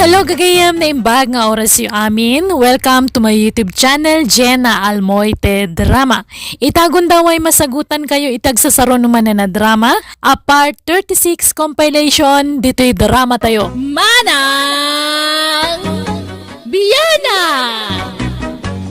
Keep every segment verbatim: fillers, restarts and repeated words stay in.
Hello, gagayem, naimbag nga orasyo amin. Welcome to my YouTube channel, Jenna Almoite Drama. Ita gundaway masagutankayo iti agsasaro no manen a drama, a part thirty-six compilation ditoy dramatayo. Manang Biana!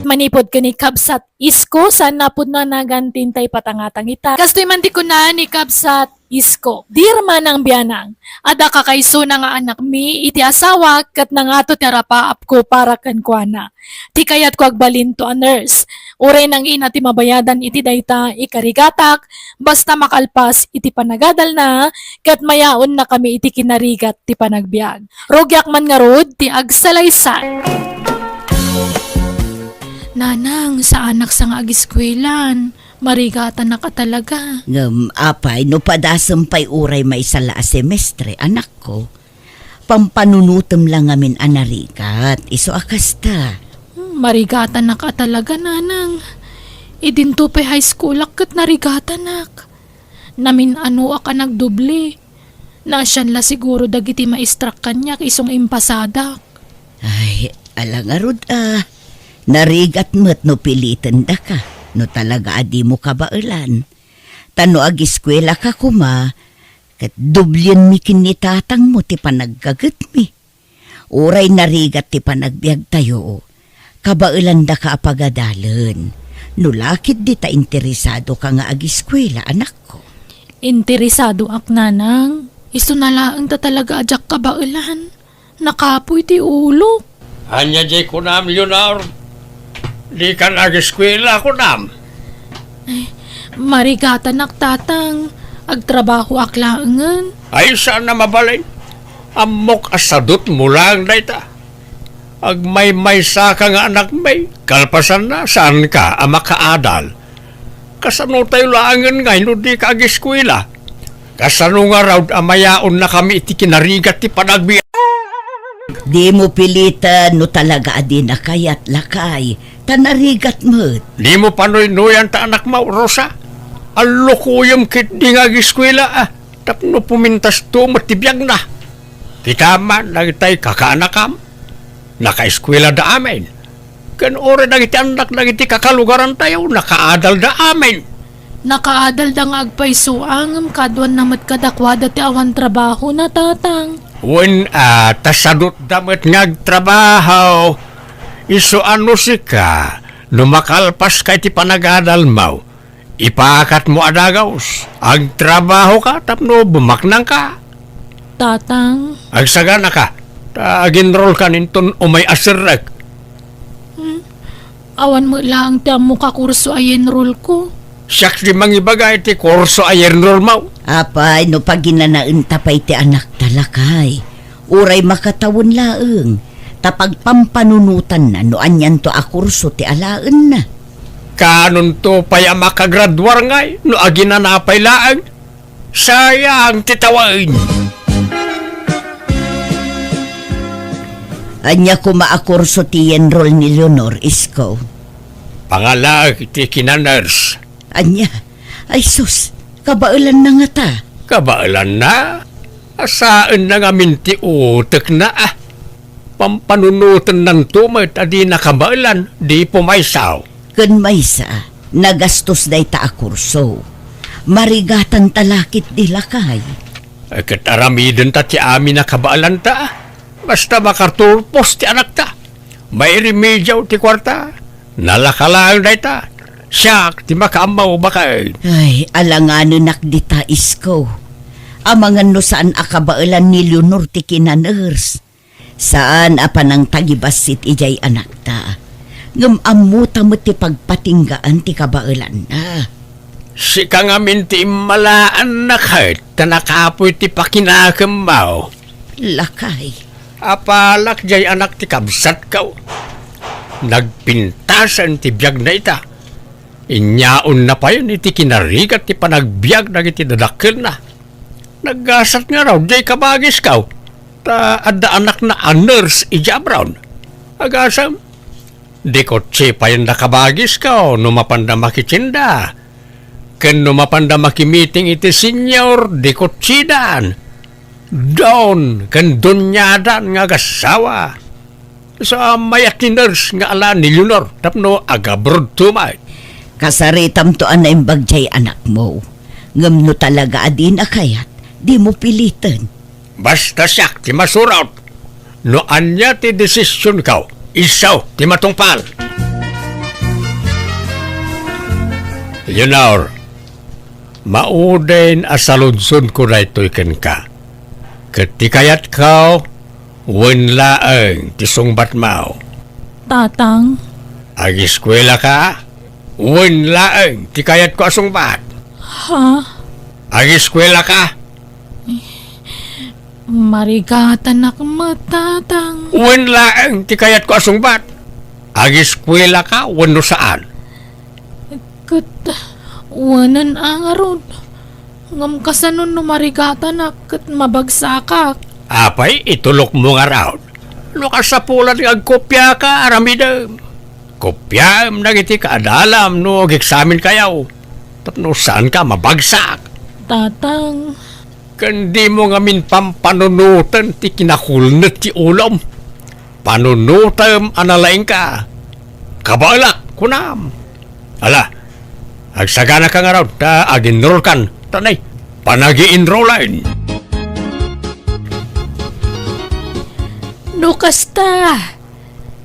Manipud ken ni Kabsat Isko, saan a pudno a nagan ti intay patangatang ita. Kastoy man ti kuna ni Kabsat Isko, "Dear Manang Bianang, adda kakaisuna nga anakmi iti asawak ket nangato ti arapaapko para kenkuana. Ti kayatko agbalinto a nurse. Uray nangina ti mabayadan iti dayta, ikarigatak, basta makalpas iti panagadalna, ket mayaonnakami iti kinarigat ti panagbiag. Rugiak man ngarud ti agsalaysay." "Nanang, saanak sa nga agiskuelan. Marigatanak a talaga." "Ngem apay, no padasem pay uray maysa la a semestre, anakko? Pampanunotem la ngamin a narigat, isu a kasta." "Hmm, marigatanak a talaga, nanang. Idinto pay high schoolak ket narigatanak. Namin-anoak a nagdubli. Naasian la siguro dagiti maestrak kaniak isu nga impasadak." "Ay, ala ngarud a. Narigat met no pilitendaka, no talaga a dimo kabaelan. Ta no agiskuelaka koma, ket dublienmi ken ni tatangmo ti panaggagetmi. Uray narigat ti panagbiagtayo, kabaelandaka a pagadalen. No la ketdi ta interesadoka nga agiskuela, anakko." "Interesadoak, nanang. Isuna laeng ta talaga a diak kabaelan. Nakapuy ti ulok." "Ania diay kunam, Leonor? Dikan agiskuela, kunam?" "Ay, marigatanak, tatang. Agtrabahoak laengen." "Ay, saan a mabalin. Ammok a sadutmo laeng dayta. Agmaymaysaka nga anakmi, kalpasanna, saanka a makaadal. Kasano tayo laengen ngay no dika agiskuela? Kasano ngarud a mayaonnakami iti kinarigat ti panagbiag?" "Dimo piliten no talaga a dina kayat, lakay, ta narigat met." "Dimo panuynoyan ta anakmo, Rosa. Allukoyem ketdi nga agiskuela, a, tapno pumintasto met ti biagna. Kita man dagitay kakaanakam, nakaiskuelada amin. Ken uray dagiti annak dagiti kakalugarantayo, nakaadalda amin." "Nakaadalda nga agpayso, ngem kaduanna met kadakuada ti awan trabahona, tatang." "Wen a, ta sadutda met nga agtrabaho. Isu a no sika, no makalpaska iti panagadalmo, ipakatmo a dagus, agtrabahoka tapno bumaknangka." "Tatang." "Agsaganaka, ta aginrolkan inton umay a serrek." "Hmm? Awan met laeng ti ammok a kurso a yenrolko." "Siak ti mangibaga iti kurso a yenrolmo." "Apay, no paginanaenta pay ti anakta, lakay. Uray makatawen laeng, ta pagpampanunotanna no anianto a kurso ti alaenna." "Kaanonto pay a makagraduar ngay no aginana pay laeng? Sayang ti tawen." "Ania koma a kurso ti yenrol ni Leonor, Isko?" "Pangalaek iti kinanurse." "Ania? Ay sus, kabaelanna ngata?" "Kabaelanna? Asaenna ngamin ti utekna, a. Pampanunotenanto met a dina kabaelan, di pumaysaw." "Ken maysa, nagastos dayta a kurso. Marigatanta la ketdi, lakay." "Ay, ket aramidenta ti amin a kabaelanta, a. Basta makaturpos ti anakta. Mairemediaw ti kuarta. Nalaka laeng dayta. Siak ti makaammo baket." "Ay, alanganenak dita, Isko. Amangan no saan a kabaelan ni Leonor ti kinanurse. Saan a panangtagibassit idiay anakta. Ngem ammota met ti pagpatinggaan ti kabaelanna." "Sika ngamin ti immalaanna ket ta nakapuy ti pakinakemmo." "Lakay." "Apalak diay anak ti kabsatko. Nagpintasen ti biagna ita. Inyaonna payen iti kinarigat ti panagbiag dagiti dadakkelna. Naggasat ngarud diay kabagisko, ta adda anakna a nurse idiay abroad. Agasem, di kotse payen da kabagisko no mapanda makitinda. Ken no mapanda makimiting iti senior, di kotsidan. Don ken doniadan nga agassawa. Sa mayat ti nurse nga ala ni Leonor tapno agabrodto met. Kasaritamto a naimbag diay anakmo. Ngem no talaga a dina kayat, dimo piliten. Basta siak ti masurot. No ania ti desisionko, isu ti matungpal. Leonor, mauden a saludsodko daytoy kenka. Ket ti kayatko, wen laeng ti sungbatmo. Tatang. Ageskuelaka, wen laeng ti kayatko a sungbat. Ha? Ageskuelaka. Marigatanak met, Tatang. Wen laeng ti kayatko a sungbat. Ageskuelaka wenno saan? Ket wenen a ngarud. Ngem kasano no marigatanak ket mabagsakak? Apay, itulokmo ngarud. No kasapulan nga agkopiaka, aramidem. Kopiaem dagiti kaadalam no ageksamenkayo. Tapno saanka mabagsak. Tatang. Ken dimo ngamin pampanunoten ti kinakulnet ti ulom. Panunotem a nalaingka. Kabaelak, kunam. Ala, agsaganaka ngarud ta aginrolkan. Tanay, panagi-enrollen. No kasta,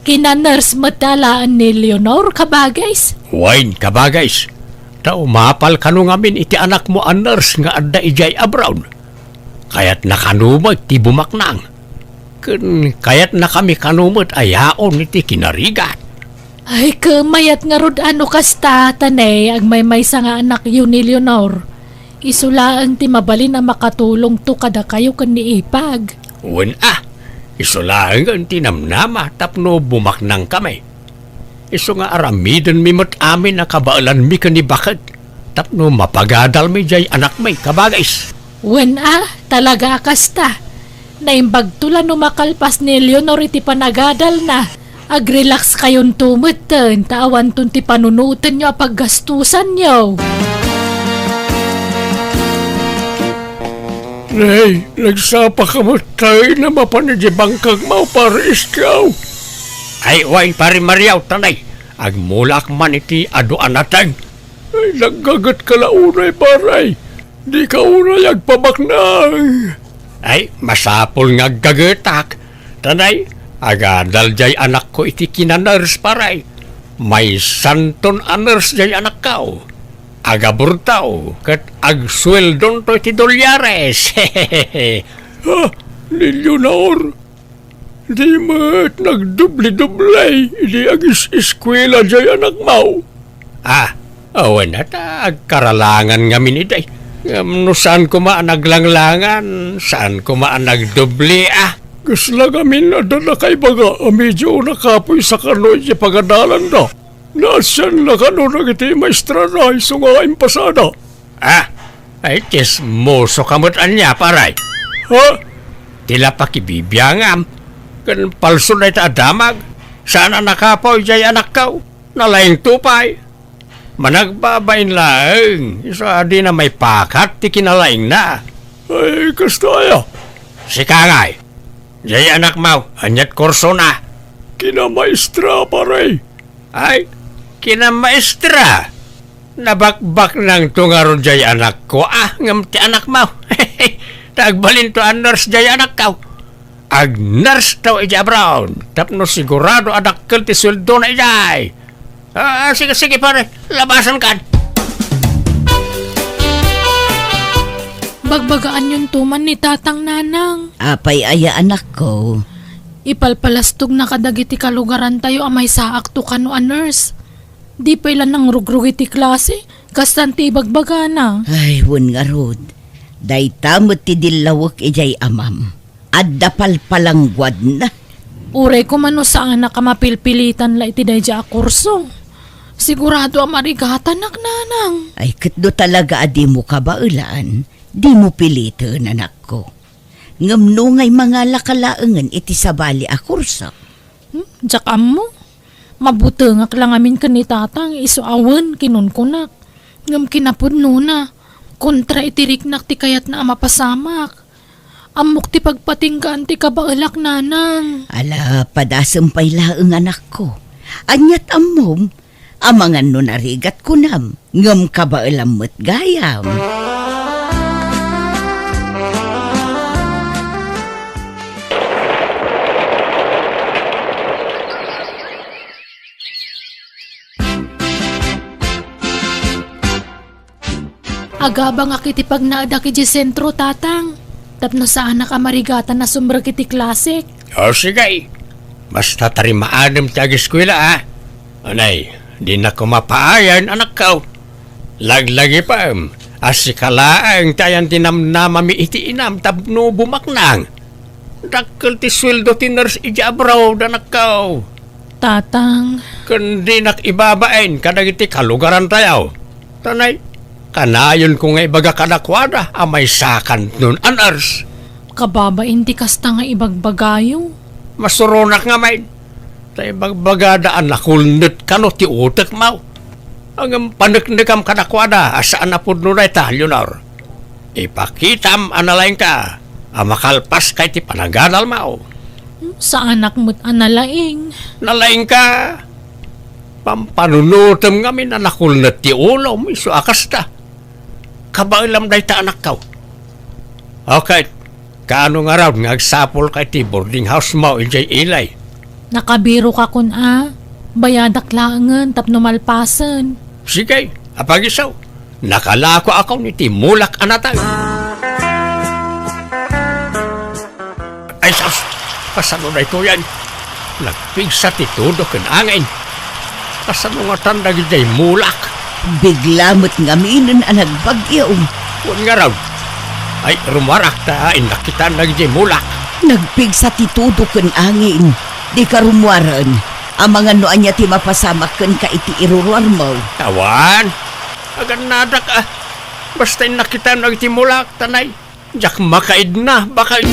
kina-nurse met laeng ni Leonor, kabagis? Wen, kabagis. Ta umapal kano ngamin iti anakmo a nurse nga adda idiay abroad. Kayatna kano met ti bumaknang. Ken kayatnakami kano met a yaon iti kinarigat. Ay, ket mayat ngarud a no kasta, Tanay, agmaymaysa nga anakyo ni Leonor. Isu laeng ti mabalin a makatulongto kadakayo ken ni Ipag. Wen a, isu laengen ti namnama tapno bumaknangkami. Isu nga aramidenmi met amin a kabaelanmi ken ni Baket tapno mapagadalmi diay anakmi, kabagis. Wen a, talaga a kasta. Naimbagto la no makalpas ni Leonor iti panagadalna. Agrelax kayonto metten, ta awanton ti panunotenyo a paggastusanyo. Nay, nagsapaka met tay na mapan iti bangkagmo, Pare Iskaw. Ay, wen, Pare Mario, Tanay. Agmulaak man iti adu a nateng. Ay, naggagetka la unay, Pare. Dika unay agpabaknang. Ay, masapul nga aggagetak. Tanay, agadal diay anakko iti kina-nurse, Pare. Maysanton a nurse diay anakko. Agabrodto, ket agsueldonto iti dolyares. Ha? Ni Leonor? Di met nagdubli-dubli idi agis-eskuela diay anakmo? Ah, awan ta agkaralangan ngamin idi. Ngem no saan koma a naglanglangan, saan koma a nagdubli, ah. Kasla ngamin adda nakaibaga a medio nakapuy sa kano iti pagadalanda. Naasianna kano dagiti maestrana isu nga impasada? Ah, ay, tsismoso ka met ania, Pare? Ha? Ti la pakibibiangam, ken palso dayta a damag, saan a nakapuy diay anakko, nalaingto pay. Managbabain laeng, isu a dina maipakat ti kinalaingna. Ay, kasta aya? Sika ngay, diay anakmo, ania't kursona? Kinamaestra, Pare. Ay, kinamaestra. Nabakbaknangto ngarud diay anakko, ah, ngem ti anakmo. Ta agbalinto a nurse diay anakko. Ag-nurse to idiay abroad, tapno sigurado a dakkel ti sueldona idiay. Ah, sige, sige, Pare, labasankan. Bagbagaanyonto man ni Tatang, Nanang. Apay aya, anakko? Ipalpalastogna kadagiti kalugarantayo a maysaakto kano a nurse. Di pay la nangrugrug iti klase, kastan ti ibagbagana. Ay, wen ngarud. Dayta met ti dillawek idiay amam. Adda palpalangguadna. Uray koma no saanak a mapilpilitan la iti daydiay a kurso. Sigurado a marigatanak, Nanang. Ay, ket no talaga a dimo kabaelan, dimo piliten, anakko. Ngem no ngay mangalaka laengen iti sabali a kurso. Hmm, diak ammo. Mabutengak la ngamin ken ni Tatang, isu a wen kinunkunak. Ngem kinapudnona, kontra iti riknak ti kayatna a mapasamak. Ammok ti pagpatinggaan ti kabaelak, nanang. Ala, padasem pay laeng, anakko. Aniat ammom? Amangan no narigat kunam, ngem kabaelam met gayam. Agabangak iti pagnaedak idiay sentro, Tatang, tapno saanak a marigatan a sumrek iti klasek. O, sige. Basta tarimaadem ti ageskuela, a. Anay, dinak koma paayen, anakko. Laglagipem a sika laeng ti ayan ti namnamami iti inam tapno bumaknang. Dakkel ti sueldo ti nurse idiay abroad, anakko. Tatang. Ken dinak ibabain kadagiti kalugarantayo. Tanay, kanayonko nga ibaga kadakuada a maysakanton a nurse. Kababain ti kasta nga ibagbagayo. Masuronak ngamin. Ta ibagbagada a nakulnet kano ti utekmo. Ngem paneknekam kadakuada a saan a pudno dayta, Leonor. Ipakitam a nalaingka a makalpaska iti panagadalmo. Saanak met a nalaing. Nalaingka. Pampanunotem ngamin a nakulnet ti ulom, isu a kasta. Kabaelam dayta, anakko. Okay, kaano ngarud nga agsapulka iti boarding housemo idiay Ilay? Nakabiroka kun a, bayadak laengen tapno malpasen. Sige, apag-isu. Nakalakoakon iti mulak a natay. Ay, sus! Kasano daytoyen? Nagpigsa ti tudo ken angin. Kasano ngatan dagidiay mulak? Bigla met ngaminen a nagbagyo. Wen ngarud. Ay, rummuarak ta innak kitan dagidiay mulak. Nagpigsa ti tudo ken angin. Dika rummuaren. Amangan no ania ti mapasamak kenka iti iruruarmo. Awan. Agannadak, a. Basta innak kitan dagiti mulak, tanay. Diak makaidna, baket.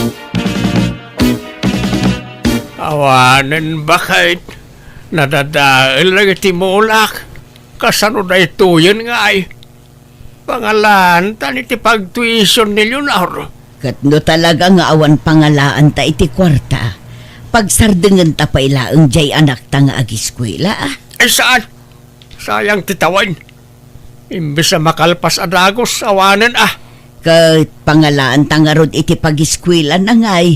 Awanen, baket. Nadadael dagiti mulak. Kasano daytoyen ngay? Pangalaantan iti pagtuition ni Leonor. Ket no talaga nga awan pangalaanta iti kuarta, pagsardengenta pay laeng diay anakta nga agiskuela, a? Ay, saan? Sayang ti tawen. Imbes a makalpas a dagus, awanen a. Ket pangalaanta ngarud iti pagiskuelana ngay.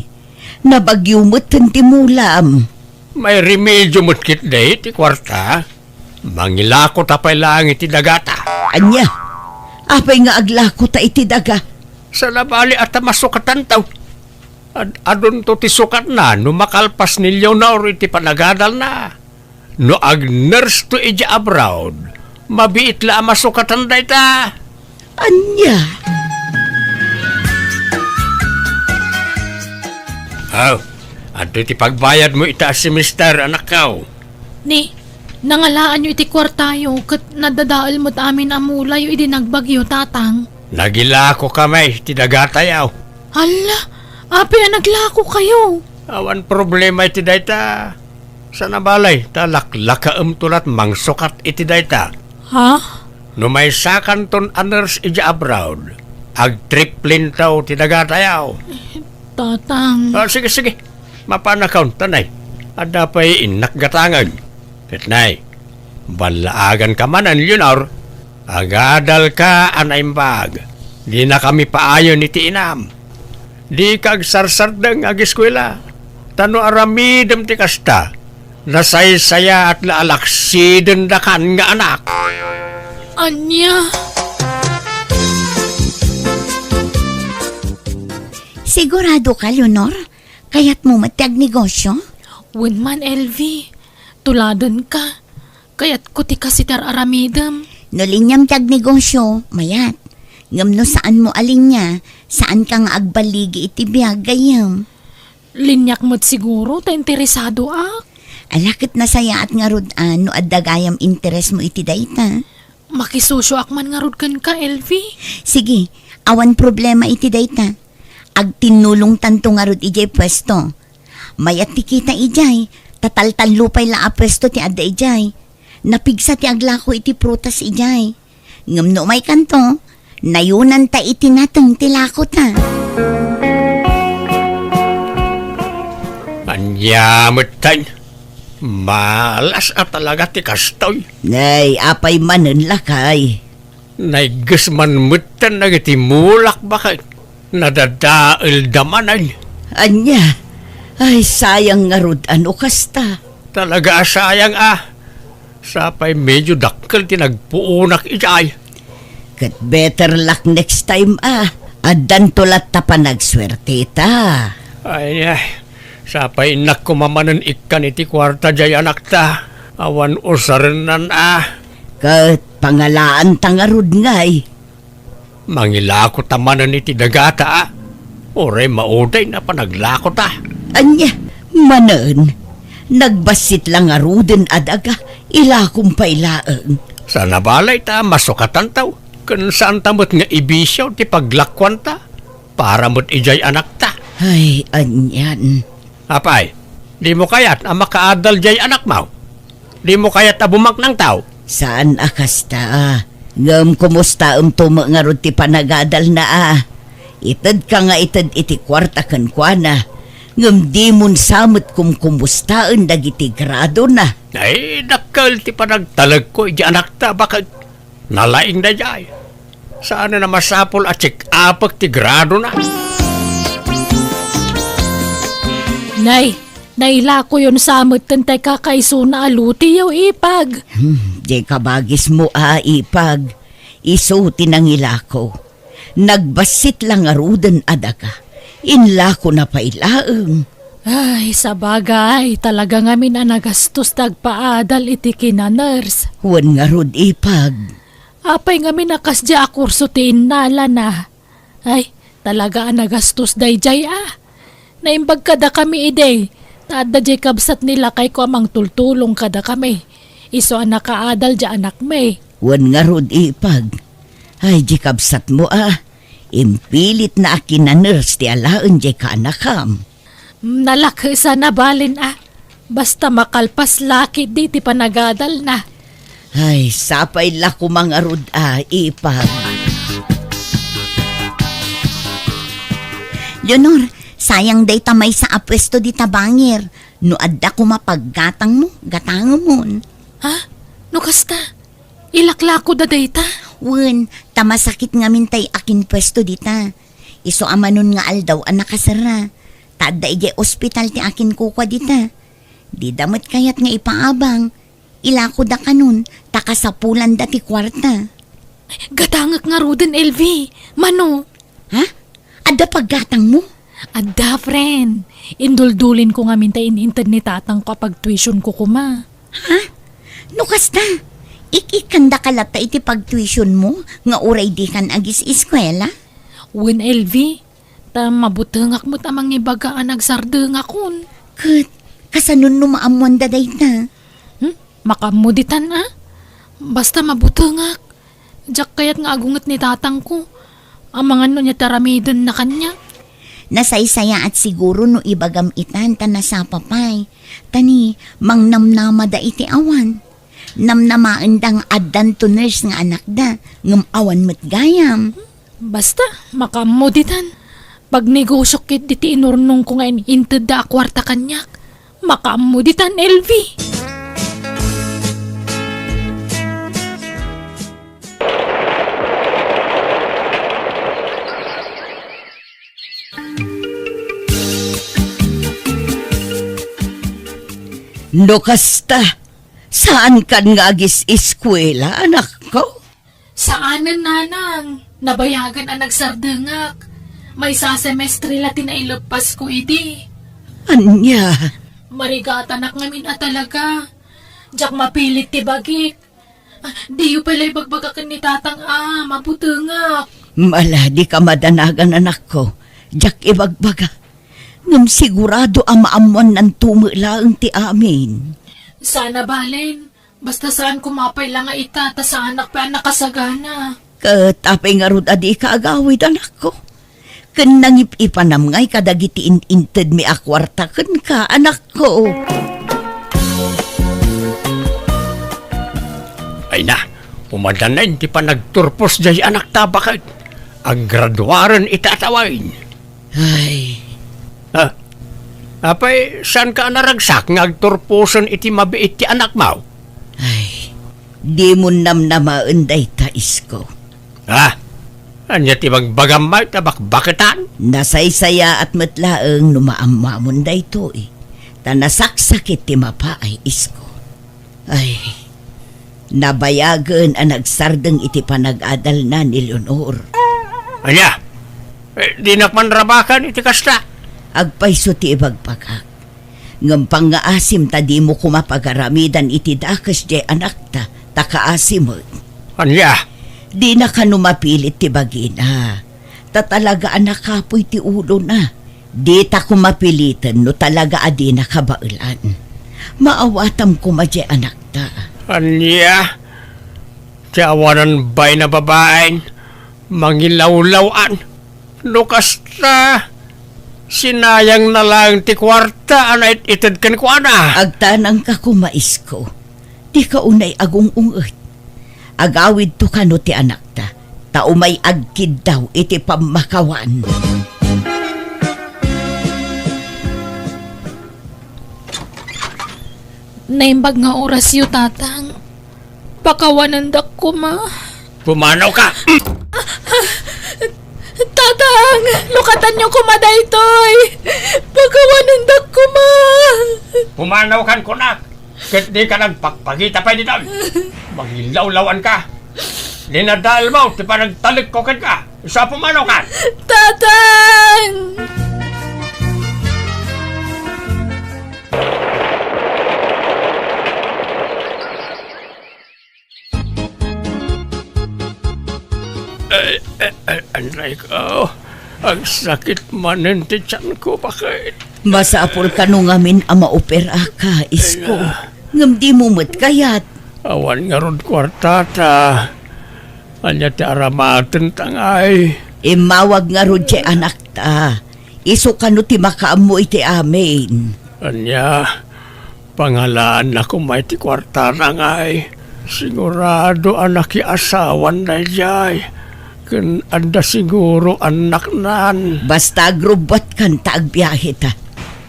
Nabagyo metten ti mulam. May remedio met ketdi ti kuarta. Mangilakota pay laeng iti dagata. Ania? Apay nga aglakota iti daga? Saan a bali a ta masukatanto. Ad-, adunto ti sukatna no makalpas ni Leonor iti panagadalna. No ag-nurse to idiay abroad, mabiit la a masukatan dayta. Ania? Aw, adtoy ti pagbayadmo ita a semester, anakko. Ni, nangalaanyo iti kuartayo ket nadadael met amin a mulayo idi nagbagyo, Tatang. Nagilako kami ti dagatayo. Alla, apay a naglakokayo? Awan problema iti dayta. Saan a bali, ta laklakaemto lat mangsukat iti dayta. Ha? No maysakanton a nurse idiay abroad, agtriplento ti dagatayo. Tatang. Ah, sige, sige. Mapanakon, tanay. Adda pay innak gatangen. Ket nay, ballaaganka manen, Leonor. Agadalka a naimbag. Dinakami paayen iti inam. Dika agsarsardeng nga agiskuela. Ta no aramidem ti kasta, nasaysayaat la a laksidendakan nga anak. Ania? Siguradoka, Leonor? Kayatmo met ti agnegosio? Wen man, Elvi. Tuladenka. Kayatko ti kas iti ar-aramidem. No liniam ti agnegosio, mayat. Ngem no saanmo a linia, saanka nga agballigi iti biag gayyem. Liniak met siguro ta interesadoak. Ala ket nasayaat ngarud a no adda gayam interesmo iti dayta. Makisosioak man ngarud kenka, Elvi. Sige, awan problema iti dayta. Agtinnulongtanto ngarud idiay puesto. Mayat ti kita idiay, ta taltallo pay la a puesto ti adda idiay. Napigsa ti aglako iti prutas idiay. Ngem no umaykanto, nayonanta iti nateng ti lakota. Ania metten? Malas a talaga ti kastoy. Nay, apay manen, lakay? Naigges man metten dagiti mulak baket. Nadadaelda manen. Ania? Ay, sayang ngarud a no kasta. Talaga a sayang a. Sapay medyo dakkel ti nagpuonak idiay. Ket better luck next time a. Addanto latta panagsuerteta. Ay, ay. Sapay innak koma manen ikkan iti kuarta diay anakta. Awan usarennan a. Ket pangalaanta ngarud ngay. Mangilakota manen iti dagata a. Uray maudayna panaglakota. Ania, manen, nagbassit la ngaruden a daga, ilakom pay laeng. Saan a bale ta masukatanto, ken saanta met nga ibisio ti paglakuanta, para met idiay anakta. Ay, anian. Apay, dimo kayat a makaadal diay anakmo? Dimo kayat a bumaknangto? Saan a kasta. Ngem kumustaemto met ngarud ti panagadalna a? Itedka nga ited iti kuarta kenkuana, ngem dimon sa met kumkumustaen dagiti gradona. Ay, dakkel ti panagtalekko iti anakta, baket. Nalaing daydiay. Saan a masapul a check-upek ti gradona. Nay, nailakoyon sa metten tay kakaisuna a lutiyo, Ipag. Hmm, di kabagismo a, Ipag. Isu ti nangilako. Nagbassit la ngaruden a daga. Inlakona pay laeng. Ay, sabagay, talaga ngamin a nagastos ti agpaadal iti kinaners. Wen ngarud, Ipag. Apay ngamin a kasdiay a kurso ti innalana? Ay, talaga a nagastos daydiay a. Naimbag kadakami idi, ta adda diay kabsat ni lakayko a mangtultulong kadakami. Isu a nakaadal diay anakmi. Wen ngarud, Ipag. Ay, diay kabsatmo a. Impilitna a kinaners ti alaen diay kaanakam. Nalakes a nabalen a. Basta makalpas la ketdi ti panagadalna. Ay, sapay la koma ngarud a, Ipag. Leonor, sayang dayta maysa a puesto dita bangir. No adda koma paggatangmo, gatangemon. Ha? No kasta? Ilaklakoda dayta? Wen, ta masakit ngamin tay akinpuesto dita. Isu a manon nga aldaw a nakaserra. Ta adda idiay ospital ti akinkukua dita. Dida met kayat nga ipaabang. Ilakoda kanon, ta kasapulanda ti kuarta. Gatangek ngaruden, Elvi. Mano? Ha? Adda paggatangmo? Adda, friend. Induldulinko ngamin ta in-inted ni tatangko a pagtuitionko koma. Ha? No kasta, ik-ikkandaka latta iti pagtuitionmo nga uray dikan agis-eskuela? Wen, Elvi, ta mabutengak met a mangibaga a nagsardengakon. Ket, kasano no maammoanda dayta? Hmm? Makaammo ditan a? Basta mabutengak. Diak kayat nga agunget ni tatangko. Amangan no ania ti aramidenna kaniak. Nasaysayaat siguro no ibagam itan ta nasapa pay. Ta ni, mangnamnamada iti awan. Namnamaenda nga addanto nurse nga anakda, ngem awan met gayam. Basta, makaammo ditan. Pagnegosiok ketdi ti inurnongko nga in-intedda a kuarta kaniak. Makaammo ditan, Elvi. No kasta, saankan nga agis-eskuela, anakko? Saanen, nanang. Nabayagan a nagsardengak. Maysa a semestre la ti naileppasko idi. Ania? Marigatanak ngamin a talaga. Diak mapilit ti bagik. Ah, diyo pay la ibagbaga ken ni tatang a mabutengak. Ala, dika madanagan, anakko. Diak ibagbaga. Ngem sigurado a maammoannanto met laeng ti amin. Saan a balen. Basta saan koma pay la nga ita, ta saanak pay a nakasagana. Ket apay ngarud a dika agawid, anakko? Ken nangip-ipanam ngay kadagiti in-intedmi a kuarta kenka, anakko. Ay na, umadanen ti panagturpos diay anakta baket. Aggraduaren ita a tawen. Ay. Ah, Apay, saanka a naragsak nga agturposen iti mabiit ti anakmo? Ay, dimo namnamaen dayta, isko. Ha? Ania ti bagbagam, may ta bakbaketan? Nasaysayaat met laeng no maammoamon daytoy, ta nasaksakit ti mapaay, isko. Ay, nabayagen a nagsardeng iti panag-adalna ni Leonor. Ania? Eh, dinak man rabakan iti kasta. Agpayso ti ibagbagak. Ngem pangngaasim ta dimo koma pagaramidan iti dakes diay anakta, ta kaasi met. Ania? Dina kano mapilit ti bagina, ta talaga a nakapuy ti ulona. Dita koma piliten no talaga a dina kabaelan. Maawatam koma diay anakta. Ania? Ti awanan bain a babaen, mangilawlaw-an. No kasta, sinayangna laeng ti kuarta a nait-ited kenkuana. Agtanangka koma, isko. Dika unay agung-unget. Agawidto kano ti anakta, ta umay agkiddaw iti pammakawan. Naimbag nga orasyo, Tatang. Pakawanendak koma. Pumanawka! Tatang, lukatanyo koma daytoy. Pakawanendak koma. Pumanawkan kunak, ket dika nagpakpakita pay ditoy. Mangilawlaw-anka. Dinadaelmo ti panagtalekko kenka. Isu a pumanawkan. Tatang! Ay, ay, ay, anay ko. Agsakit manen ti tiyanko, bakit? Masapul kano ngamin a maoperaka, isko. Ay, ah. Ngem dimo met kayat. Awan ngarud kuartata. Ania ti aramatenta ngay? Immawag ngarud ti anakta. Isu kano ti makaammo iti amin. Ania? Pangalaanna koma iti kuartana ngay. Sigurado a nakiasawan daydiay. Ken adda siguro annaknan. Basta agrubbuatkan ta agbiaheta.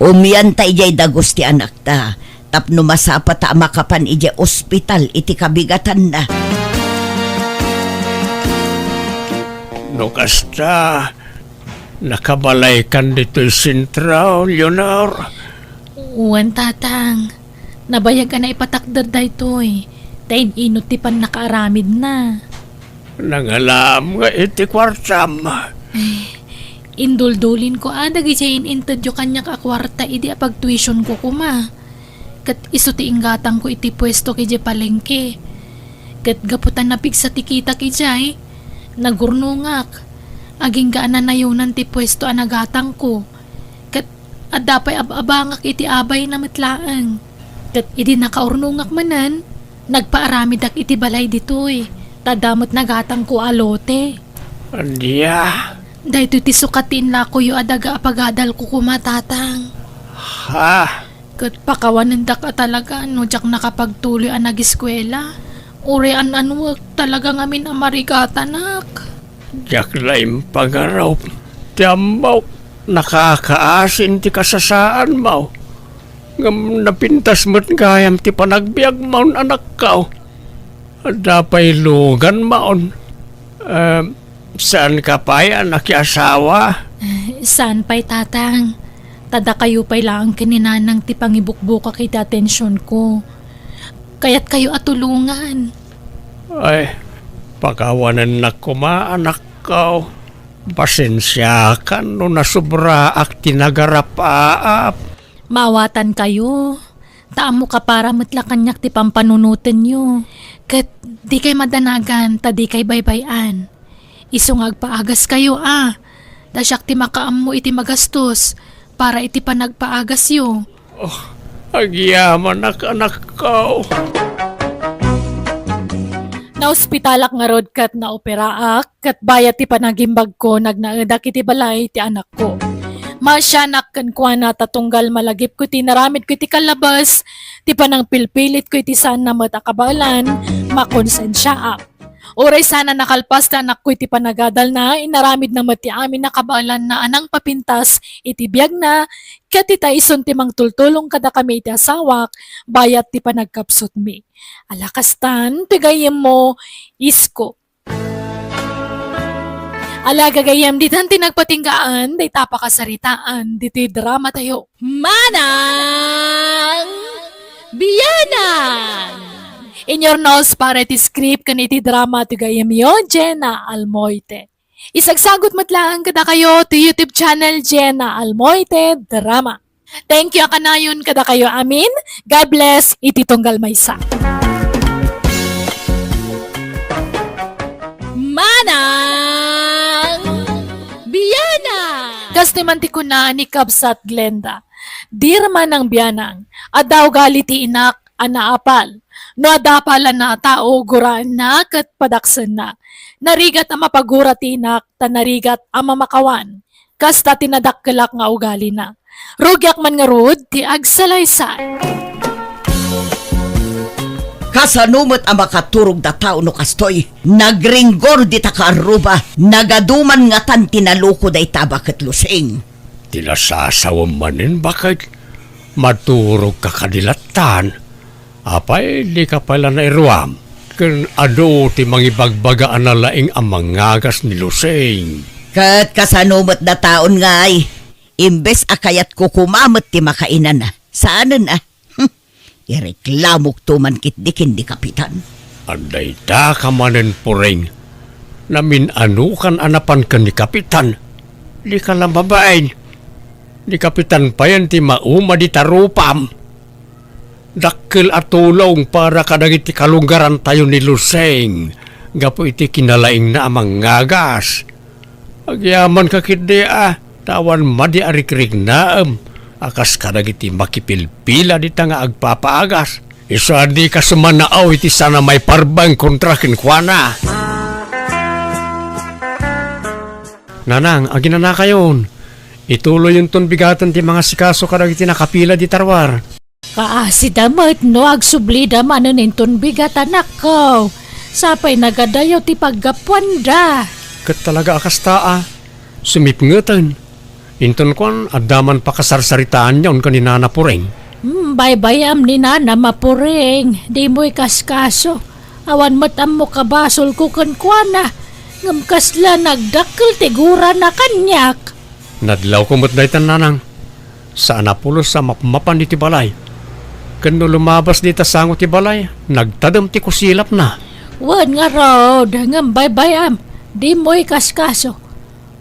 Umianta idiay dagus ti anakta tapno masapata a makapan idiay ospital iti kabigatanna. No kasta, nakabalaykan ditoy sentro, Leonor? Wen, Tatang. Nabayag a naipatakder daytoy, ta in-inut ti pannakaaramidna. Nangalaam nga iti kuartam. Ay, induldulinko a dagidiay in-intedyo kaniak a kuarta idi apagtuitionko koma. Ket isu ti inggatangko iti puesto idiay palengke. Ket gapu ta napigsa ti kitak idiay, nagurnongak. Agingga a nanayonan ti puesto a nagatangko. Ket adda pay ab-abangak iti abayna met laeng. Ket idi nakaurnongak manen, nagpaaramidak iti balay ditoy, ta adda met nagatangko a lote. Ania? Daytoy ti sukat ti inlakoyo a daga a pagadalko koma, Tatang. Ha? Ket pakawanendak a talaga no diak nakapagtuloy a nagiskuela. Uray an-anuek, talaga ngamin a marigatanak. Diak la impagarup ti ammok, nakakaasin ti kasasaanmo. Ngem napintas met gayam ti panagbiagmon, anakko. Adda pay luganmon. Eh, saanka pay a nakiasawa? Eh, saan pay, Tatang. Ta dakayo pay laeng ken ni Nanang ti pangibukbukak iti atensionko. Kayatkayo a tulongan. Ay, pakawanennak koma, anakko. Pasensiakan no nasobraak ti nagarapaap. Maawatankayo, ta ammok a para met la kaniak ti pampanunotenyo. Ket dikay madanagan ta dikay baybay-an. Isu nga agpaagaskayo a, ta siak ti makaammo iti magastos para iti panagpaagasyo. Oh, agyamanak, anakko. Naospitalak ngarud ket naoperaak, ket bayat ti panagimbagko, nagnaedak iti balay ti anakko. Maasianak kenkuana ta tunggal malagipko iti inaramidko iti kallabes, ti panangpilpilitko iti saanna met a kabaelan, makonsensiaak. Uray sana nakalpas ti anakko iti panagadalna, inaramidna met ti amin a kabaelanna a nangpapintas iti biagna, ket ita isun ti mangtultulong kadakami iti asawak, bayat ti panagkapsutmi. Ala kastan, ti gayyemmo, isko. Ala gagayyem, ditan ti nagpatinggaan, dayta pakasaritaan, ditoy drama tayo. Manang Bianang! In your nose, para iti script ken iti drama ti gayyemyo, Jenna Almoite. Isagsagut met laeng kadakayo ti YouTube channel, Jenna Almoite Drama. Thank you a kanayon kadakayo amin. God bless iti tunggal maysa. Manang Bianang! Kastoy man ti kuna ni Kabsat Glenda, "Dear Manang Bianang, adda ugali ti inak a naapal. No adda apalanna a tao, guraenna ket padaksenna. Narigat a mapagura ti inak, ta narigat a mamakawan. Kasta ti nadakkelak nga ugalina. Rugiak man ngarud ti agsalaysay." Kasano met a makaturog da tao no kastoy? Nagringgor dita kaarruba, nagaduman ngatan ti naluko dayta baket Lusing. Ti nasasawem manen, baket, maturogka kadi lattan. Apay, dika pay la nairuam? Ken adu ti mangibagbaga a nalaing a mangagas ni Lusing. Ket kasano met dataon ngay? Imbes a kayatko koma met ti makainana. Saanen a? Ireklamokto man ketdi ken ni Kapitan. Adda ita ka manen, Puring. Namin-anokan a napan ken ni Kapitan. Dika la mabain. Ni Kapitan payen ti mauma dita rupam. Dakkel a tulong para kadagiti kalunggarantayo ni Lusing gapu iti kinalaingna a mangagas. Agyamanka ketdi a, ta awan madi a rikriknaem a kas kadagiti makipilpila dita nga agpapaagas. Isu a dika sumanao iti sana maiparbeng kontra kenkuana. Nanang, aginanakayon. Ituloyonton bigaten ti mangasikaso kadagiti nakapila dita ruar. Kaasida met no agsublida manen inton bigat, anakko. Sapay nagadayo ti paggapuanda. Ket talaga a kasta a. Sumipngeten. Inton kuan, adda man pakasarsaritaanyon ken ni Nana Puring. Hmm, baybay-am ni Nana Mapuring. Dimo ikaskaso. Awan met ammok a basolko kenkuana. Ngem kasla nagdakkel ti gurana kaniak. Nadlawko met daytan, Nanang. Saan a pulos a mapmapan iti balay. Ken no lumabas dita sango ti balay, nagtadem ti kusilapna. Wen ngarud, ngem baybay-am, dimo ikaskaso.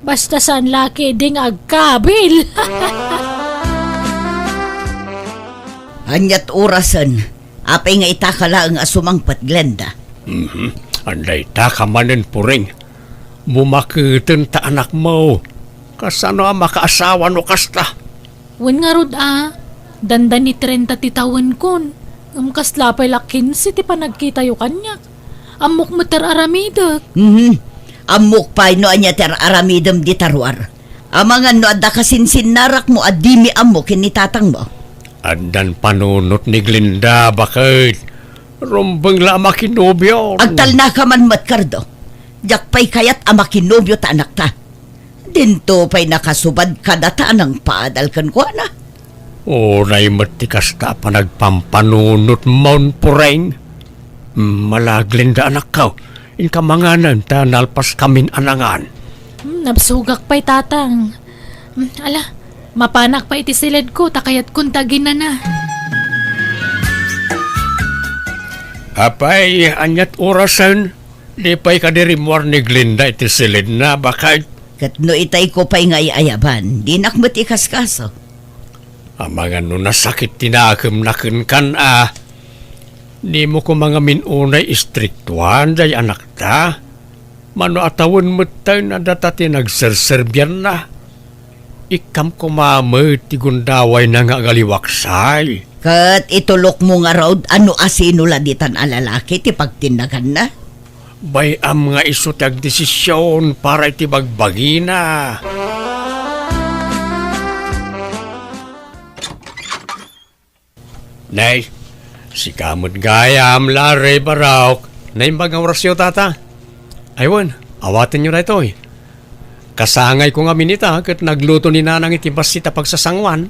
Basta saan la ketdi nga agkabil. Aniat orasen? Apay nga ita ka laeng a sumangpet, Glenda? Mhm. Adda ita ka manen, Puring. Bumaketen ta anakmo. Kasano a makaasawa no kasta? Wen ngarud a, dandani trenta ti tawenkon. Ngem kasla pay la kinse ti panagkitayo kaniak. Ammok met ti ar-aramidek. Mhm. Ammok pay no ania ti ar-aramidem dita ruar. Amangan no adda kasinsinnarakmo a dimi ammo ken ni tatangmo. Addan panunot ni Glenda, baket. Rumbeng la a makinobio. Agtalnaka man met, Cardo. Diak pay kayat a makinobio ta anakta. Dinto pay nakasubad kadata a nangpaadal kenkuana. Unay met ti kasta a panagpampanunotmon, Puring. Mala, Glenda, anakko, inka manganen ta nalpaskamin a nangan. Hmm, nabsogak pay, Tatang. Hmm, ala, mapanak pay iti siledko ta kayatkon ti aginana. Apay, aniat orasen? Di pay kadi rimmuar ni Glenda iti siledna, baket? Ket no itayko pay nga ay-ayaban, dinak met ikaskaso. Amangan no nasakit ti nakemna kenkan a. Dimo koma ngamin unay istriktuan day anakta? Mano a tawen metten a data ti nagserserbianna? Ikkam koma met ti gundawayna nga agaliwaksay. Ket itulokmo ngarud a no asino la ditan a lalaki ti pagtinnaganna? Bay-am nga isu ti agdesision para iti bagbagina. Nay, sika met gayam, Larry, Barok. Naimbag nga orasyo, tata? Ay wen, awatenyo daytoy. Kasangayko ngamin ita ket nagluto ni Nanang iti bassit a pagsasangoan.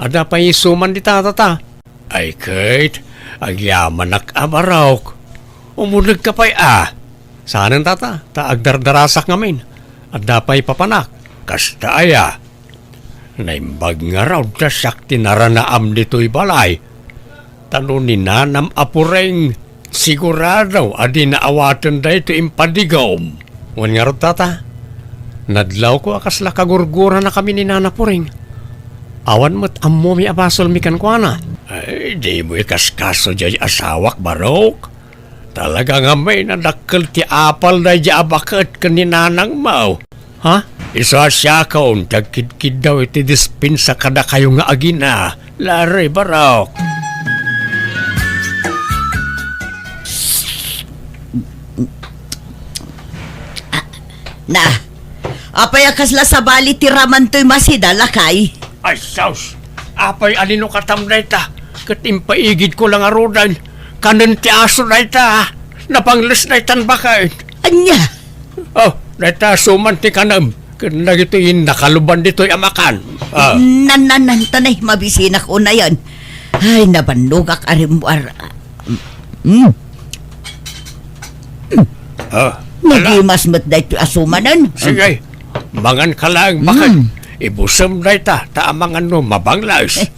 Adda pay suman dita, tata. Ay ket, agyamanak a Barok. Umunegka pay a. Saanen, tata, ta agdardarasak ngamin. Adda pay papanak. Kasta aya. Naimbag ngarud ta siak ti naranaam ditoy balay. Ta no ni Nanam a Puring, sigurado a dina awaten daytoy impadigom. Wen ngarud, tata, nadlawko a kasla kagurguranakami ni Nana Puring. Awan met ammomi a basolmi kenkuana. Ay, dimo ikaskaso diay asawak, Barok. Talaga ngamin a dakkel ti apal daydiay a baket ken ni nanangmo. Ha? Isu a siakon ti agkidkiddaw iti dispensa kadakayo nga agina, Larry Barok. Na, apay a kasla sabali ti raman toy masida, lakay? Ay, sus! Apay a linukatam dayta, ket impaigidko la ngaruden. Kanen ti aso dayta, a. Napangles daytan baket. Ania? Oh, dayta suman ti kanem, ken dagitoy nakaluban ditoy a makan. Ah. Nan, nan, nan, tanay, mabisinak unayen. Ay, nabannogak a rimmuar. Hmm. Ah, ala. Nagimas met daytoy a sumanen. Sige, manganka laeng baket. Mm. Ibusem dayta, ta amangan no mabanglaes. Eh,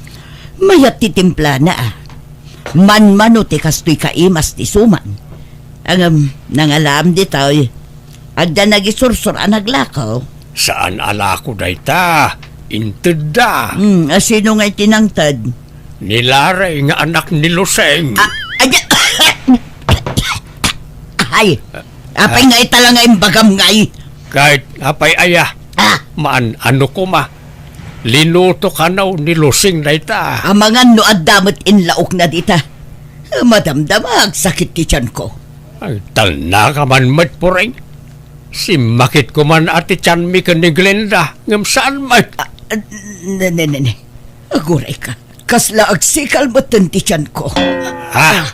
mayat ti timplana, a. Manmano ti kastoy kaimas ti suman. Ngem, nangalaam ditoy. Adda nagisursor a naglako. Saan a lako dayta. Intedda. Hmm, a sino ngay ti nangted? Ni Larry nga anak ni Lusing. Ah, aya. Ay, apay nga ita la nga imbagam ngay? Ket apay aya? Ah. Maan-ano koma? Linuto kano ni Lusing dayta. Amangan no adda met inlaokna dita. Madamdama, agsakit ti tianko. Ay, talna ka man met, Puring. Simmakit ko man a ti tianmi ken ni Glenda, ngem saan met. Ah, ah, ne, ne, ne, ne. Aguray ka. Kasla agsikal metten ti tianko. Ah. Ah,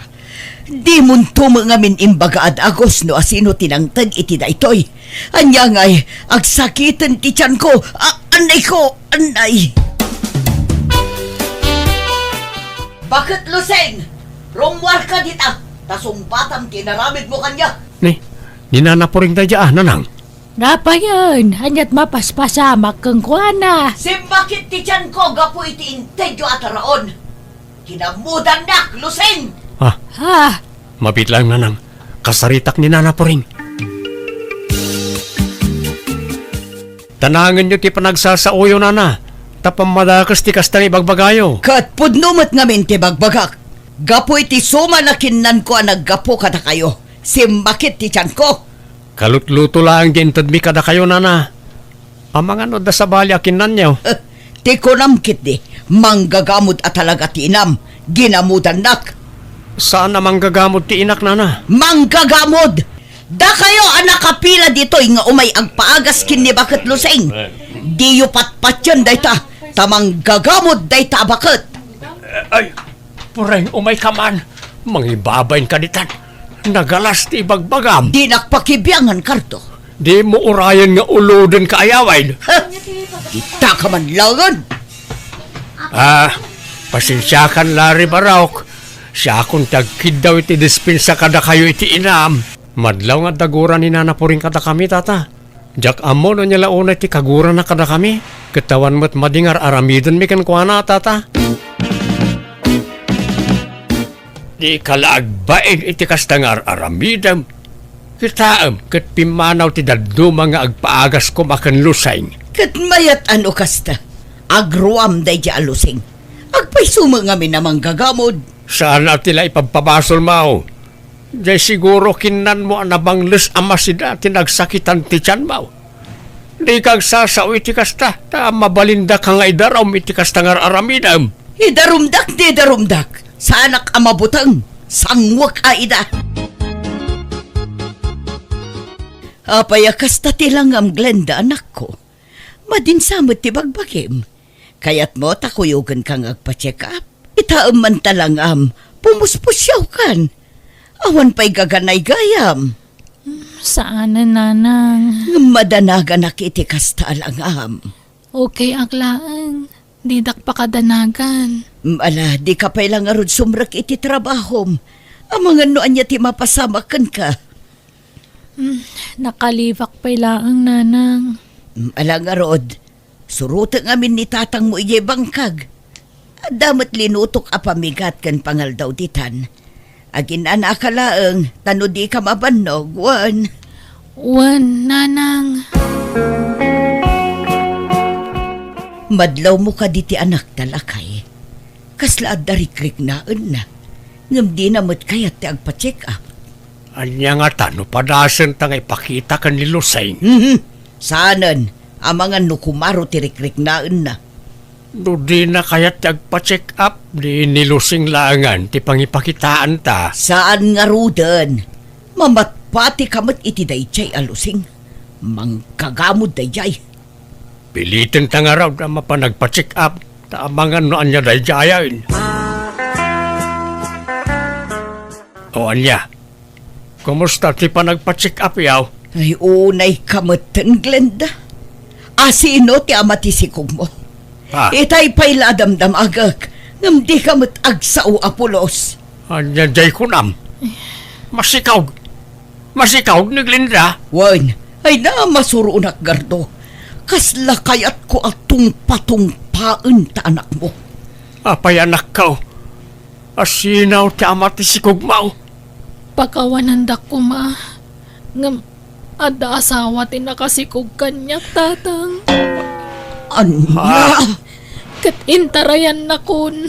dimonto met ngamin imbaga a dagus no a sino ti nangted iti daytoy. Ania ngay, agsakiten ti tianko. Ah, annay ko, annay. Baket Lusing, rummuarka dita, ta sungbatam ti inaramidmo kaniak. Ni, ni Nana Puring daydiay, a, nanang. Napayen, aniat mapaspasamak kenkuana? Simmakit ti tianko gapu iti intedyo a taraon. Kinamudannak, Lusing! Ah. Ah. Mabiit laeng, nanang. Kasaritak ni Nana Puring. Tanangenyo ti panagsasaoyo, nana, ta pammadakes ti kasta nga ibagbagayo. Ket pudno met ngamin ti bagbagak. Gapu iti suman a kinnanko a naggapu kadakayo, simmakit ti tianko. Kalutluto laeng ti intedmi kadakayo, nana. Amangan no adda sabali a kinnanyo. Eh, ti kunam ketdi, manggagamod a talaga ti inam, ginamudannak. Saan a manggagamod ti inak, nana. Manggagamod! Dakayo a nakapila ditoy nga umay agpaagas ken ni Baket Lusing. Diyo patpatien dayta, ta manggagamod dayta a baket. Ay, Puring, umayka man. Mangibabain ka ditan. Nagalas ti ibagbagam. Dinak pakibiangan, Cardo. Dimo urayen nga uloden ka, ayawid. Ha? Dita ka man laengen. Ah, pasensiakan, Larry Barok. Siakon ti agkiddaw iti dispensa kadakayo iti inam. Madlaw nga adda gura ni Nana Puring kadakami, tata. Diak ammo no ania la unay ti kagurana kadakami, ket awan met madi nga ar-aramidenmi kenkuana, tata. Dika la agbain iti kasta nga ar-aramidem. Kitaem, ket pimmanaw ti dadduma nga agpaagas koma ken Lusing. Ket mayat a no kasta, agruam daydiay a Lusing. Agpayso met ngamin a manggagamod. Saan a ti la ipabpabasolmo. Diay siguro kinnanmo a nabangles a masida ti nagsakitan ti tianmo. Dika agsasao iti kasta, ta mabalindaka nga idarum iti kasta nga ar-aramidem. Idarumdak ti idarumdak. Saanak a mabuteng. Sanguek a ida. Apay a kasta ti langam, Glenda, anakko? Madinsa met ti bagbagim. Kayatmo ta kuyogenka nga agpa-check up? Itaem man ta langam, pumuspusiawkan. Awan pay gaganay gayam. Saanen, nanang. Ngem madanaganak iti kasta a langam. Okay ak laeng. Didak pakadanagan. Mm, ala, dika pay la ngarud sumrek iti trabahom. Amangan no ania ti mapasamak kenka. Mm, nakalibak pay laeng, nanang. Mm, ala ngarud, suroten ngamin ni tatangmo idiay bangkag. Adda met linutok a pamigat ken pangaldaw ditan. Aginanaka laeng, ta no dika mabannog, wen. Wen, nanang. Madlawmo kadi ti anakta, lakay? Kasla adda rikriknaenna, ngem dina met kayat ti agpa-check up. Ania ngata no padasenta nga ipakita ken ni Lusing? Mhm. Saanen, amangan no kumaro ti rikriknaenna. No dina kayat ti agpa-check up, di ni Lusing laengen ti pangipakitaanta. Saan ngaruden. Mamatpatika met iti daydiay a Lusing. Manggagamod daydiay. Pilitenta ngarud a mapan agpa-check up, ta amangan no ania daydiayen. O ania? Kumusta ti panagpa-check up yaw? Ay, unayka metten, Glenda. Asino ti ama ti sikogmo? Ah. Itay pay la a damdamagek, ngem dika met agsao a pulos. Ania jay kunam? Masikaog. Masikaog ni Glenda? Wen, ay na, masuronak, Gardo. Kasla kayatko a tungpatungpaen ta anakmo. Apay, anakko? Asino ti ama ti sikogmo? Pakawanandak koma. Ngem adda asawa ti nakasikog kaniak, tatang. Ania? Ah. Ket intarayannakon.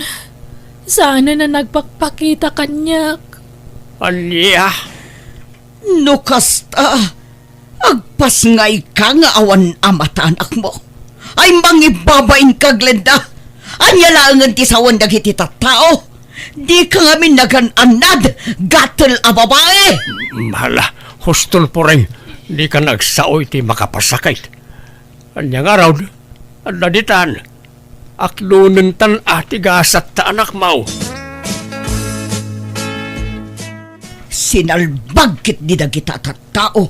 Saanen a nagpakpakita kaniak. Ania? No kasta, agpasngayka nga awan ama ta anakmo. Ay, mangibabainka, Glenda! Ania laengen ti sawen dagiti tattao? Dika ngamin nagan-annad, gatel a babai! Hala, huston, Puring, dika agsao iti makapasakit. Ania ngarud? Adda ditan. Aklonentan a ti gasat ta anakmo. Sinalbag ketdi dagita a tattao.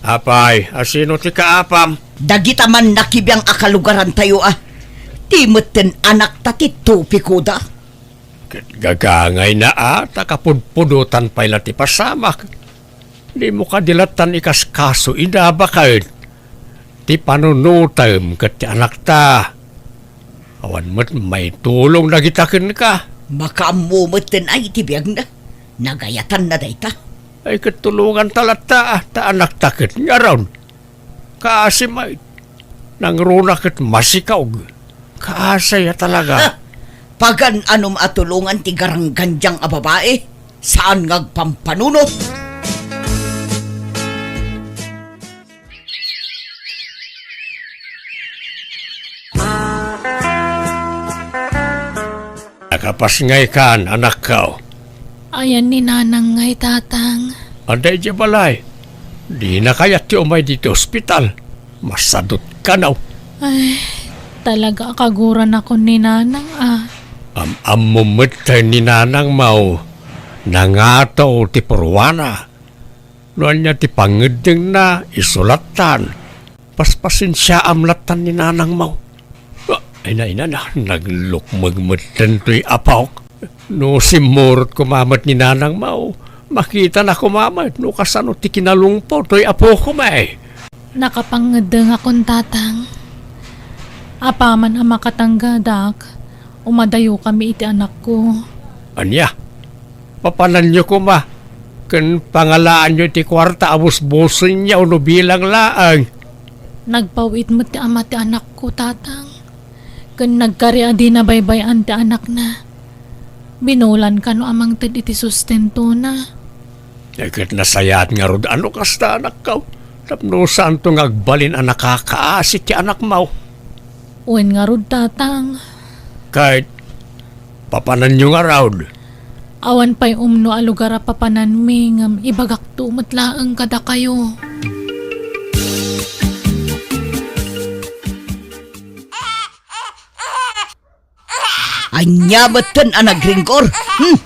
Apay, asino ti kaapam? Dagita mannakibiang a kalugarantayo a. Ti metten anakta ti tupikoda. Ket gagangayna a ta kapudpudotan pay la ti pasamak. Dimo kadi lattan ikaskaso ida baket ti panunotem ket ti anakta. Awan met maitulong dagita kenka. Makaammo metten ay ti biagna. Nagayatanna dayta. Ay, ket tulonganta latta, ta anakta ket ngarud. Kaasi met. Nangruna ket masikaog. Kaasi a talaga. Ha! Pagan-anom a tulongan ti garanggandiang a babai, saan nga agpampanunot. Nakapasngaykan, anakko? Ayan ni Nanang ngay, Tatang. Adda idiay balay. Dina kayat ti umay ditoy ospital. Masadut kano. Ay, talaga a kaguranakon ni Nanang a. Am-ammo met ni Nanangmo. Nangato ti purwana. No ania ti pangngeddengna, isu lattan. Paspasensiaam lattan ni Nanangmo. Ah, ay, na, ina na, naglukmeg metten toy apok. No simmurot koma met ni Nanangmo, makitana koma met no kasano ti kinalungpo toy apokoma. Nakapangngeddengakon, Tatang. Apaman a makatanggadak, umadayokami iti anakko. Ania? Papananyo koma, ken pangalaanyo iti kuarta a busbusenyo no bilang laeng. Nagpaw-it met ti ama ti anakko, Tatang. Ken nagkari a dina baybay-an ti anakna. Binulan kano a mangted iti sustentona. Ket nasayaat ngarud a no kasta, anakko, tapno saanto nga agbalin a nakakaasi ti anakmo. Wen ngarud, Tatang. Ket papananyo ngarud? Awan pay umno a lugar a papananmi, ngem ibagakto met laeng kadakayo. Ania metten a nagringgor? Hmm?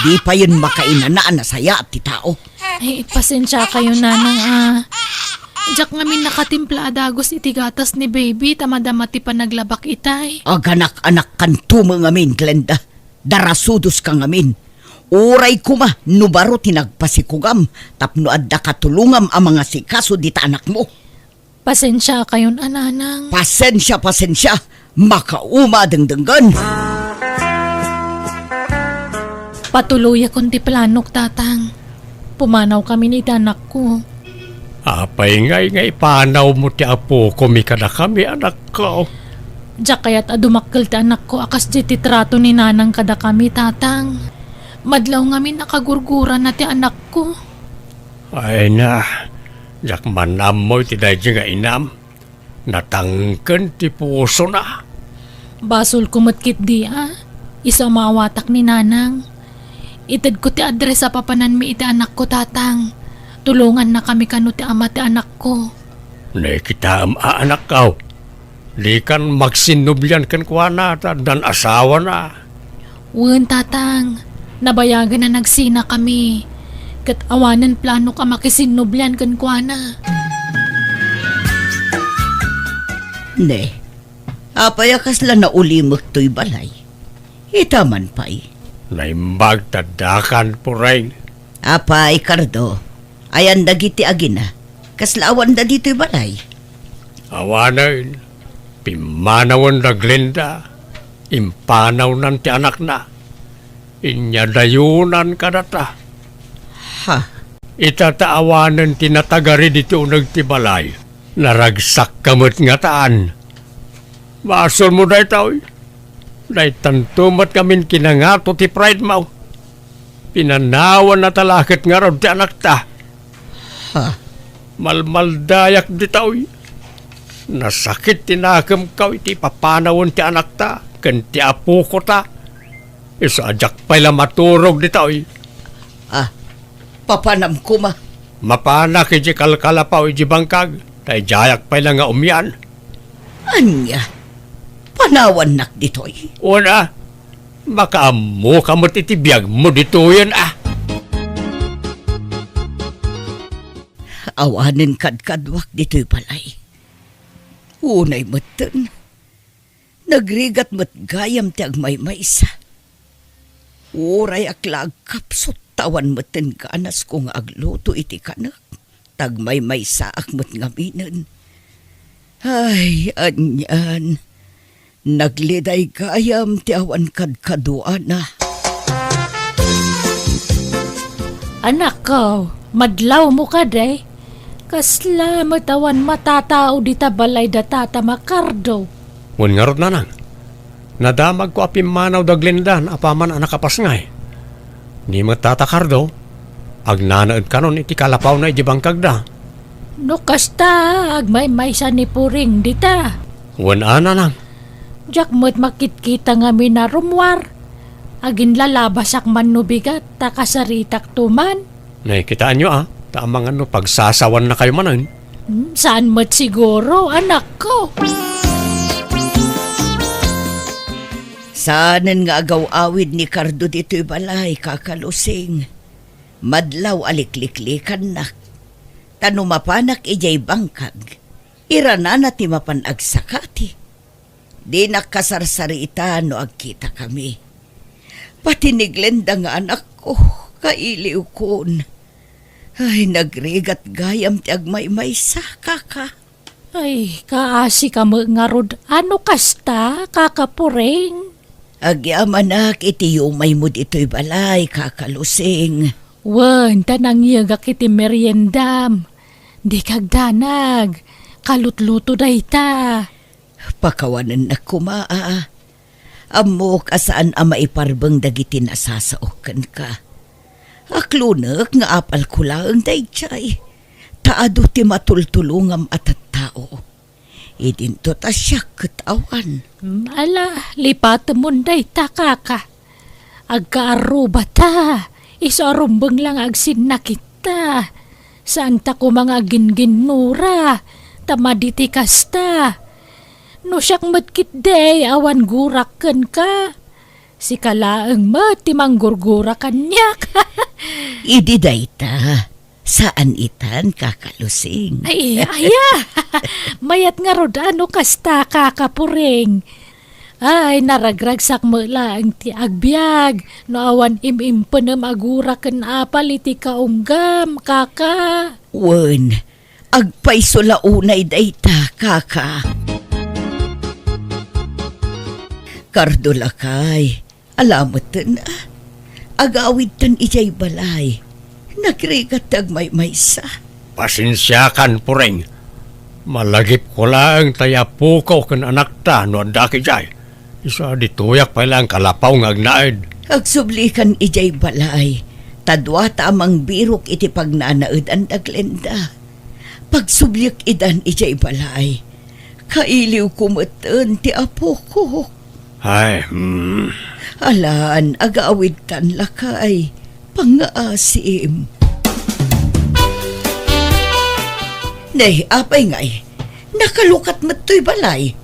Di payen makainana a nasayaat ti tao. Ay, pasensiakayo, Nanang, a. Diak ngamin nakatimpla a dagus iti gatas ni baby ta madama ti panaglabak itay. Aganak-anakkanto met ngamin, Glenda. Darasudoska ngamin. Uray koma no baro ti nagpasikugam tapno adda katulongam a mangasikaso dita anakmo. Pasensiakayon a, Nanang. Pasensia, pasensia. Makauma a dengdenggen. Patuloyakon ti planok, Tatang. Pumanawkamin iti anakko. Apay ngay nga ipanawmo ti apokomi kadakami, anakko? Diak kayat a dumakkel ti anakko a kasdi ti trato ni Nanang kadakami, Tatang. Madlaw ngamin a kagurgurana ti anakko. Ay na, diak man ammo iti daydi nga inam. Natangken ti pusona. Basolko met ketdi a, isu a maawatak ni Nanang. Itedko ti address a papananmi iti anakko, Tatang. Tulongannakami kano ti ama ti anakko. Nakitaem a, anakko. Dikan magsinnublian kenkuana ta addan asawana. Wen, Tatang. Nabayagan a nagsinakami. Ket awanen planok a makisinnublian kenkuana. Ne, apay a kasla naulimek toy balay? Ita man pay. Naimbag ta addakan, Pureng. Apay, Cardo, ayan dagiti agina? Kasla awanda ditoy balay? Awanen, pimmanawen da Glenda, impanawnan ti anakna. Inyadayonan kadata. Ha? Ita ta awanen ti natagari ditoy uneg ti balay. Naragsakka met ngataan. Basolmo daytoy. Daytanto met ngamin kinangato ti pride mo. Pinanawanna ta la ket ngarud ti anakta. Ha? Malmaldayak ditoy. Nasakit ti nakemko iti ipapanawen ti anakta ken ti apokota. Isu a diak pay la maturog ditoy. Ah, papanam koma. Mapanak iti kalkalapaw iti bangkag, ta idiayak pay la nga umian. Ania? Panawannak ditoy? Una, makaammoka met iti biagmo ditoyen, a. Awanen kadkaduak ditoy balay. Unay metten, nagrigat met gayam ti agmaymaysa. Uray ak la agkapsut ta awan metten ganasko nga agluto iti kanek. Ta agmaymaysaak met ngaminen. Ay, anian. Nagliday gayam ti awan kadkaduana. Anakko, madlawmo kadi? Kasla met awan matatao dita balay da Tata Makardo. Wen ngarud, Nanang. Nadamagko a pimmanaw da Glenda apaman a nakapasngay. Ni met Tata Cardo, agnanaed kanon iti kalapawna iti bangkagda. No kasta, agmaymaysa ni Puring dita. Wen a, Nanang. Diak met makitkita ngamin a rummuar. Aginlalabasak man no bigat, ta kasaritakto man. Nay, kitaenyo a, ta amangan no pagsasawannakayo manen. Hmm, saan met siguro, anakko? Saanen nga agaw-awid ni Cardo ditoy balay, Kaka Lusing. Madlaw a likliklikannak. Ta no mapanak idiay bangkag, iranana ti mapan agsakati. Dinak kasarsarita no agkitakami. Pati ni Glenda nga anakko, kailiwkon. Ay, nagrigat gayam ti agmaymaysa, Kaka. Ay, kaasika met ngarud a no kasta, Kaka Puring. Agyamanak iti yumaymo ditoy balay, Kaka Lusing. Wen, ta nangyegak iti meriendam. Dika agdanag. Kalutluto dayta. Pakawanennak koma, a. Ammok a saan a maiparbeng dagiti nasasaok kenka. Aklonek nga apalko laeng daydiay, ta adu ti matultulongam a tattao. Idinto ta siak ket awan. Hmm, ala, lipatemon dayta, Kaka. Agkaarrubata, isu a rumbeng la nga agsinnakitta. Saanta koma nga agingginnura, ta madi ti kasta. No siak met ketdi, awan gurak kenka. Sika laeng met ti manggurgura kaniak. Idi dayta, Saan itan, Kaka Lusing? Ay, aya! Mayat ngarud no kasta, Kaka Puring. Ay, naragragsak met laeng ti agbiag no awan im-impenem a gura ken apal iti kaunggam, Kaka. Wen, agpayso la unay dayta, Kaka. Kardo, lakay, ala metten, ah. Agawidtan idiay balay. Nagrigat ti agmaymaysa. Pasensiakan, Puring. Malagipko laeng ta apoko ken anakta no addaak idiay. Isu a ditoyak pay laeng kalapaw nga agnaed. Agsublikan idiay balay, ta duata a mangbirok iti pagnanaedan da Glenda. Pagsubliek idan idiay balay, kailiwko metten ti apoko. Ay, hmm. Alan, agawidtan, lakay. Pangngaasim. Ne, apay ngay, nakalukat met toy balay.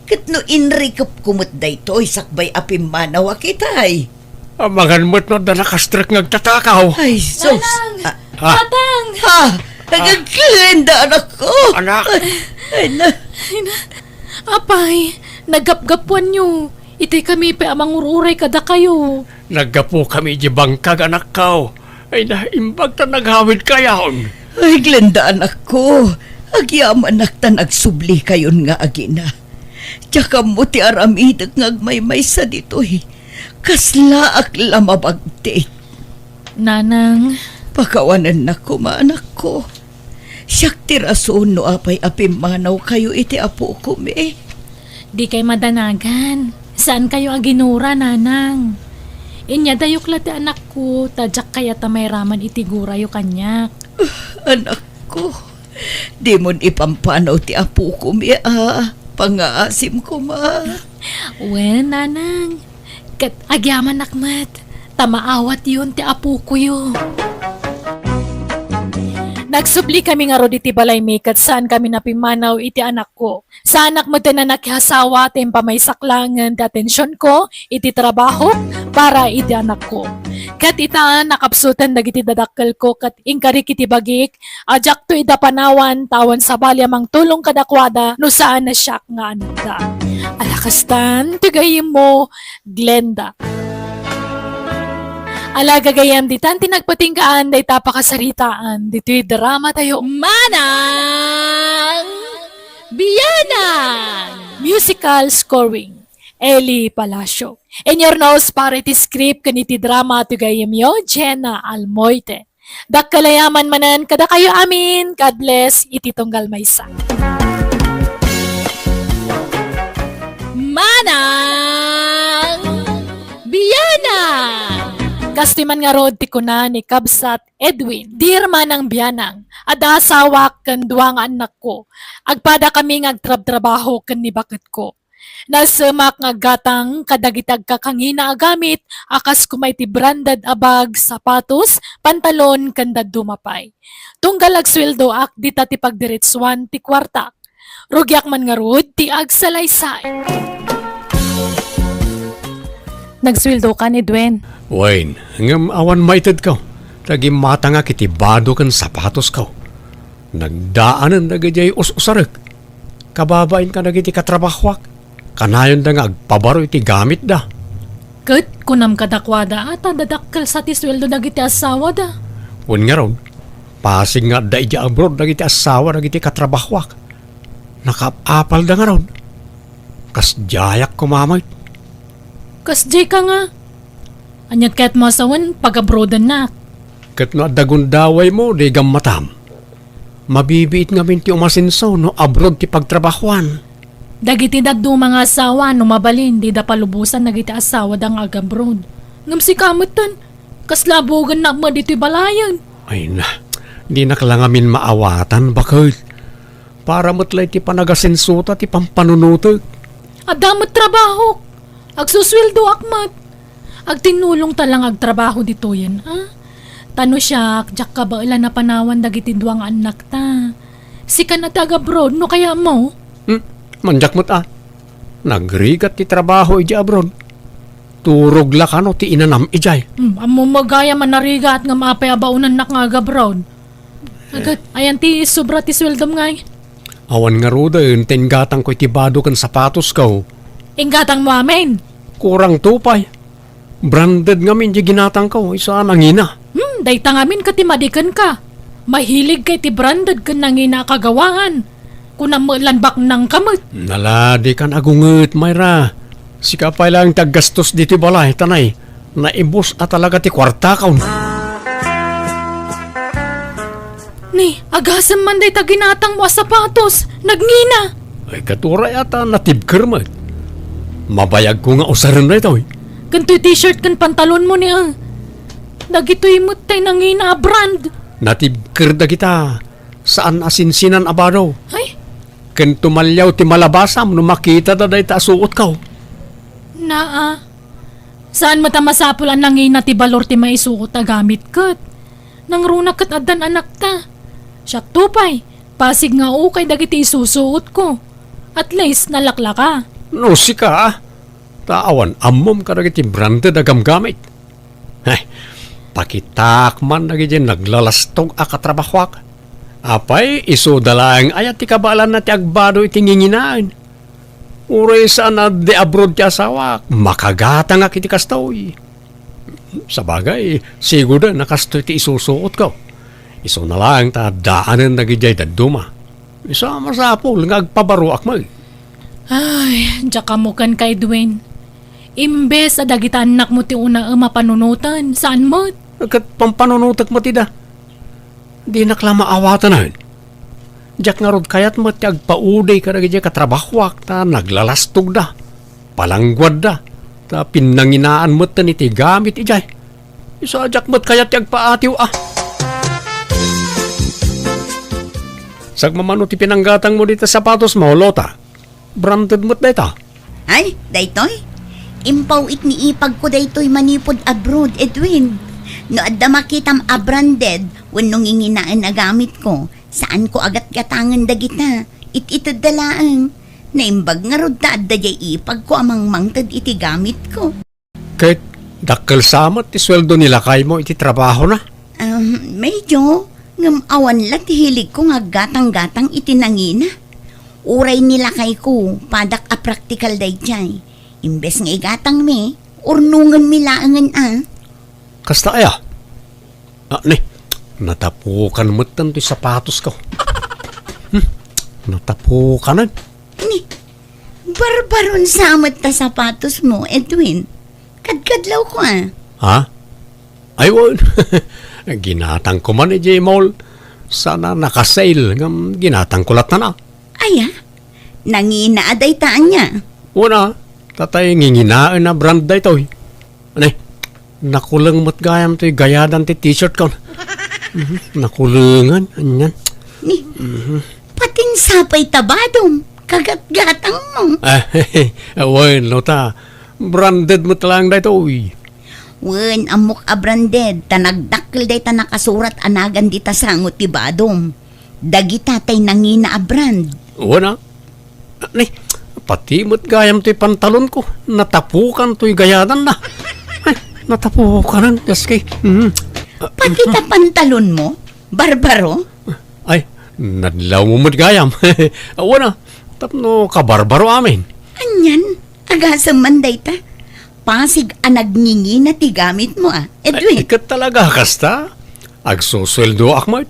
Ket no inrikepko met daytoy sakbay a pimmanawak itay. Amangan met no adda nakastrek nga agtatakaw. Ay, sus. Nanang! Ah. Ah. Tatang! Ha? Ah. Agagkilenda, anakko. Anak. Ay, ay, na. Ay, na. Apay, naggapgapuanyo. Itay kami pay a mangur-uray kadakayo. Naggapukami iti bangkag, anakko. Ay, naimbag ta nagawidkayon. Ay, Glenda, anakko. Agyamanak ta nagsublikayon nga agina. Diak ammo ti aramidek nga agmaymaysa ditoy. Kaslaak la mabagtik. Nanang. Pakawanennak koma, anakko. Siak ti rason no apay a pimmanawkayo iti apokomi. Dikay madanagan. Saankayo a ginura, Nanang. Inyadayok la ti anakko, ta diak kayat a mairaman iti gurayo kaniak. Anakko, dimon ipampanaw ti apokomi a pangngaasim koma. Wen, Nanang. Ket agyamanak met, ta maawatyon ti apokoyo. Nagsubli kami ngarud iti balaymi ket saan kami napimmanaw iti anakko. Saanak met a nakiasawa ta impamaysak laengen ti atensionko iti trabahok para iti anakko. Ket ita, nakapsuten dagiti dadakkelko ket inkarik iti bagik a diakto ida panawan ta awan sabali a mangtulong kadakuada no saan a siak nga anakda. Ala kastan ti gayyemmo, Glenda. Ala gagayyem, ditan ti nagpatinggaan dayta pakasaritaan ditoy drama tayo, Manang Bianang! Musical scoring, Eli Palacio. In your nose para iti script ken iti drama ti gayyemyo, Jenna Almoite. Dakkel a yaman manen kadakayo amin. God bless iti tunggal maysa. Manang Bianang! Kastoy man ngarud ti kuna ni Kabsat Edwin, Dear Manang Bianang, adda asawak ken dua nga annakko. Agpada kami nga agtrabtrabaho ken ni baketko. Nalsemak nga aggatang kadagiti agkakangina a gamit a kas koma iti branded a bag, sapatos, pantalon, ken dadduma pay. Tunggal agsueldoak, dita ti pagdiretsuan ti kuartak. Rugiak man ngarud ti agsalaysay. Nagsueldokan, Edwin. Wen, ngem awan maitedko, ta gimmatangak iti bado ken sapatosko. Nagdaanen dagidiay us-usarek. Kababain kadagiti katrabahoak, kanayonda nga agpabaro iti gamitda. Ket kunam kadakuada a ta dadakkel sa ti sueldo dagiti asawada. Wen ngarud, pasig nga adda idiay abroad dagiti asawa dagiti katrabahoak. Nakaap-apalda ngarud. Kasdiayak koma met. Kasdiay ka nga? Ania kayatmo a sawen, pagabroadennak? Ket no adda gundawaymo, di gammatam. Mabibiit ngamin ti umasenso no abroad ti pagtrabahoan. Dagiti dadduma nga asawa, no mabalin, dida palubosan dagiti asawada nga agabroad. Ngem sika metten, kasla buogennak met ditoy balayen. Ay na, dinak la ngamin maawatan, baket. Para met la iti panagasensota ti pampanunotek. Adda met trabahok. Agsusueldoak met. Agtinnulongta la nga agtrabaho ditoyen, a? Ta no siak, diak kabaelan a panawan dagiti dua nga annakta. Sikan a ti agabroad, no kayatmo? Hmm, mandiak met a. Nagrigat ti trabaho idiay abroad. Turog la kano ti inanam idiay. Hmm, ammom gayam a narigat ngem apay a baonannak nga agabroad? Ket, ayan ti sobra ti sueldom ngay? Awan ngaruden ti inggatangko iti bado ken sapatosko. Inggatangmo amin? Kurangto pay. Branded ngamin ti ginatangko, isu a nangina. Hmm, dayta ngamin ket ti madikenka. Mahiligka iti branded ken nangina a kagawaan. Kunam met lan baknangka met. Nala, dikan agunget, Myra. Sika pay laeng ti aggastos ditoy balay, ta nay, naibus a talaga ti kuartakon. Ni, agasem man dayta ginatangmo a sapatos, nagngina. Ay, ket uray a ta natibker met. Mabayagko nga usaren daytoy. Ken toy t-shirt ken pantalonmo ni, ah. Dagitoy met tay nangina a brand. Natibker dagita. Saan a sinsinan a bado. Ay? Ken tumaliaw ti malabasam no makitada dayta a suotko. Naa. Saan met a masapul a nangina ti balor ti maisuot a gamit ket. Nangruna ket addan anakta. Siakto pay, pasig nga ukay dagiti isusuotko. At least, nalaklaka. No sika, ta awan ammom kadagiti branded a gamgamit. Heh, pakitaak man dagiti naglalastog a katrabahoak. Apay, isuda laeng aya ti kabaelanna ti agbado iti nginginaen? Uray saan a di abroad ti asawak, makagatangak iti kastoy. Sabagay, sigurda a kastoy ti isusuotko. Isuna laeng ta addaanen dagidiay dadduma. Isu a masapul nga agpabaroak met. Ay, diak ammo kenka, Edwin. Imbes a dagita annakmo ti unaem a panunoten, saan met? Ket pampanunotek met ida. Dinak la maawatanen. Diak ngarud kayat met ti agpaudi kadagiti katrabahoak ta naglalastogda, palangguadda, ta pinnanginaan metten iti gamit idiay. Isu a diak met kayat ti agpaatiw a. Sagmamano ti pinanggatangmo dita sapatosmo, Lota. Branded met dayta. Ay, daytoy? Impaw-it ni ipagko daytoy manipud abroad, Edwin. No adda makitam a branded wenno nginginaen a gamitko, saanko a gatgatangen dagita. It-itedda laeng. Naimbag ngarud ta adda diay ipagko a mangmangted iti gamitko. Ket dakkel sa met ti sueldo ni lakaymo iti trabahona? Um, medyo, ngem awan la ti hiligko nga aggatang-gatang iti nangina. Uray ni lakayko, padak a praktikal daydiay. Imbes nga igatangmi, urnongenmi laengen a. Kasta aya? Ah, ni, natapukan metten toy sapatosko. Hmm, natapukanen. Ni, barbaron sa met ta sapatosmo, Edwin. Kadkadlawko a. Ha? Ay, wen. Ginatangko man idiay mall. Sana naka-sale ngem ginatangko latta a. Aya? Nangina a dayta ania? Wen a, tatay nginginaen a brand daytoy. Ani, nakuleng met gayam toy gayadan ti t-shirtkon. Mhm, nakulengen, anian. Ni, Mhm. Patin sapay ta badom, kagatgatangmo. Ah, wen, Lota, branded met laeng daytoy. Wen, ammok a branded, ta nagdakkel dayta nakasurat a nagan dita sango ti badom. Dagita tay nangina a brand. Wen a. Ni, pati met gayam toy pantalonko, natapukan toy gayadanna. Ay, natapukanen, Dios kay. Mhm. Pati ta pantalonmo, barbaro? Ay, nadlawmo met gayam. Wen a, tapno kabarbaro amin. Anian, agasem man dayta. Pasig a nagngingina ti gamitmo a, Edwin. Ay, ket talaga kasta? Agsusueldoak met.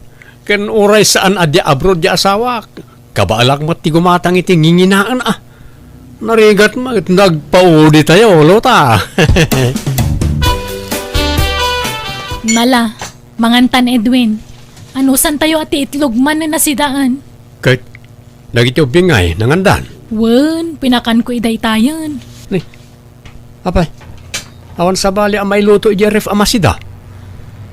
Ken uray saan a dia abroad ti asawak, kabaelak met ti gumatang iti nginginaen a. Narigat met, nagpauditayo, Lota. Nala, mangantan, Edwin. Anusantayo a ti itlog manen a sidaen? Ket dagiti ubbing ngay, nangandan? Wen, pinakanko idaytayen. Ni, Apay, awan sabali a mailuto idiay ref a masida.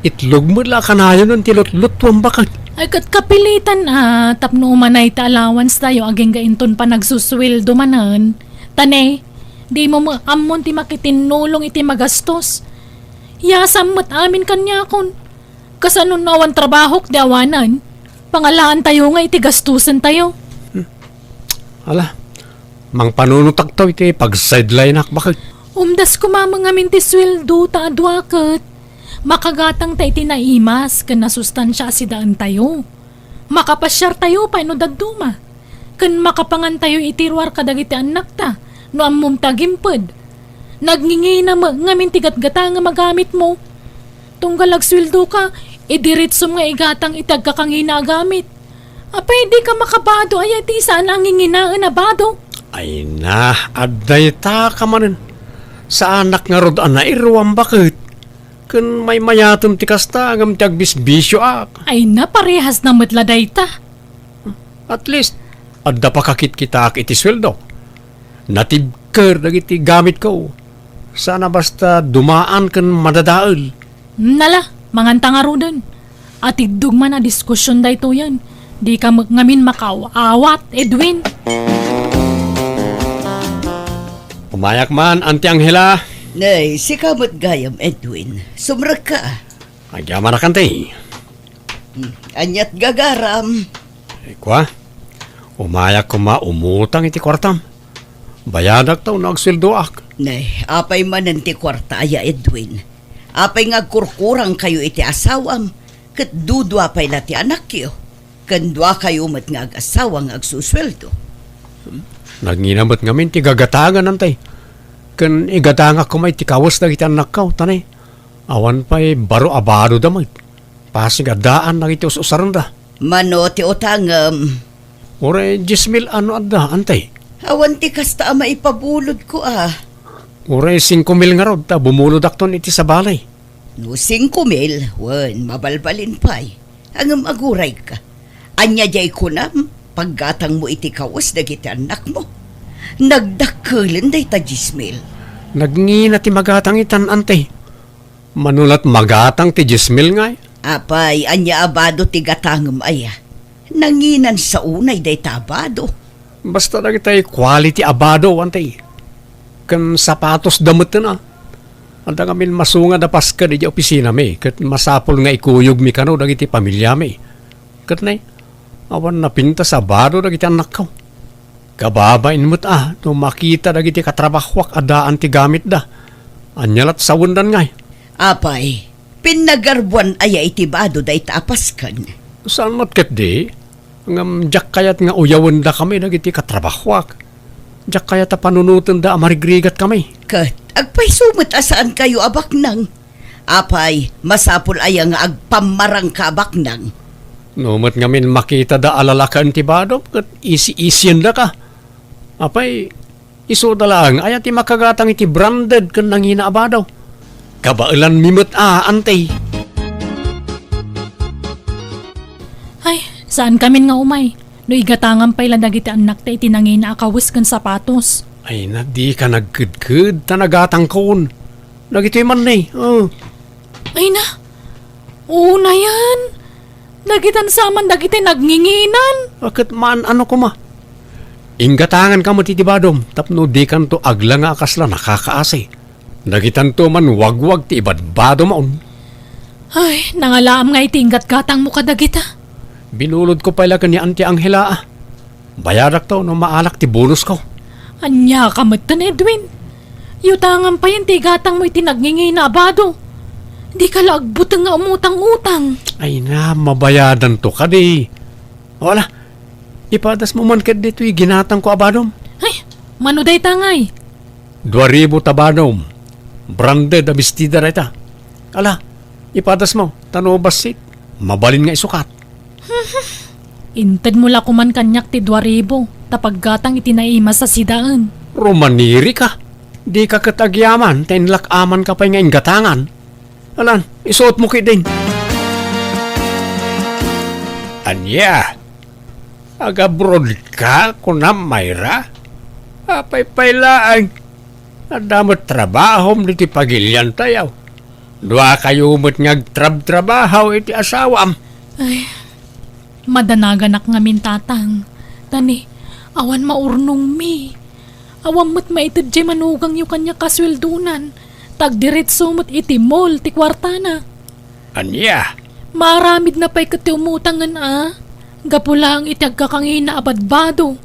Itlog met la a kanayonen ti lutlutuam baket. Ay, ket kapilitan a tapno umanay ti allowance tayo agingga inton panagsusueldo manen. Ta ne, dimo met ammon ti makitinnulong iti magastos. Yasam met amin kaniakon. Kasano no awan trabahok ti awanan? Pangalaantayo nga iti gastusentayo. Hmm. Ala, mangpanunotakto iti pag-sidelineak baket. Umdas koma ngamin ti sueldo ta adua ket makagatangta iti naimas ken nasustansia a sidaentayo. Makapasiartayo pay no dadduma, ken makapangantayo iti ruar kadagiti annakta no ammom ti agimped. Nagngingina met ngamin ti gatgatangem a gamitmo. Tunggal agsueldoka, idiretsom nga igatang iti agkakangina a gamit. Apay, dika makabado aya iti saan a nginginaen a bado? Ay na, adda ita ka manen. Saanak ngarud a nairuam baket. Ken maymayatem ti kasta ngem ti agbisbisioak. Ay na, parehasna met la dayta. At least, adda pakakitkitaak iti sueldo. Natibker dagiti gamitko. Saan a basta dumaan ken madadael. Nala, manganta ngaruden. Atiddog man a diskusion daytoyen. Dika met ngamin makaaw-awat, Edwin. Umayak man, Auntie Angela. Nay, sika met gayam, Edwin. Sumrekka. Agyamanak, Auntie. Hmm, aniat gagaram? Eh, kua? Umayak koma umutang iti kuartam. Bayadak ta no agsueldoak. Nay, apay manen ti kuarta aya, Edwin? Apay nga agkurkurangkayo iti asawam, ket dudua pay la ti anakyo, ken duakayo met nga agasawa nga agsusueldo? Nagngina met ngamin ti gagatangan, Auntie. Ken igatangak koma iti kawes dagiti annakko, ta ne, awan pay baro a badoda met. Pasig a daan dagiti us-usarenda. Mano ti utangem? Uray dies mil a no adda, Auntie. Awan ti kasta a maipabulodko a. Uray singko mil ngarud ta bumulodakton iti sabali. No singko mil, wen, mabalbalin pay. Ngem agurayka. Ania diay kunam, paggatangmo iti kawes dagiti annakmo? Nagdakkelen dayta dies mil. Nagngina ti magatang itan, Auntie. Mano lat magatang ti dies mil ngay? Apay, ania a bado ti gatangem aya? Nanginan sa unay dayta a bado. Basta dagitay quality a bado, Auntie. Ken sapatosda metten a. Adda ngamin masungad a pasked idiay opisinami, ket masapul nga ikuyogmi kano dagiti pamiliami. Ket ne, awan napintas a bado dagiti annakko. Kababain met a no makita dagiti katrabahoak a daan ti gamitda. Ania lat sawendan ngay? Apay, pinnagarbuan aya iti bado dayta a pasken? Saan met ketdi, ngem diak kayat nga uyawendakami dagiti katrabahoak. Diak kayat a panunotenda a marigrigatkami. Ket agpayso met a saankayo a baknang? Apay, masapul aya nga agpammarangka a baknang? No met ngamin makitada a lalaken ti badom ket isi-isiendaka. Apay, isuda laeng aya ti makagatang iti branded ken nangina a bado? Kabaelanmi met a, Auntie. Ay, saankamin nga umay. No igatangan pay la dagiti annakta iti nangina a kawes ken sapatos. Ay na, dika nagkedked ta nagatangkon. Dagitoy man ne, oh. Ay na, unayen. Dagitan saman dagiti nagnginginan. A, ket maan-ano koma. Inggatanganka met iti badom tapno dikanto aglanga a kasla nakakaasi. Dagitanto man wagwag ti ibadbadom. Ay, nangalaam nga iti inggatgatangmo kadagita. Binulodko pay la ken ni Auntie Angela a. Bayadakto no maalak ti bonusko. Ania ka metten, Edwin? Yutangan payen ti igatangmo iti nagngingina a bado. Dika la agbuteng nga umutang-utang. Ay na, mabayadanto kadi. O ala, ipadasmo man ket ditoy ginatangko a badom. Ay, mano dayta ngay? Dua ribu ta badom. Branded a bestida dayta. Ala, ipadasmo, ta no bassit, mabalin nga isukat. Intedmo la koman kaniak ti dua ribu, ta paggatang iti naimas a sidaen. Rumanirika. Dika ket agyaman, ta inlak-amanka pay nga inggatangan. Alan, isuotmo ketdin. Ania? Agabrodka, kunam, Myra? Apay pay laeng. Adda met trabahom ditoy pagiliantayo. Duakayo met nga agtrabtrabaho iti asawam. Ay, madanaganak ngamin, Tatang. Ta ne, awan maurnongmi. Awan met maited diay manugangyo kaniak a sueldonan, ta agdiretso met iti mall ti kuartana. Ania? Maaramidna pay ket ti umutangen a, gapu laeng iti agkakangina a badbado.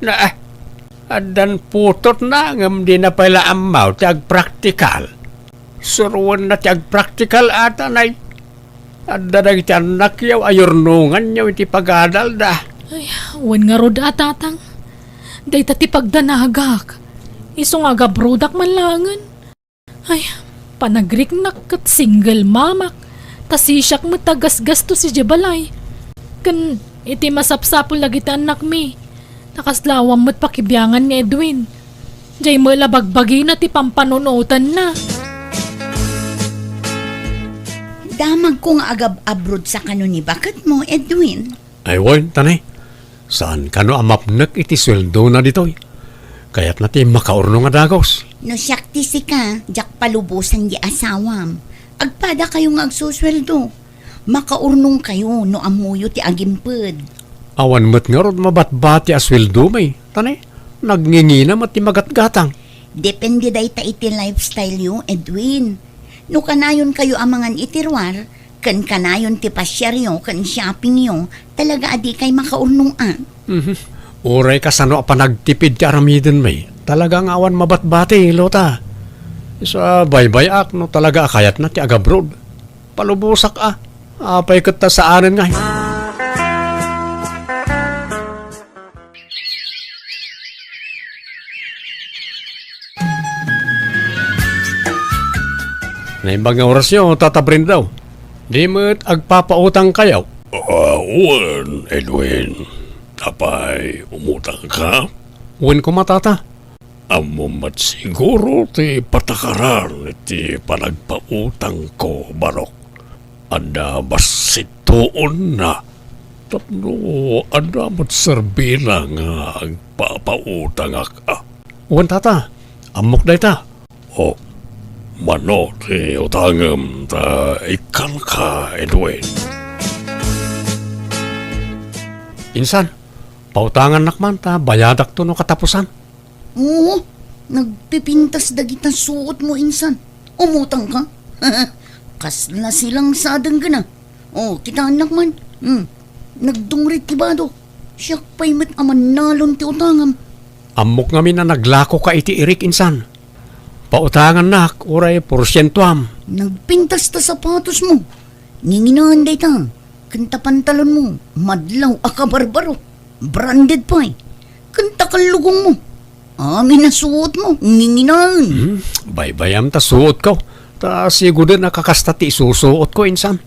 Na, addan putotna ngem dina pay la ammo ti agpraktikal. Suroenna ti agpraktikal ata, nay. Adda dagiti annakyo a yurnonganyo iti pagadalda. Ay, wen ngarud a, Tatang. Dayta ti pagdanagak. Isu nga agabrodak man laengen. Ay, panagriknak ket single mamak. Ta sisiak met a gasgastos idiay balay. Ken iti masapsapul dagiti annakmi, ta kasla awan met pakibiangan ni Edwin. Diay met la bagbagina ti pampanunotanna. Damagko nga agab-abroad sa kano ni baketmo, Edwin. Ay, wen, tani. Saan kano a mapnek iti sueldona ditoy. Kayatna ti makaurnong a dagus. No siak ti sika, diak palubosan di asawam. Agpada kayo nga agsusueldo. Makaurnong kayo no ammoyo ti agimped. Awan met ngarud mabatbati a sueldomi, tani. Nagngingina met ti magatgatang. Depende dayta iti lifestyle yo, Edwin. No kanayon kayo a mangan iti ruar, ken kanayon ti pasiaryo ken shoppingyo, talaga a dikay makaurnong a. Mhm. Uray kasano a panagtipid ti aramidenmi, talaga nga awan mabatbati, Lota. Isu a baybay-ak no talaga a kayatna ti agabroad. Palubosak a. Apay ket ta saanen ngay. Naimbag nga orasyo, Tata Brenda. Di met agpapautang kayo? Ah, wen, Edwin. Apay, umutang ka? Wen koma, Tata. Ammom met siguro ti patakaran iti panagpautangko, Barok. Adda bassit tuonna. Tapno adda met serbina nga agpapautangak a. Wen, Tata. Ammok dayta. O, mano ti utangem ta ikkanka, Edwin? Insan, pautangannak man ta bayadakto no katapusan. Oo, nagpipintas dagita suotmo insan. Umutang ka? Kasla silang sa denggana. Oh, kitaennak man. Hmm. Nagdungrit ti badok. Siak pay met a mannalon ti utangam. Ammok ngamin a naglako ka iti irik insan. Pautangannak, uray porsientoam. Nagpintas ta sapatosmo. Nginginaen dayta. Ken ta pantalonmo, madlaw a kabarbaro. Branded pay. Ken ta kallugongmo. Amin a suotmo, nginginaen. Hmm, baybayam ta suotko. Ta siguden a kakasta ti isusuotko, insan.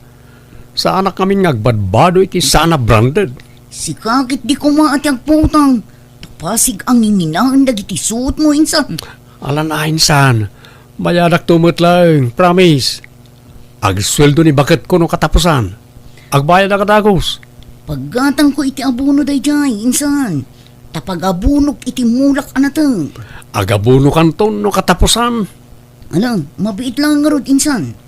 Saanak ngamin nga agbadbado iti saan a branded. Sika ket di koma a ti agpautang. Ta pasig a nginginaen dagiti suotmo, insan. Alan a, insan. Bayadakto met laeng, promise. Agsueldo ni baketko no katapusan. Agbayadak a dagus. Paggatangko iti abono daydiay, insan. Ta pagabonok iti mulak a nateng. Agabonokanton no katapusan. Ala, mabiit laeng ngarud, insan.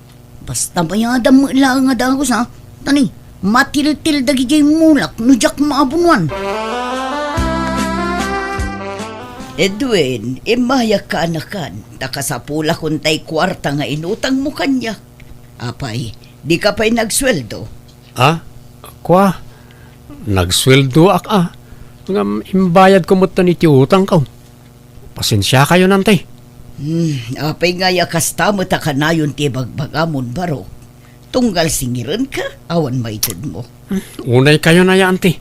Basta bayadam met laeng a dagus, ha? Tani, matiltil dagidiay mulak no diak maabonoan. Edwin, immayak kaanakan, ta kasapulakon tay kuarta nga inutangmo kaniak. Apay, dika pay nagsueldo? Ah, kua, nagsueldoak a, ngem imbayadko metten iti utangko. Pasensiakayon, anti. Hmm, apay ngay a kasta met a kanayon ti ibagbagamon, Barok? Tunggal singirenka, awan maitedmo. Hmm, unay kayon aya, anti.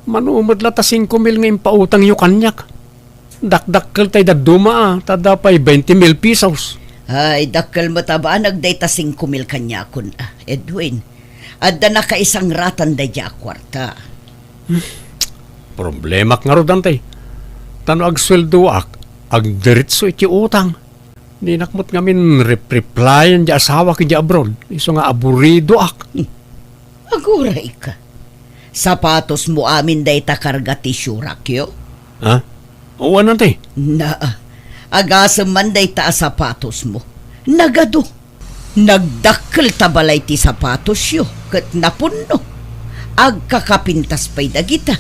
Mano met la ta singko mil nga impautangyo kaniak. Dakdakkel tay dadduma a, ta adda pay bainte mil pesos. Ay, dakkel met a banag dayta singko mil kaniakon a, Edwin. Adda nakaisangratan daydiay a kuarta. Hmm. Problemak ngarud, anti. Ta no agsueldoak, agdiretso iti utang. Dinak met ngamin rep-replyan di asawak idiay abroad, isu nga aburidoak. Hmm. Agurayka. Sapatosmo amin dayta karga ti siurakyo? Ha? Wen, anti. Naa. Agasem man dayta a sapatosmo. Nagadu. Nagdakkel ta balay ti sapatosyo ket napunno. Agkakapintas pay dagita.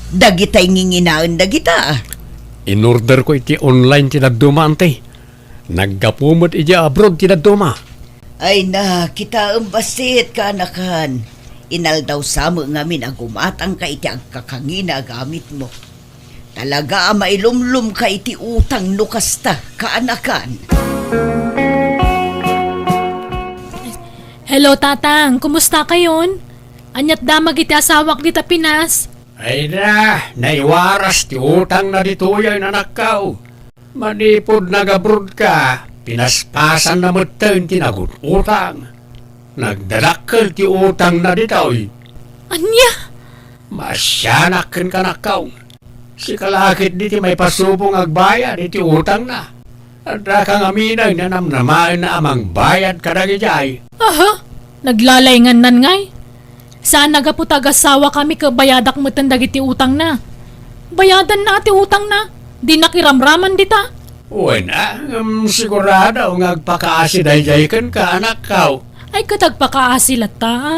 Dagitay nginginaen dagita. Inorderko iti online ti dadduma, anti. Naggapu met idiay abroad ti dadduma. Ay na, kitaem bassit, kaanakan. Inaldaw sa met ngamin a gumatangka iti agkakangina a gamitmo. Talaga a mailumlomka iti utang no kasta, kaanakan. Hello, Tatang. Kumusta kayon? Aniat damag iti asawak dita Pinas? Ay na, naiwaras ti utangna ditoy a inanakkaw. Manipud nag-abroad ka, pinaspasanna metten ti nagut-utang. Nagdadakkel ti utangna ditoy. Ania? Maasianak ken kanakkaw. Sika la ketdi ti maipasubo nga agbayad iti utangna. Addaka ngamin a namnamaenna a mangbayad kadagidiay. Aha? Naglalaingannan ngay? Saan a gapu ta agasawakami ket bayadak metten dagiti utangna. Bayadanna ti utangna. Dinak iramraman dita. Wen a, ngem sigurado nga agpakaasi daydiay kenka, anakkaw. Ay, ket agpakaasi latta, a.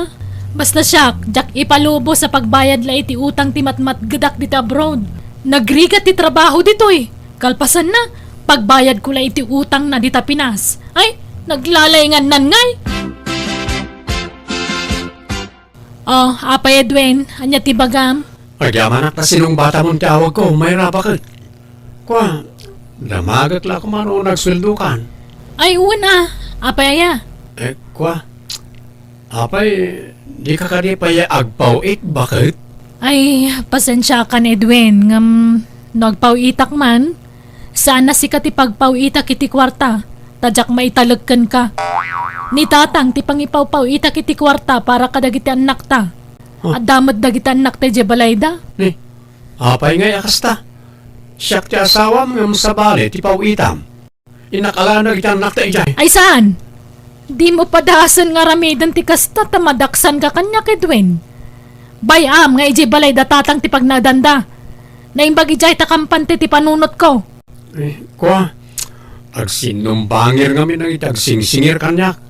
Basta siak, diak ipalubos a pagbayad la iti utang ti matmatgedak dita abroad. Nagrigat ti trabaho ditoy. Kalpasanna, pagbayadko la iti utangna dita Pinas. Ay, naglalaingannan ngay. Oh, Apay Edwin, ania ti bagam? Agyamanak ta sinungbatamon ti awagko, Mayra, baket. Kua, damagek la koma no nagsueldokan. Ay, wen a. Apay aya? Eh, kua, apay, dika kadi pay agpaw-it, baket? Ay, pasensiakan, Edwin, ngem no agpaw-itak man, saan a sika ti pagpaw-itak iti kuarta, ta diak maitalek kenka. Ni Tatang ti pangipawpaw-itak iti kuarta para kadagiti annakta. Huh? Adda met dagiti annakta idiay balayda. Ni, apay ngay a kasta? Siak ti asawam ngem sabali ti paw-itam. Innak a laeng dagiti annakta idiay. Ay saan? Dimo padasen nga aramiden ti kasta ta madaksanka kaniak, Edwin. Bay-am nga idiay balay da Tatang ti pagnaedanda. Naimbag idiay ta kampante ti panunotko. Eh, kua, agsinumbangir ngamin dagiti agsingsingir kaniak.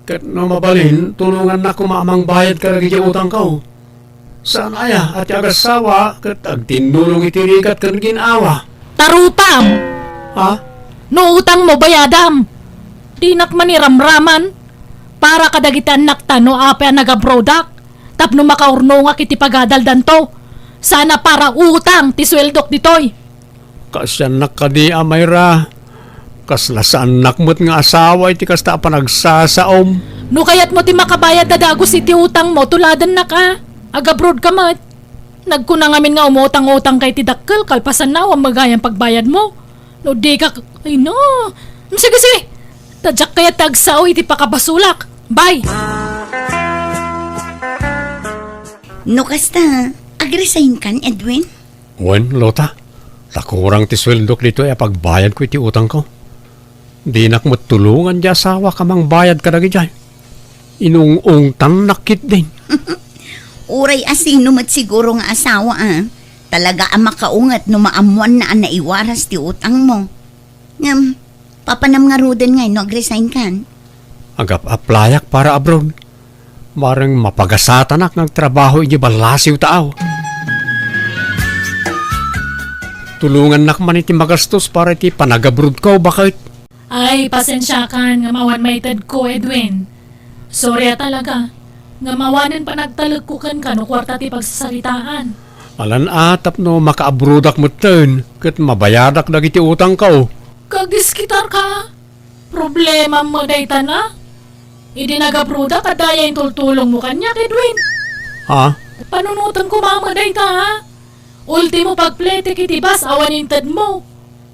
Ket no mabalin, tulongannak koma a mangbayad kadagiti utangko. Saan aya a ti agassawa ket agtinnulong iti rigat ken gin-awa? Ta rupam! Ha? No utangmo, bayadam! Dinak man iramraman para kadagiti annakta no apay a nagabrodak tapno makaurnongak iti pagadaldanto. Saan a para utang ti sueldok ditoy. Kaasiannak kadi a, Mayra? Kasla saannak met nga asawa iti kasta a panagsasaom. No kayatmo ti makabayad a dagus iti utangmo, tuladennak a. Agabroad ka met. Nagkuna ngamin nga umutang-utang ka iti dakkel, kalpasanna, awan met gayam pagbayadmo. No di ka, ay no. Mm, sige, sige. Ta diak kayat ti agsao iti pakabasolak. Bye! No kasta, agresign kan, Edwin? Wen, Lota, ta kurang ti sueldok ditoy a pagbayadko iti utangko. Dinak met tulongan ti asawak a mangbayad kadagidiay. Inung-ungtannak ketdin. Uray a sino met siguro nga asawa a talaga a makaunget no maammoanna a naiwaras ti utangmo. Ngem, papanam ngaruden ngay no agresign kan? Agap-aplayak para abroad. Bareng mapagasatanak nga agtrabaho iti ballasiw taaw. Tulongannak man iti magastos para iti panagabrodko, baket. Ay, pasensiakan nga awan maitedko, Edwin. Sorry a talaga. Nga awanen panagtalekko kenka no kuarta ti pagsasaritaan. Alan a tapno makaabrodak metten ket mabayadak dagiti utangko. Kagdiskitar ka? Problemam met dayta na? Idi nagabrodak, adda aya intultulongmo kaniak, Edwin? Ha? Panunotem koma met dayta, ha? Ultimo pagpletek iti bus awan intedmo.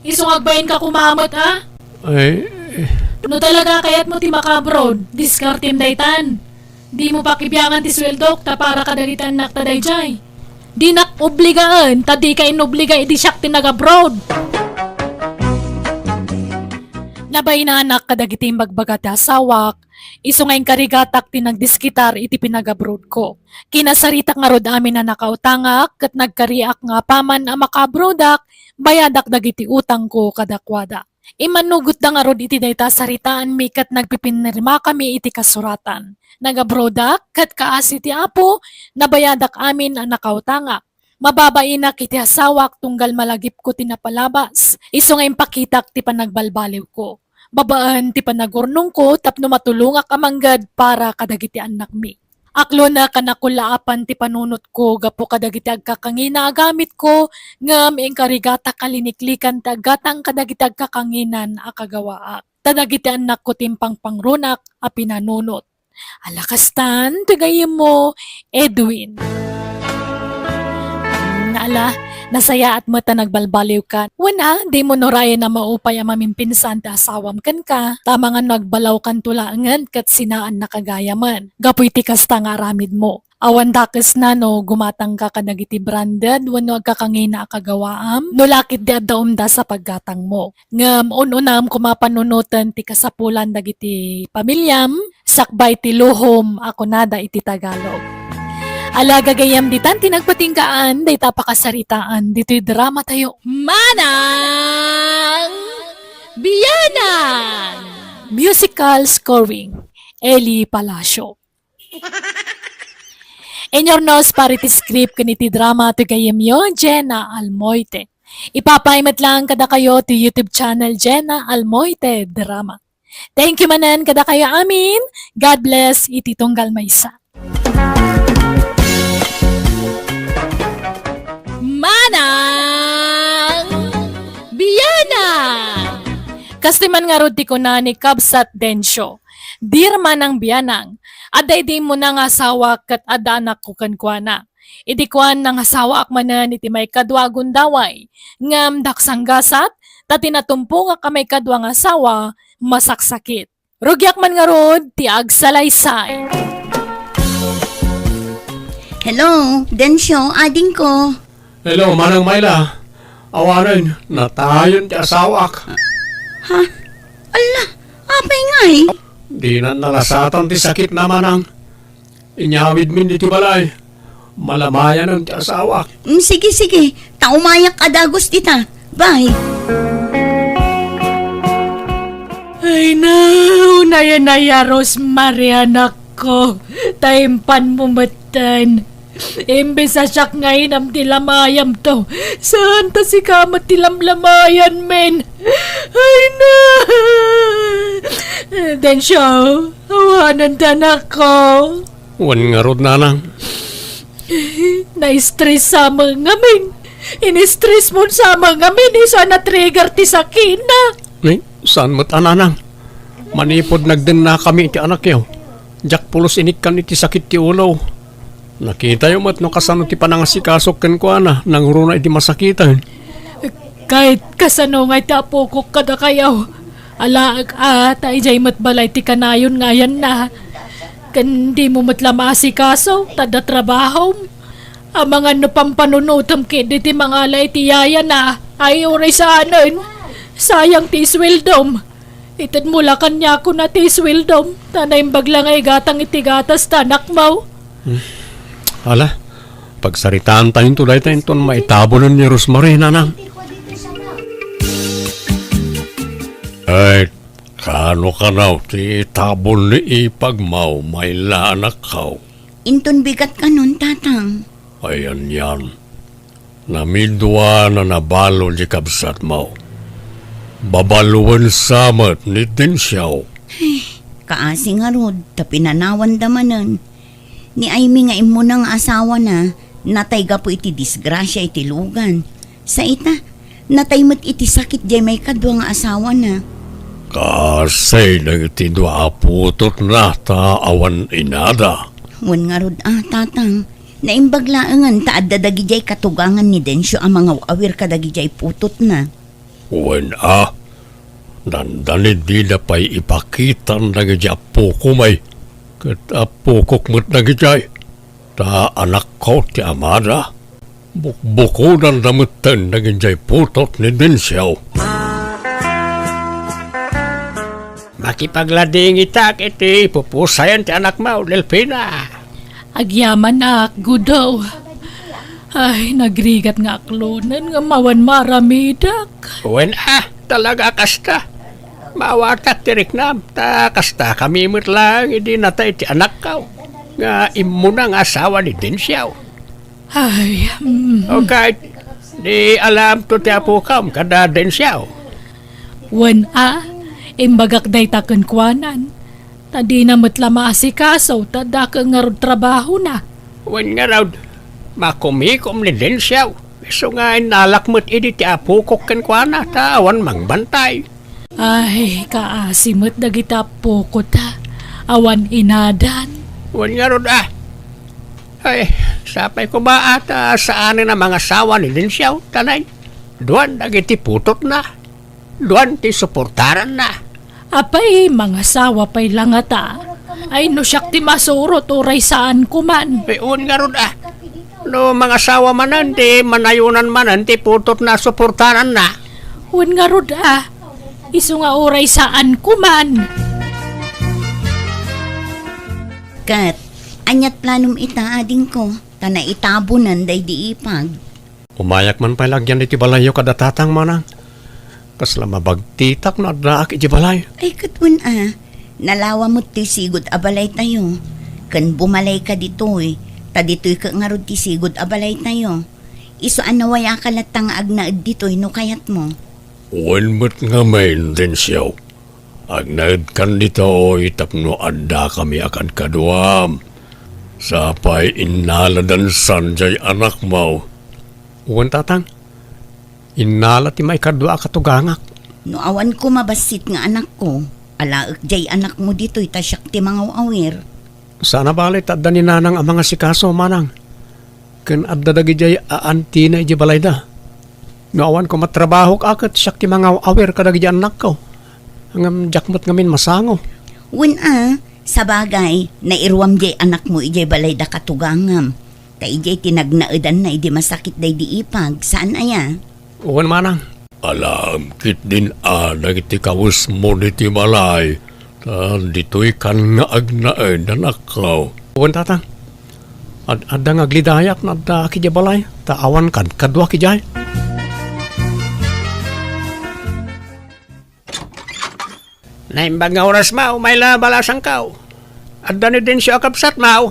Isu nga agbain ka koma met, a? Ay, eh. No talaga kayatmo ti makaabroad, diskartem daytan. Dimo pakibiangan ti sueldok ta para kadagiti annakta daydiay. Dinak obligaen ta dika inobliga idi siak ti nagabroad. Nabainanak kadagiti imbagbaga ti asawak, isu nga inkarigatak ti nagdiskitar iti pinagabroadko. Kinasaritak ngarud amin a nakautangak ket nagkariak nga apaman a makaabroadak, bayadak dagiti utangko kadakuada. Immannugotda ngarud iti dayta a saritaanmi ket nagpipinirmakami iti kasuratan. Nagabroadak ket kaasi ti Apo, nabayadak amin a nakautangak. Mababainak iti asawak tunggal malagipko ti napalabas, isu nga impakitak ti panagbalbaliwko. Babaen ti panagurnongko tapno matulongak a mangged para kadagiti annakmi. Aklonek a nakullaapan ti panunotko gapu kadagiti agkakangina a gamitko, ngem inkarigatak a liniklikan ti aggatang kadagiti agkakanginan a kagawaak. Ta dagiti annakko ti impangpangrunak a pinanunot. Ala kastan, ti gayyemmo, Edwin. Ala, nasayaat met ta nagbalbaliwkan. Wen a, dimo nurayen a maupay a mamimpinsan ti asawam kenka, ta amangan no agbalawkanto laengen ket sinaannaka gayamen, gapu iti kasta nga aramidmo. Awan dakesna no gumatangka kadagiti branded wenno agkakangina a kagawaam, no la ketdi adda umdas a paggatangmo. Ngem un-unam koma panunoten ti kasapulan dagiti pamiliam, sakbay ti luhom a kunada iti Tagalog. Ala, gagayyem, ditan ti nagpatinggaan dayta a pakasaritaan ditoy dramatayo. Manang Bianang! Musical scoring, Eli Palacio. Inyurnos para iti script ken iti drama ti gayyemyo, Jenna Almoite. Ipapaay met laeng kadakayo ti YouTube channel, Jenna Almoite Drama. Thank you manen kadakayo amin. God bless iti tunggal maysa. Manang Bianang! Kastoy man ngarud ti kuna ni Kabsat Dencio, "Dear Manang Bianang, adda idi immuna nga asawa ket adda anakko kenkuana. Idi kuan nga asawaak manen iti maikadua a gundaway, ngem dakes a gasat, ta ti natumpongak a maikadua nga asawa, masaksakit. Rugiak man ngarud ti agsalaysay." Hello, Dencio, adingko. Hello, Manang Myla. Awanen, natayon ti asawaak. Ha? Alla, apay ngay? Dinan nalasatan ti sakitna, Manang. Inyawidmin iti balay. Malamayanen ti asawaak. Mm, sige, sige. Ta umayak a dagus dita. Bye. Ay, no, nayanaya, Rosemary, anakko. Ta impanmo metten. Imbes a siak nga inam ti lamayamto, saan ta sika met ti lamlamayan, men. Ay, na! Dencio, awanen ta, anakko. Wen ngarud, nanang. Na-stress sa met ngamin. In-stress mo sa met ngamin, isu a na-trigger ti sakina. Ni, saan met a, nanang? Manipud nagdennakami iti anakyo, diak pulos inikkan iti sakit ti ulo. Nakitayo met no kasano ti panangasikasok kenkuana, nangruna idi masakiten. Ket kasano ngay ti apokok kadakayo? Alaek a, ta idiay met balay ti kanayon nga ayanna. Ken dimo met la maasikaso, ta adda trabahom. Amangan no pampanunotem ketdi ti mangala iti yayana, ay uray saanen. Sayang ti isweldom. Itedmo la kaniakon a ti isweldom, ta naimbag la nga igatang iti gatas ti anakmo. Hmm. Ala, pagsaritaantayonto dayta inton maitabunen ni Rosemary, nanang. Ay, kano kanaw ti itabon ni ipagmo, Myla, anakko? Inton bigat kanon, tatang. Ay, anian. Namidua a nabalo ti kabsatmo. Babaloen sa met ni Dencio. Ay, kaasi ngarud, ta pinanawanda manen. Ni Aimee nga immuna nga asawana, natay gapu iti disgrasia iti lugan. Sa ita, natay met iti sakit diay maikadua nga asawana. Kasi dagiti dua a putotna ta awan inada. Wen ngarud a, tatang, naimbag laengen ta adda dagidiay katugangan ni Dencio a mangaw-awir kadagidiay putotna. Wen a, dandani dida pay ipakitan dagiti appokom ay, ket appokok met dagidiay. Ta anakko ti amada, bukbukodanda metten dagidiay putot ni Dencio. Makipagladingitak iti pupusayan ti anakmo, Delfina. Agyamanak, Gudo. Ay, nagrigat nga aklonen nga awan maaramidak. Wen a, talaga a kasta. Maawatak ti riknam, ta kastakami met laeng idi natay ti anakko, nga immuna nga asawa ni Dencio. Ay, mm. O ket, di alaamto ti apokom kada Dencio? Wen a, imbagak dayta kenkuanan. Ta dina met la maasikaso, ta dakkel ngarud trabahona. Wen ngarud, makumikom ni Dencio. Isu nga innalak met idi ti apokok kenkuana, ta awan mangbantay. Ay, kaasi met dagiti appokota. Awan inadan. Wen ngarud a. Ay, sapay koma a ta saanen a mangasawa ni Dencio, ta nay, duan dagiti putotna. Duan ti suportaranna. Apay, mangasawa pay la ngata. Ay, no siak ti masurot, uray saan koman. Ay, wen ngarud a. No mangasawa manen, ti manayonan manen ti putotna a suportaranna. Wen ngarud a. Isu nga uray saan koman. Ket, ania ti planom ita, adingko, ta naitabonen daydi ipag? Umayak man pay la agyan iti balayyo kada tatang, manang. Kasla mabagtitak no addaak iti balay. Ay, ket wen a, nalawa met ti sigud a balaytayo. Ken bumalayka ditoy, ta ditoy ket ngarud ti sigud a balaytayo. Isu a nawayaka latta nga agnaed ditoy no kayatmo. Wen met ngamin, Dencio. Agnaedkan ditoy tapno addakami a kadkaduam. Sapay innaladansan jay anakmo. Wen, tatang. Innala ti maikadua a katugangak. No awan koma bassit nga anakko, alaek jay anakmo ditoy ta siak ti mangaw-awir. Saan a bale ta adda ni nanang a mangasikaso, manang. Ken adda dagidiay a antina idiay balayda. No awan koma trabahok a ket siak ti mangaw-awir kadagidi annakko. Ngem diak met ngamin masango. Wen a, sabagay, nairuam diay anakmo idiay balayda katugangam. Ta idiay ti nagnaedanna idi masakit daydi ipag, saan aya? Wen manang. Alaem ketdin a dagiti kawesmo ditoy balay, ta ditoykan nga agnaed, anakko. Wen, tatang. Ad-, adda nga aglidayak no addaak idiay balay, ta awan kadkaduak idiay. Naimbag nga oras, maw, umay la balasangkaw. Adda ni Dencio a kabsat, maw?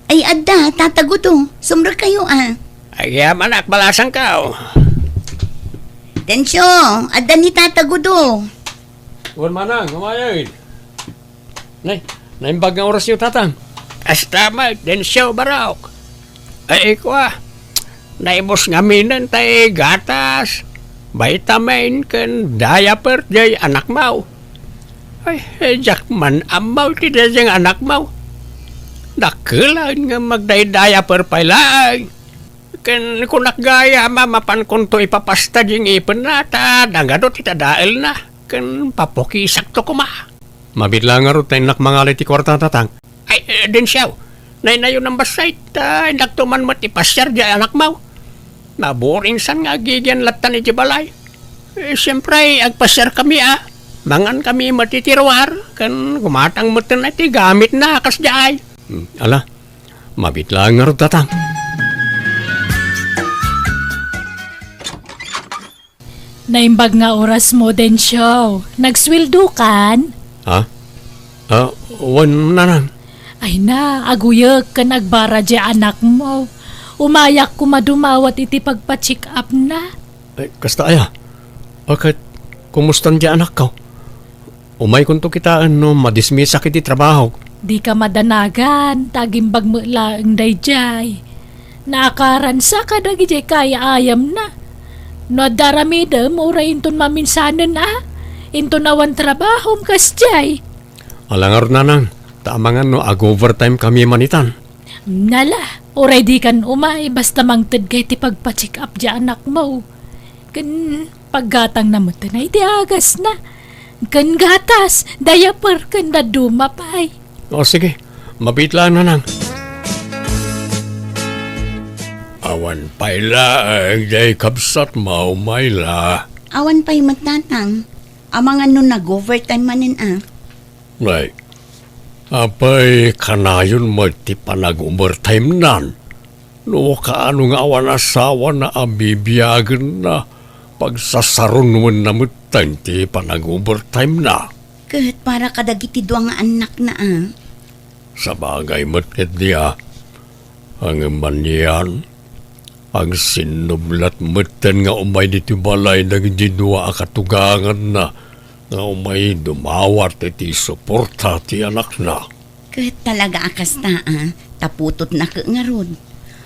Ay, adda, Tata Gudo. Sumrekkayo, a. Agyamanak, balasangkaw. Dencio, adda ni Tata Gudo. Wen manang, umayen. Nay, naimbag nga orasyo, tatang. Kasta met, Dencio, barok. Ay, kua, naibus ngaminen tay gatas, vitamin, ken diaper jay anakmaw. Ay, eh, diak man ammaw ti daydiay nga anakmaw. Dakkel laeng nga magday-diaper pay laeng. Ken kunak gayam a mapankonto ipapasta di ngipenna, ta nagadu ti tadaelna, ken papukisakto koma. Mabiit la ngarud ta innak mangalay ti kuarta, tatang. Ay, eh, Dencio, naynayonam bassit, ta indakto man met ipasiar di anakmaw. Naburinsan nga agigian lattan iti balay. Eh, siempre, agpasiarkami a. Mangankami met iti ruar, ken gumatang metten iti gamitna a kasdiay. Hmm, ala, mabiit la ngarud, tatang. Naimbag nga orasmo, Dencio. Nagsueldokan? Ha? Ah, wen, nanang. Ay na, aguyek ken agbara di anakmo. Umayak koma dumawat iti pagpa-check-upna. Ay, kasta aya? Ket, kumustan di anakko? Umaykonto kitaen no madismisak iti trabahok. Dika madanagan, ta agimbag met laeng daydiay. Naakaransa kadagiti kaay-ayamna. No adda aramidem, uray inton maminsanen a, inton awan trabahom kasdiay. Ala ngarud, nanang, ta amangan no ag-overtime kami manitan. Nala, uray dikan umay, basta mangted ka iti pagpa-check-up di anakmo. Ken paggatangna met iti agasna. Ken gatas, diaper, ken dadduma pay. O, sige. Mabiit laeng, nanang. Awan pay laeng, diay kabsatmo, Myla. Awan pay met, tatang. Amangan no nag-overtime manen a. Nay, apay kanayon met ti panag-overtime-nan? No kaano nga awan asawana a bibiagenna, pagsasarunwenna metten ti panag-overtime-na. Ket para kadagiti dua nga annakna a. Sabagay met ketdi a. Ngem anian, agsinnublat metten nga umay ditoy balay dagiti dua a katuganganna nga umay dumawat iti suporta ti anakna. Ket talaga a kasta a, ta putotna ket ngarud.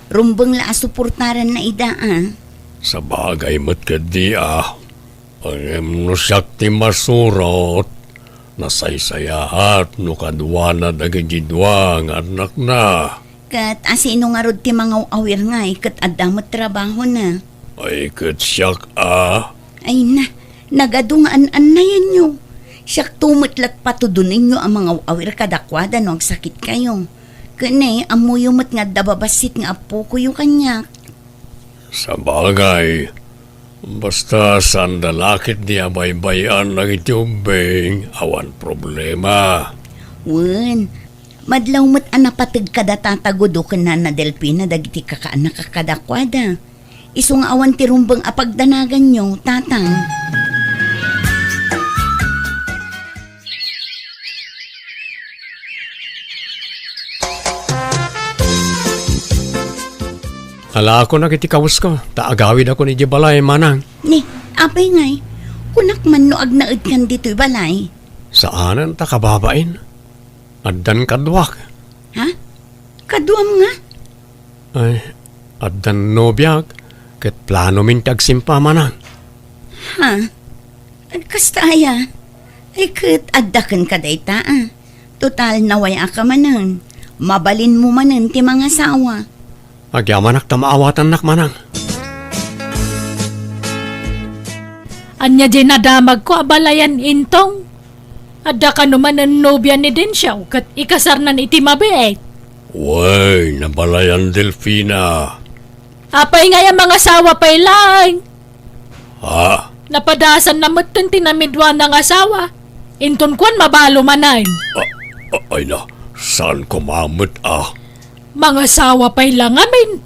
Rumbeng la a suportaranna ida a. Sabagay met ketdi a. Ngem no siak ti masurot, Nasaysayaat no kaduana dagiti dua nga annakna. Ket asino ngarud ti mangaw-awir ngay ket adda met trabahona? Ay, ket siak a. Ay na, nagadu nga an-annayanyo. Siakto met lat patudonenyo a mangaw-awir kadakuada no agsakitkayo. Ken ammoyo met nga adda babassit nga appokoyo kaniak. Sabagay, basta saanda la ketdi a baybay-an dagiti ubbing, awan problema. Wen, madlaw met a napateg kada Tata Gudo ken Nana Delfina dagiti kakaannak a kadakuada. Isu nga awan ti rumbeng a pagdanaganyo, Tatang. Alaakon dagiti kawesko, ta agawidakon idiay balay, manang. Ni, apay ngay, kunak man no agnaedkan ditoy balay? Saanen ta kababain. Addan kaduak. Ha? Kaduam nga? Ay, addan nobiak, ket planomin ti agsimpa, manang. Ha? Kasta aya? Ay, ket adda kenka dayta, a. Total, naway-aka manen. Mabalinmo manen ti mangasawa. Agyamanak ta maawatannak, manang. Ania diay nadamagko a balayan, Intong? Adda kano manen nobia ni Dencio ket ikasarnan iti mabiit? Wen, abalayan, Delfina. Apay ngay a mangasawa pay laeng? Ha? Napadasanna metten ti namiduana nga asawa. Inton kuan, mabalo manen. A-, a-, ay na, saan koma met a? Mangasawa pay la ngamin.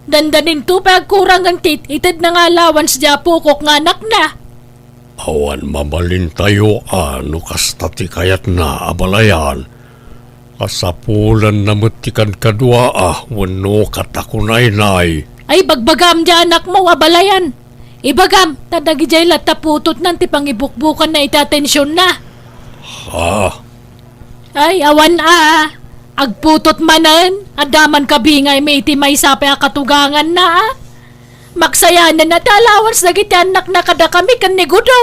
Dandaninto pay agkurangen ti it-itedna nga allowance diay apokok nga anakna. Awan mabalintayo a no kasta ti kayatna, abalayan. Kasapulanna met ti kadkaduaa wenno katakunaynay. Ay, bagbagam diay anakmo, abalayan. Ibagam, ta dagidiay latta putotnan ti pangibukbukanna iti atensionna. Ha? Ay, awan a. Agputot manen, adda man kabingaymi iti maysa pay a katuganganna, a. Maksayanen a ti allowance dagiti annakna kadakami ken ni Gudo.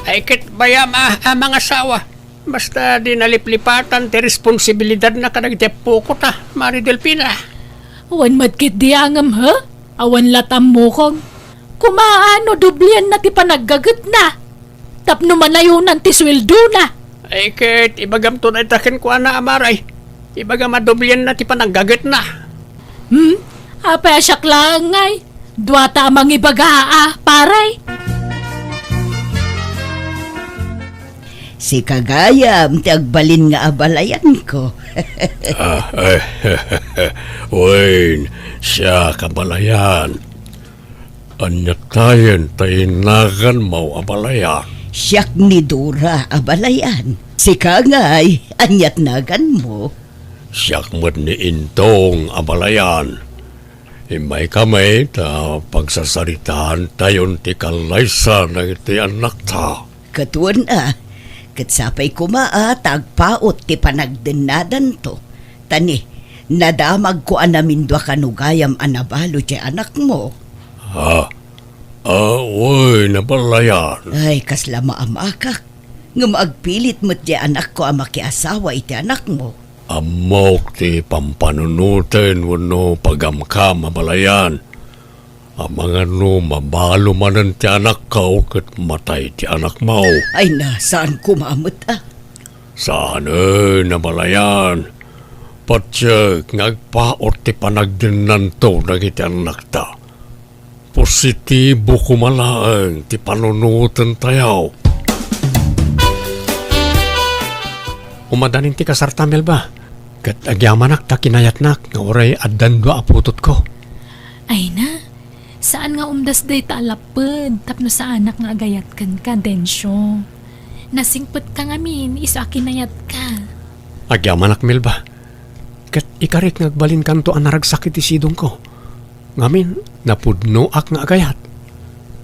Ay, ket bayam a, a mangasawa. Basta di naliplipatan ti responsibilidadna kadagiti appoko ta, Mari Delfina. Wen met ketdi a ngem, he? Awan lat ammokon. Kumaa no doblianna ti panaggagetna tapno manayonan ti sueldona. Ay, ket ibagamto dayta kenkuana, Amari. Ibagam a doblianna ti panaggagetna. Hmm? Apay a siak laeng ngay? Duata a mangibaga, a, pare. Sika gayam ti agbalin nga abalayanko. Ah, eh, wen, siak, abalayan. Ania tayen ti naganmo, abalayan? Siak ni Dora, abalayan. Sika ngay, ania ti naganmo? Siak met ni Intong, abalayan. Immaykami ta pagsasaritaantayon ti kallaysa dagiti annakta. Ket wen a, ket sapay koma a ta agpaut ti panagdennadanto. Ta ni, nadamagko a namindua kano gayam a nabalo ti anakmo. Ha? Ah, wen, abalayan. Ay, kasla maamakak. Ngem agpilit met ti anakko a makiasawa iti anakmo. Ammok ti pampanunoten wenno pagamkam, abalayan. Amangan no mabalo manen ti anakko ket matay ti anakmo. Ay na, saan koma met a. Saanen, abalayan. Patiek nga agpaut ti panagdennanto dagiti annakta. Positibo koma laeng ti panunotentayo. Umadanin ti kasarta, Melba, ket agyamanak ta kinayatnak nga uray addan dua a putotko. Ay na, saan nga umdas dayta a lapped tapno saanak nga agayat kenka, Dencio. Nasingpetka ngamin isu a kinayatka. Agyamanak, Melba, ket ikarik nga agbalinkanto a naragsak iti sidongko. Ngamin, napudnoak nga agayat.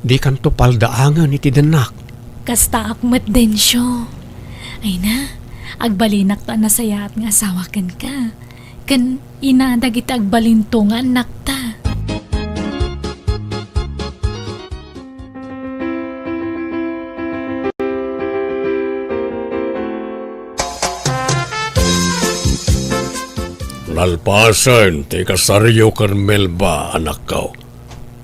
Dikanto paldaangen iti dennak. Kastaak met, Dencio. Ay na, agbalinak ta nasayaat nga asawa kenka. Ken ina dagiti agbalinto nga annakta. Kalpasen ti kasaryo ken Melba, anakko,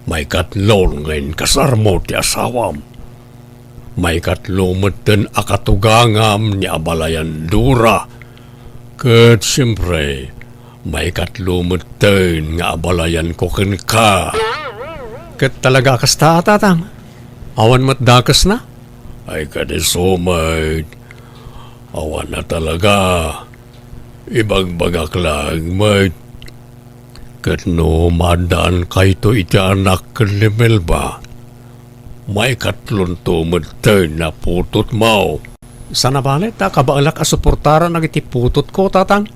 maikatlo nga inkasarmo ti asawam. Maikatlo metten a katugangam ni abalayan Dora. Ket siempre, maikatlo metten nga abalayanko kenka. Ket talaga a kasta, Tatang? Awan met dakesna? Ay, kadi isu met. Awan a talaga. Ibagbagak laeng met. Ket no maaddaankayto iti anak ken ni Melba, maikatlonto metten a putotmo. Saan a bale ta kabaelak a suportaran dagiti putotko, Tatang?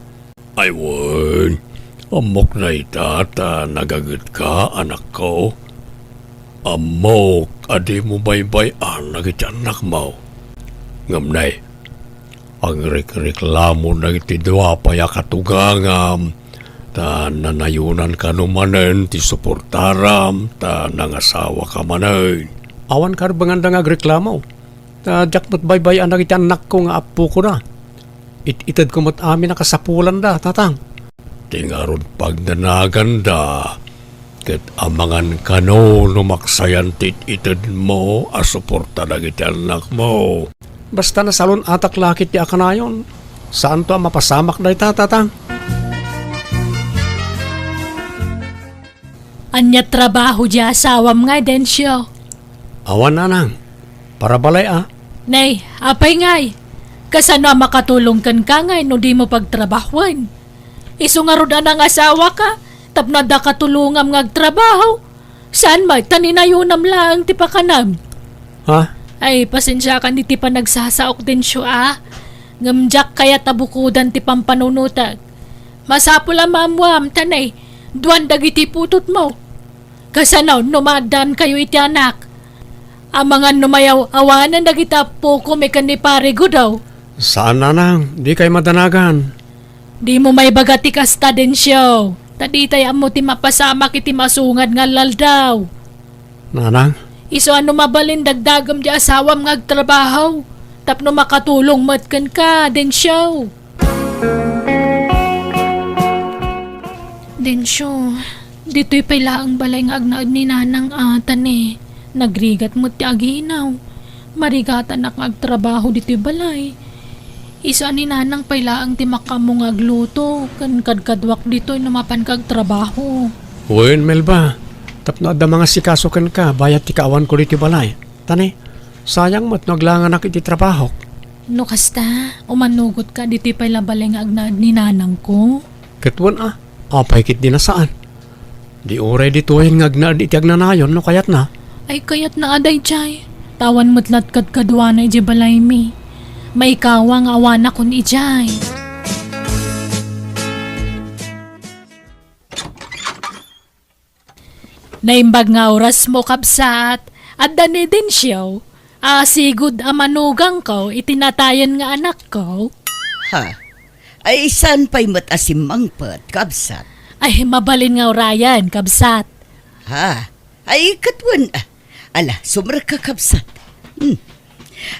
Ay wen, ammok dayta ta nagagetka, anakko. Ammok a dimo baybay-an dagiti annakmo. Ngem nay, agrikreklamo dagiti dua pay a katugangam, ta nanayonan kano manen ti suportaram, ta nangasawaka manen. Awan karbenganda nga agreklamo, ta diak met baybay-an dagiti annakko nga appokoda. It-itedko met amin a kasapulanda, Tatang. Ti ngarud pagdanaganda, ket amangan kano no maksayan ti it-itedmo a suporta dagiti annakmo. Basta nasalun-atak la ketdi a kanayon, saanto a mapasamak dayta, Tatang. Ania trabaho ti asawam ngay, Dencio? Awan, nanang. Para balay a. Nay, apay ngay? Kasano a makatulong kenka ngay no dimo pagtrabahoen? Isu ngarud a nangasawaka tapno adda katulongam nga agtrabaho. Saan met ta ninayonam laeng ti pakanam. Ha? Ay, pasensiakan iti panagsasaok, Dencio, a. Ngem diak kayat a bukodan ti pampanunotek. Masapul a maammuam ta nay, duan dagiti putotmo. Kasano no maaddaankayo iti anak? Amangan no mayaw-awanen dagiti appokom ken ni Pare Gudaw. Saan, nanang, dikay madanagan. Dimo maibaga ti kasta, Dencio, ta ditay ammo ti mapasamak iti masungad nga aldaw. Nanang? Isu a no mabalin dagdagem ti asawam nga agtrabaho, tapno makatulong met kenka, Dencio. Dencio, ditoy pay laeng balay nga agnaed ni Nanang a, ta ne, nagrigat met ti aginaw. Marigatanak nga agtrabaho ditoy balay. Isu a ni Nanang pay laeng ti makaammo nga agluto, ken kadkaduak ditoy no mapanka agtrabaho. Wen, Melba, tapno adda mangasikaso kenka, bayat ti kaawanko ditoy balay. Ta ne, sayang met no aglanganak iti trabahok. No kasta, umanugotka ditoy pay la balay nga agnaed ni nanangko. Ket wen a, apay ketdi a saan? Di uray ditoyen nga agnaed iti agnanayon no kayatna. Ay, kayatna a daydiay. Ta awan met la't kadkaduana idiay balaymi. Maikawa nga awanakon idiay. Naimbag nga orasmo, kabsat, adda ni Dencio a sigud a manugangko iti natayen nga anakko. Ha? Ay, saan pay met a simmangpet, kabsat? Ay, mabalin nga urayen, kabsat. Ha? Ay, ket wen, ah. Ala, sumrekka, kabsat. Hmm.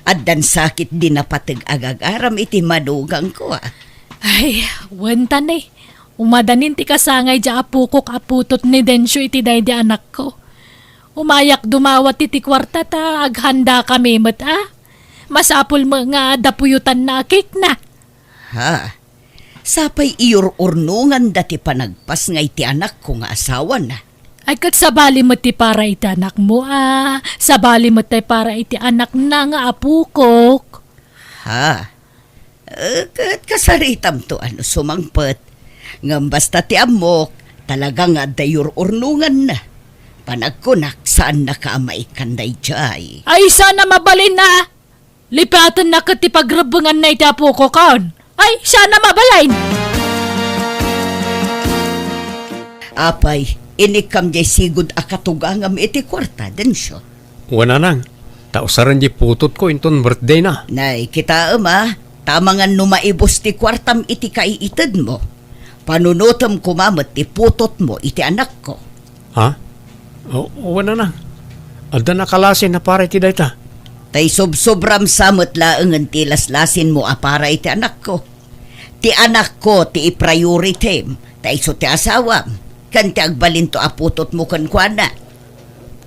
Addan sakit di napateg agagaram iti manugangko, ah. Ay, wen ta ne. Umadanin ti kasangay diay apokok a putot ni Dencio iti daydi anakko. Umayak dumawat iti kuarta ta aghandakami met, ah. Masapul met nga adda puyotanna a cake na. Ha? Sapay iyur-urnonganda ti panagpasngay ti anakko nga asawana. Ay, ket sabali met ti para iti anakmo, a. Sabali met ti para iti anakna nga apokok. Ha? Eh, ket kasaritamto a no sumangpet. Ngem basta ti ammok, talaga nga adda iyur-urnonganna. Panagkunak, saannaka a maikkan daydiay. Ay, saan a mabalin a! Lipatenna ket ti pagrebbenganna iti apokokon. Ay, saan a mabalin! Apay, inikkam diay sigud a katugangam iti kuarta, Dencio? Wen, nanang, ta usaren diay putotko inton birthdayna. Nay, kitaem a, ta amangan no maibus ti kuartam iti kaiitedmo, panunotem koma met ti putotmo iti anakko. Ha? O, wen, nanang. Adda nakalasin a para iti dayta. Ta isubsobram sa met laengen ti laslasinmo a para iti anakko. Ti anakko ti i-priority-m. Ta isu ti asawam, ken ti agbalinto a putotmo kenkuana.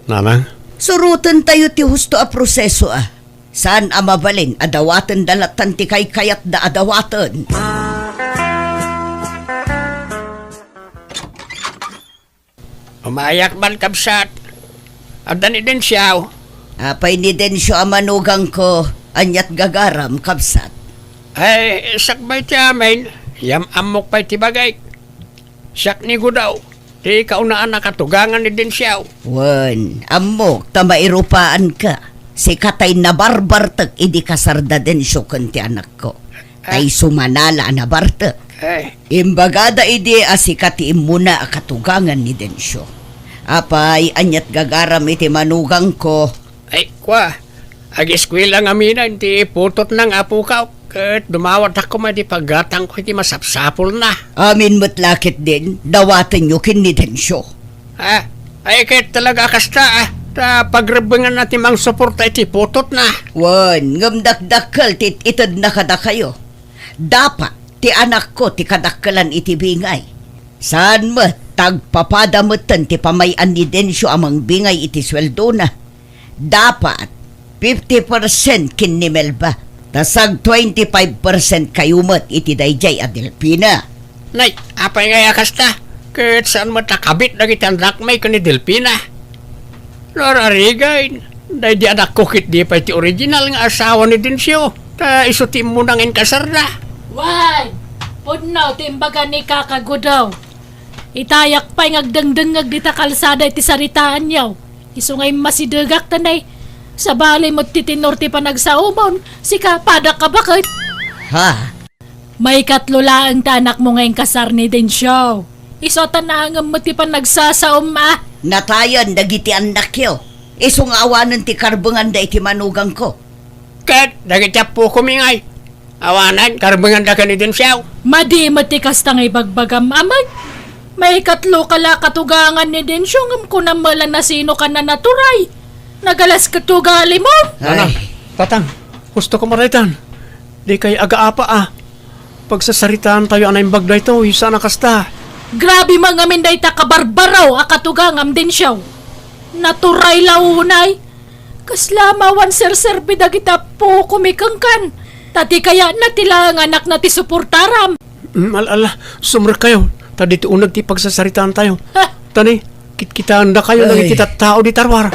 Nanang? Surotentayo ti husto a proseso a. Saan a mabalin a dawaten da lattan ti kaykayatda a dawaten. Umayak man, kabsat. Adda ni Dencio. Apay ni Dencio a manugangko, aniat gagaram, kabsat? Ay, sakbay ti amin, yam-ammok pay ti bagik. Siak ni Gudaw, ti kaunaan a katugangan ni Dencio. Wen, ammok ta mairupaanka. Sika tay nabarbartek idi kasarda Dencio ken ti anakko. Tay sumanala a nabartek. Eh. Imbagada idi a sika ti immuna a katugangan ni Dencio. Apay, aniat gagaram iti manugangko? Ay, kua, ageskuela ngamin ti putotna nga apokaw, ket dumawatak koma iti paggatangko iti masapsapulna. Amin met la ketdin, dawatenyo ken ni Dencio. Ah, ay, ket talaga a kasta, ah, ta pagrebbenganna ti mangsuporta iti putotna. Wen, ngem dakdakkel ti it-itedna kadakayo. Dapat ti anakko ti kadakkelan iti bingay. Saan met, ta agpapada metten ti pamay-an ni Dencio a mangbingay iti sueldona. Dapat fifty percent ken ni Melba, ta sag twenty-five percent kayo met iti daydiay a Delfina. Nay, apay ngay a kasta? Ket saan met a kabit dagiti annakmi ken ni Delfina? Nararigan, daydi anakko ket di pay ti original nga asawa ni Dencio, ta isu ti immuna nga inkasarda. Wen, pudno ti imbaga ni Kaka Gudaw. Itayak pay nga agdengdengngeg dita kalsada iti saritaanyo. Isu nga immasidegak ta nay, sabali met ti tenor ti panagsaomon, sika, padak a baket. Ha? Maikatlo laeng ti anakmo nga inkasar ni Dencio. Isu a ta naangem met ti panagsasaom a. Natayen dagiti annakyo. Isu nga awanen ti karbenganda iti manugangko. Ket dagiti appokomi ngay, awanen karbenganda ken ni Dencio. Madi met ti kasta nga ibagbagam, Amay. Maikatlo ka la katugangan ni Dencio, ngem kunam met la nasino ka nanaturay. Nagalas ket ti ugalimo. Nana, ay. Tatang, husto ka maraytan. Di kay agaapa a. Pagsasaritaantayo a naimbag daytoy, saan a kasta. Grabe man ngamin dayta kabarbaro a katugangam, Dencio. Naturay la unay. Kasla mawan serserbi dagiti appokomi kenkan. Ta ti kayatna ti laeng anakna ti suportaram. Mm, al-, ala, sumrekkayo, ta ditoy uneg ti pagsasaritaantayo. Ha? Tani, kitkitaendakayo dagiti tattao dita ruar.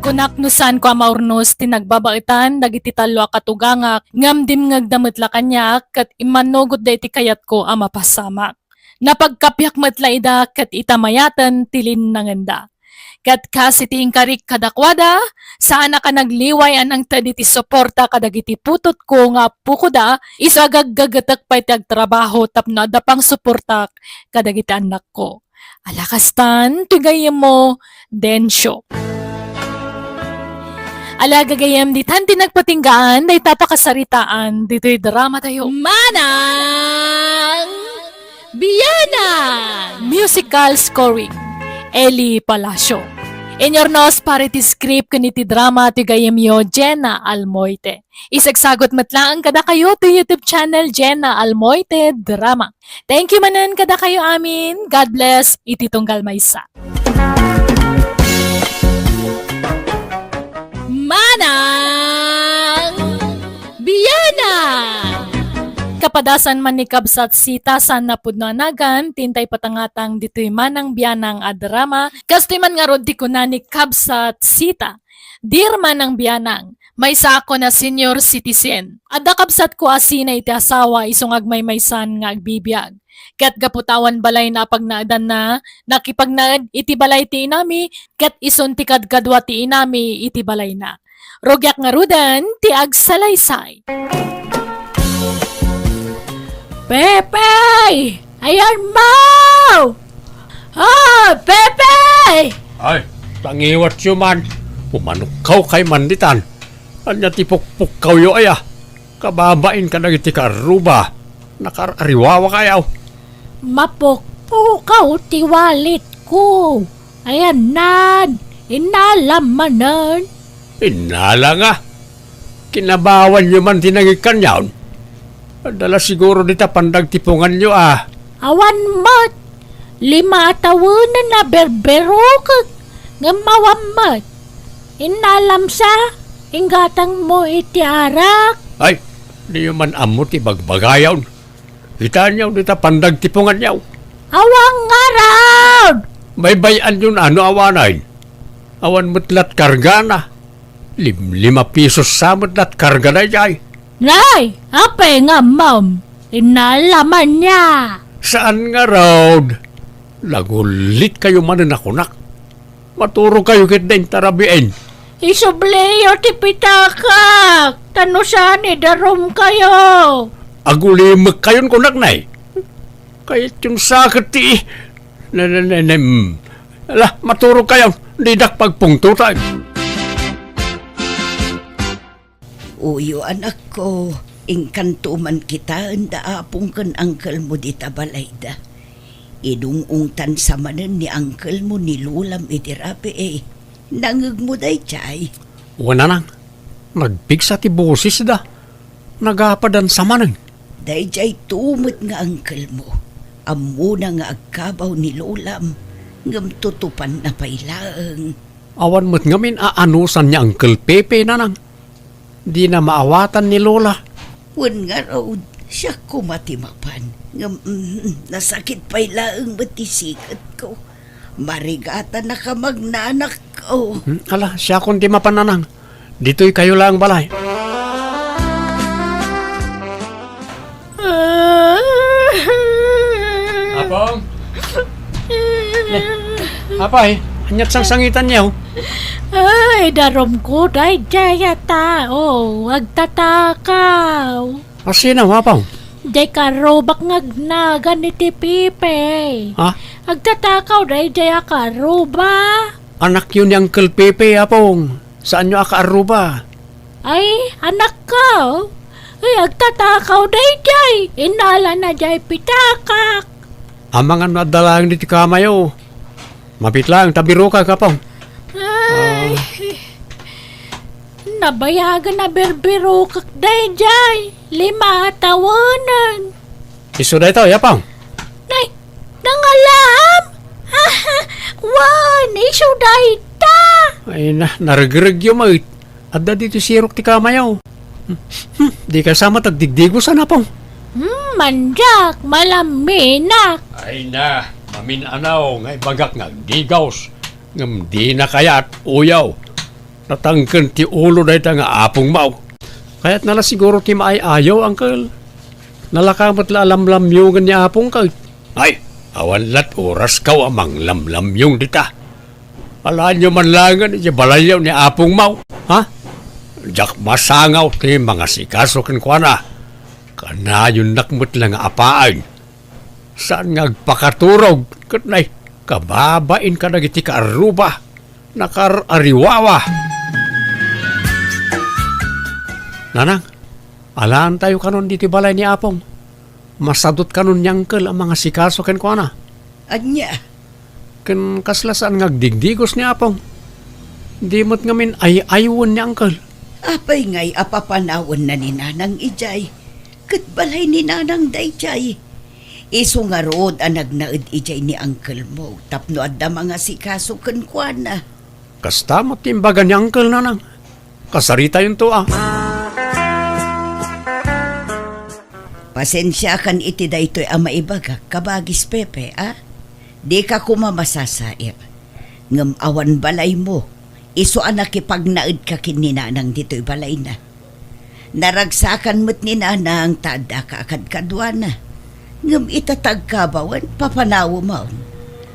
Kunak no saanko a maurnos ti nagbabaetan dagiti tallo a katugangak, ngem dimngegda met la kaniak ket immannogotda iti kayatko a mapasamak. Napagkapiak met la ida ket ita mayaten ti linnangenda. Ket kas iti inkarik kadakuada, saanak a nagliway a nangted iti suporta kadagiti putotko nga appokoda, isu a gaggagetek pay ti agtrabaho tapno adda pangsuportak kadagiti annakko. Ala kastan, ti gayyemmo, Dencio. Ala gagayyem, ditan ti nagpatinggaan dayta pakasaritaan ditoy dramatayo. Manang Bianang! Musical scoring, Eli Palacio. Inyurnos para iti script ken iti drama ti gayyemyo, Jenna Almoite. Isagsagut met laeng kadakayo ti YouTube channel, Jenna Almoite Drama. Thank you manen kadakayo amin. God bless iti tunggal maysa. Manang Bianang! Kapadasan man ni Kabsat Sita, saan a pudno a nagan ti intay patangatang ditoy Manang Bianang a drama. Kastoy man ngarud ti kuna ni Kabsat Sita, Dear Manang Bianang, maysaak a senior citizen. Adda kabsatko a sina iti asawa isu nga agmaymaysan nga agbibiag. Ket gapu ta awan balayna a pagnaedanna, nakipagnaed iti balay ti inami, ket isun ti kadkadua ti inami iti balayna. Rugiak ngaruden ti agsalaysay. Pepe! Ayanmo! Ah, Pepe! Ay, pangiwatyo man. Pumanukkawkay man ditan. Ania ti pukpukkawyo aya? Kababain kadagiti karruba. Nakar-ariwawakayaw. Mapukpukaw ti walitko. Ayannan, innalam manen. Innala nga. Kinabawanyo man ti nangikkanyon. Adda la siguro dita pandagtipunganyo, a. Awan met. Lima a tawenen a berberukek. Ngem awan met. Innalamsa, inggatangmo iti arak. Ay, diyo man ammo ti bagbagayon. Kitaenyo dita pandagtipunganyo. Awan ngarud! Baybay-anyon a no awanen. Awan met lat kargana. Lim-, lima pisos sa met lat karga daydiay. Nay, apay nga ammom? Innalamanna. Saan ngarud? Nagullit kayo manen a kunak. Maturog kayo ket dayta rabiin. Isubliyo ti pitakak, ta no saan, idarum kayo. Agulimek kayon kunak, nay. Kayatyon sa ket ti, ne, ne, ne, ne, mm. Ala, maturog kayo, didak pagpungtotan. Uyo, anakko, inkanto man kitaen da apong ken angkelmo dita balayda. Inung-ungtansa manen ni angkelmo ni lolam iti rabii. Nangngegmo daydiay? Wen, nanang, nagpigsa ti bosesda. Nagapadansa manen. Daydiay to met nga angkelmo. Ammona nga agkabaw ni lolam, ngem tutupanna pay laeng. Awan met ngamin a anusan ni Uncle Pepe, nanang. Dina maawatan ni Lola. Wen ngarud, siak koma ti mapan. Ngem, mm, nasakit pay laeng met ti siketko. Marigatanaka, magnanakko. Hmm, ala, siakon ti mapan, nanang. Ditoy kayo laeng balay. Apong? Ne, apay, aniat sangsangitanyo? Ay, darumko daydiay a tao, agtatakaw. Asino, Apong? Diay karrubak nga agnagan iti Pepe. Ha? Agtatakaw daydiay a karruba. Anakyo ni Uncle Pepe, Apong. Saanyo a kaarruba? Ay, anakko. Ay, agtatakaw daydiay. Innalana diay pitakak. Amangan no adda laeng ditoy kamayo. Mapit laeng ta birukak, Apong. Ay. Ah. Nabayagen a birbirukek daydiay. Lima a tawenen. Isu daytoy, Apong. Nay, nangalam? Wen, isu dayta. Ay na, naregregyo met. Adda ditoy sirok ti kamayo. Hmm, hmm, di ka sa met agdigdigosan, Apong. Hmm, mandiak, malaminak. Ay na, mamin-anaw nga ibagak nga agdigos. Ngem dina kayat, uyaw. Natangken ti ulo dayta nga apongmo. Kayatna la siguro ti maay-ayaw, Uncle. Nalaka met la a lamlamyongen ni apongka. Ay, awan lat oraskaw a manglamlamyong dita. Alaenyo man laengen iti balayyo ni apongmo, ha? Diak masangaw ti mangasikaso kenkuana. Kanayonnak met la nga apaen. Saan nga agpakaturog ket nay, kababain kadagiti kaarruba, nakaar-ariwawa. Nanang, alaentayo kanon ditoy balay ni Apong. Masadut kanon ni Uncle a mangasikaso kenkuana. Ania? Ken kasla saan nga agdigdigos ni Apong. Di met ngamin ay-aywen ni Uncle. Apay ngay a papanawenna ni Nanang idiay? Ket balay ni Nanang daydiay. Isu ngarud a nagnaed idiay ni Uncle mo tapno adda mangasikaso kenkuana. Kasta met ti imbaga ni Uncle, Nanang. Kasaritayonto, a. Pasensiakan iti daytoy a maibagak, kabagis Pepe, a? Dika koma masasair. Ngem awan balaymo, isu a nakipagnaedka ken ni Nanang ditoy balayna. Naragsakan met ni Nanang ta addaka a kadkaduana. Ngem ita ta agkabawen, papanawem.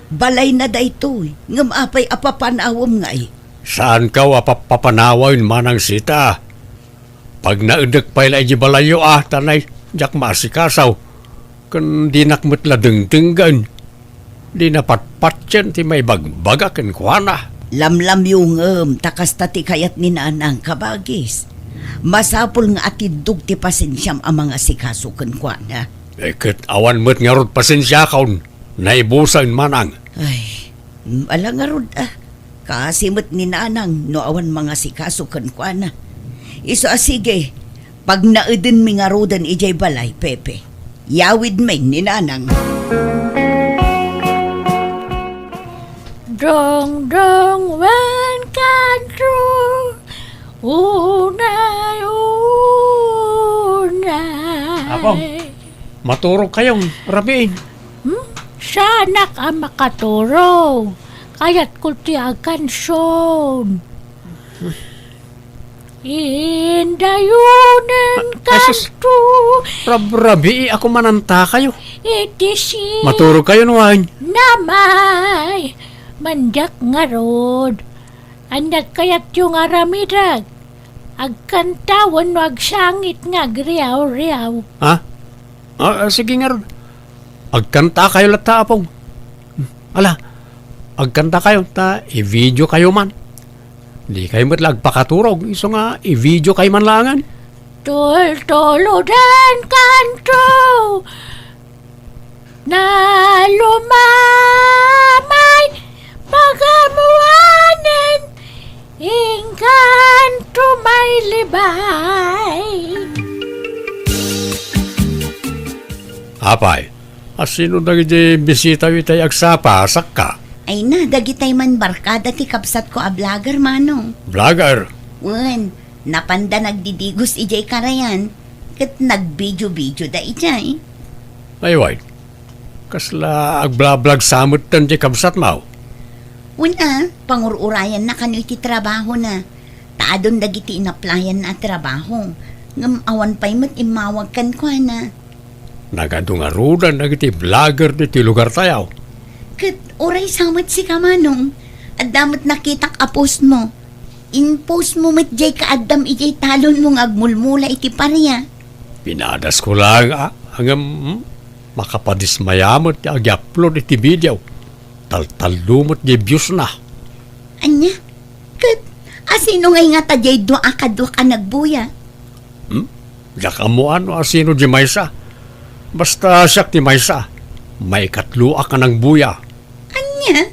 Balayna daytoy, ngem apay a papanawem ngay? Saankaw a papapanawen, Manang Sita. Pagnaedek pay la idiay balayyo, a, ta nay, diak maasikaso. Ken dinak met la dengdenggen. Dina patpatien ti maibagbagak kenkuana. Lamlamyongem ta kasta ti kayat ni Nanang, kabagis. Masapul nga atiddog ti pasensiam a mangasikaso kenkuana. Eh, ket awan met ngarud pasensiakon. Naibusen, Manang. Ay, ala ngarud, a. Kaasi met ni Nanang no awan mangasikaso kenkuana. Isu a sige, Pagnaedenmi ngaruden idiay balay, Pepe. Yawidmi ni Nanang. Dongdong wen kanto, unay, unay. Apong, maturog kayon, rabiin. Hmm? Saanak a makaturog. Kayatko ti agkansion. Indayonen kanto. Rabrabii ako mananta kayo. Iti si Maturog kayo, nuan. Namay. Mandiak ngarud. Ania kayatyo nga aramidek? Agkanta wenno agsangit nga agriaw-riaw? Ha? Ah, ah, sige ngarud. Agkanta kayo latta, Apong. Ala, agkanta kayo, ta i-video kayo man. Di kayo met la agpakaturog, isu nga i-video kayo man laangan. Tultuludan kanto, nalumamay, pagamuanen, inkanto may libay. Apay, asino dagiti bisitayo itay agsapa, sakka? Ay na, dagitay man barkada ti kabsatko a vlogger, Manong. Vlogger? Wen, napanda nagdidigos idiay karayan, ket nagbidio-bidioda idiay. Ay, wen, kasla agblablag sa metten ti kabsatmo? Wen a, pangur-urayanna kano iti trabahona. Ta adun dagiti inaplayanna a trabaho, ngem awan pay met immawag kenkuana. Nagadu ngaruden dagiti vlogger ditoy lugartayo. Ket uray sa met sika, Manong, adda met nakitak a postmo. In-postmo met diay kaaddam idiay talonmo nga agmulmula iti paria. Pinadasko laeng a, ngem, hmm, makapadismaya met ti agi-upload iti video. Taltallo met diay viewsna. Ania? Ket asino ngay ngata diay dua a kaduak a nagbuya? Hmm? Diak ammoan no asino diay maysa. Basta siak ti maysa. Maikatloak a nagbuya. Ania?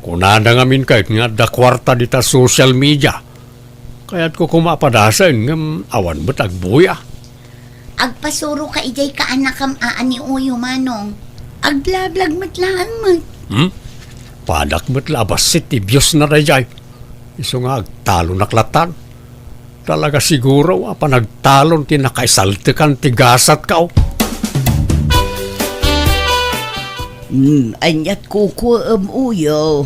Kunada ngamin ket nga adda kuarta dita social media. Kayatko koma a padasen ngem awan met agbuya. Agpasuroka idiay kaanakam a ni Uyo, Manong. Agblablag met laeng met. Hmm? Padak met la a bassit ti viewsna daydiay. Isu nga agtalonak lattan. Talaga siguro a panagtalon ti nakaisaltekan ti gasatko. Hmm, aniat kukuem, Uyo?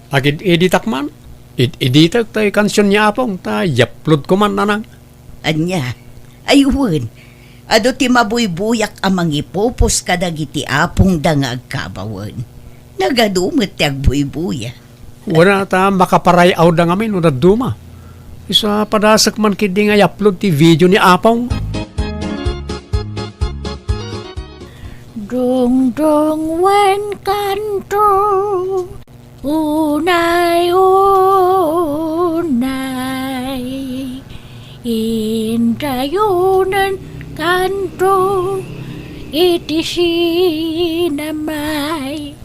Agid-editak man. Id-editek tay kansion ni Apong ta i-upload ko man, Nanang. Ania? Ay wen, adu ti mabuybuyak a mangipupos kadagiti apongda nga agkabawen. Nagadu met ti agbuybuya. Wen a ta makaparay-awda ngamin no dadduma. Isu a padasek man ketdi nga i-upload ti video ni Apong. Dongdong wen kanto. Unay, unay, indayonen kanto iti sinamay.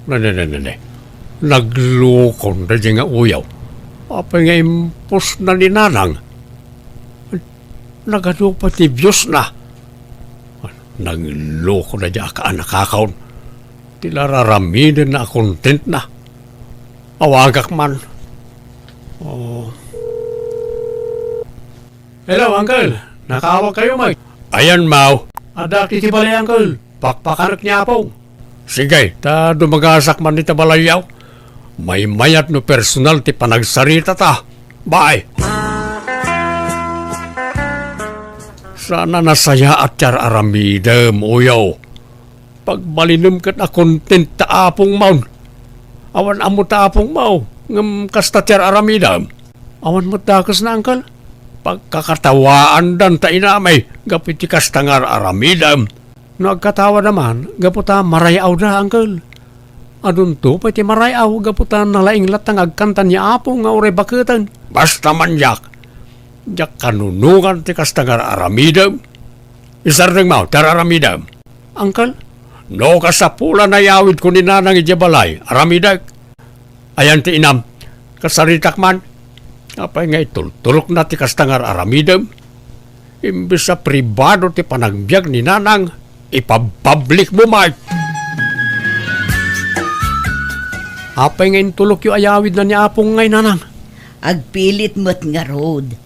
Ne, ne, ne, ne, ne. Naglukon daydiay nga uyaw. Apay nga impusna ni Nanang? Nagadu pay ti viewsna. Naglukon daydiay a kaanakakon. Ti la raramidenna a contentna. Awagak man. Oh. Hello, Uncle. Nakaawag kayo, Mike? Ayan, Mau. Adda iti balay, Uncle. Pakpakanek ni Apong. Sige, ta dumagasak man ita balayyo. Maymayat no personal ti panagsarita ta. Bye. Saan a nasayaat ti ar-aramidem, uyaw. Pagbalinem ket a content ta Apong Maon. Awan ammo ta Apong Mao, ngem kasta ti ar-aramidem. Awan met dakesna, Uncle. Pagkakatawaandan ta inamay gapu iti kasta nga ar-aramidem. No agkatawada man, gapu ta maray-awda, Uncle. Adunto pay ti maray-aw gapu ta nalaing latta nga agkanta ni Apo nga uray baketen. Basta man diak, diak kanunugan ti kasta nga ar-aramidem. Isardeng Mao ti ar-aramidem. Uncle? No kasapulan a iyawidko ni Nanang idiay balay, aramidek. Ayan ti inam, kasaritak man. Apay nga itultulokna ti kasta nga ar-aramidem? Imbes a pribado ti panagbiag ni Nanang, ipabpablikmo met. Apay nga intulokyo a yawidna ni Apong ngay, Nanang? Agpilit met ngarud.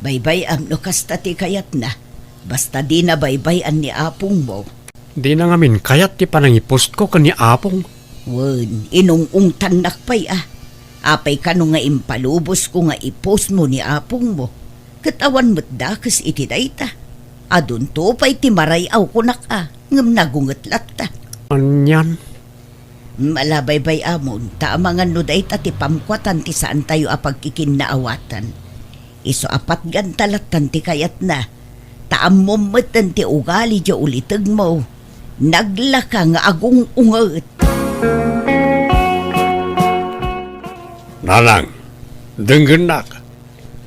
Baybay-am no kasta ti kayatna. Basta dina baybay-an ni Apongmo. Dina ngamin kayat ti panangipostko ken ni Apong. Wen, inung-ungtannak pay a. Apay kano nga impalubosko nga ipostmo ni Apongmo? Ket awan met dakes iti dayta. Adunto pay ti maray-aw kunak a, ngem nagunget latta. Anian? Ala, baybay-amon, ta amangan no dayta ti pamkuatan ti saantayo a pagkikinnaawatan. Isu a patganta lattan ti kayatna, ta ammom metten ti ugali diay ulitegmo. Naglaka nga agung-unget. Nanang, denggennak.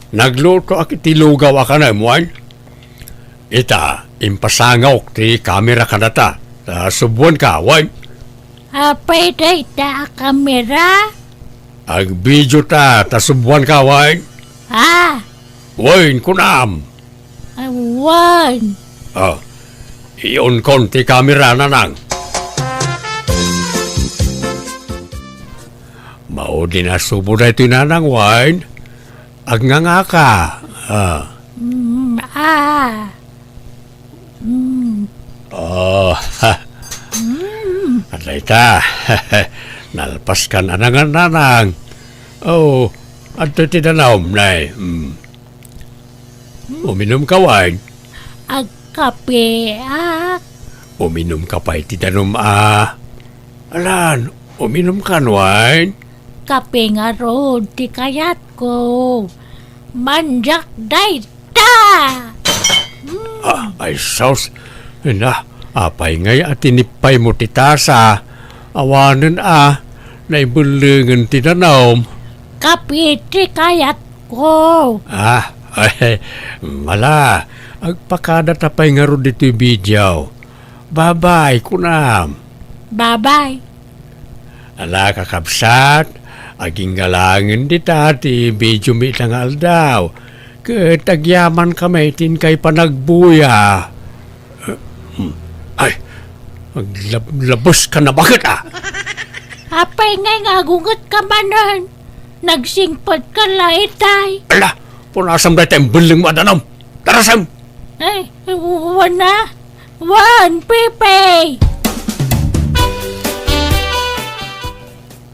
Naglutoak iti lugaw a kanem, wen? Ita, impasangawek ti kamera kadata. Ta subuanka, wen? Apay dayta a kamera? Agbidio ta, ta subuanka, wen? Ah. Wen, kunam. Ah, wen. Ah, i-onkon ti kamera, Nanang. Maudi nasubo daytoy, Nanang, wen? Agngangaka. Ah. Mm, ah. Mm. Oh, ha. Mm. Adda ita. Nalpaskan a nangan, Nanang. Oh, adtoy ti danum, nay. Mm. Uminumka, wen? Agkapeak. Uminumka pay ti danum a. Alan, uminumkan, wen? Kape ngarud ti kayatko. Mandiak dayta! Ah, ay sus! Ina, apay ngay a tinippaymo ti tasa? Awanen a, naibellengen ti danum. Kape ti kayatko. Ah, ay, mala, agpakadata pay ngarud ditoy video. Babay, kunam. Babay. Ala, kakabsat, aginggalangen dita ti videomi ita nga aldaw, ket agyamankami ti inkay panagbuya. Ay, aglablabeska na baket, ah! Apay ngay nga agungetka manen? Nagsingpetka la itay. Ala, punasam dayta imbellengmo a danum. Tarasem! Ay, wana? Wan, Pepe!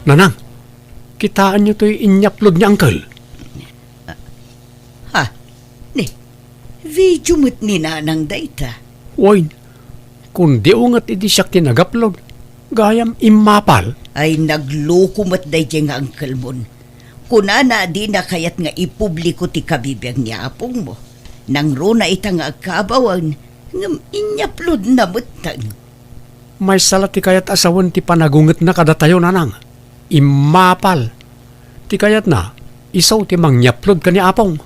Nanang, kitaenyo toy inyapload ni Uncle? Ha? Ni, video met ni Nanang dayta. Wen, kundi unget idi siak ti nag-upload, gayam immapal. Ay, nagloko met daydiay nga uncle-mon. Kunana a dina kayat nga ipubliko ti kabibiag ni apongmo. Nangruna ita nga agkabawen, ngem inyaploadna metten. Maysa la ti kayat a sawen ti panagungetna kadatayo, Nanang. Immapal. Ti kayatna, isu ti mangyaplod ken ni Apong.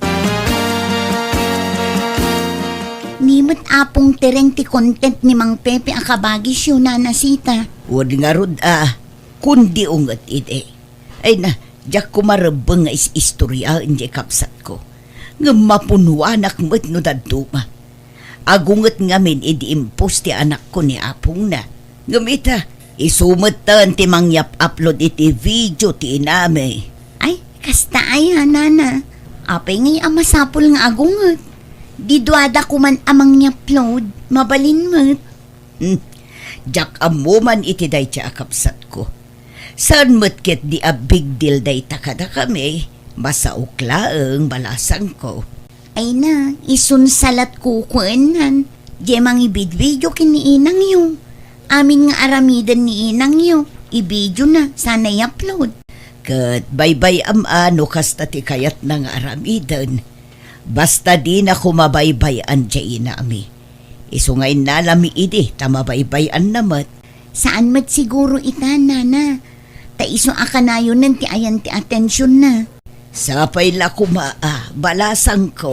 Ni met Apong Tereng ti content ni Mang Pepe a kabagisyo, Nana Sita. Wen ngarud a, kundi unget idi. Ay na, diak koma rebbeng nga is-istoriaen diay kabsatko. Ngem mapunuanak met no dadduma. Agunget ngamin idi impos ti anakko ni apongna. Ngem ita, isu metten ti mangyap-upload iti video ti inami. Ay, kasta aya, Nana. Apay ngay a masapul nga agunget? Di duada koman a mangyapload, mabalin met. Hmm. Diak ammo man iti dayta a kabsatko. Saan met ketdi a big deal dayta kadakami, masaok laeng, balasangko. Ay na, isun sa latko kuennan, diay mangibidbidio ken ni inangyo. Amin nga aramiden ni inangyo, ibidiona, sana i-upload. Ket baybay-am a no kasta ti kayatna nga aramiden. Basta dina koma baybay-an diay inami. Isu nga innalami idi ta mabaybay-anna met. Saan met siguro ita, Nana. Ta isu a kanayonen ti ayan ti atensionna. Sapay la koma a, balasangko.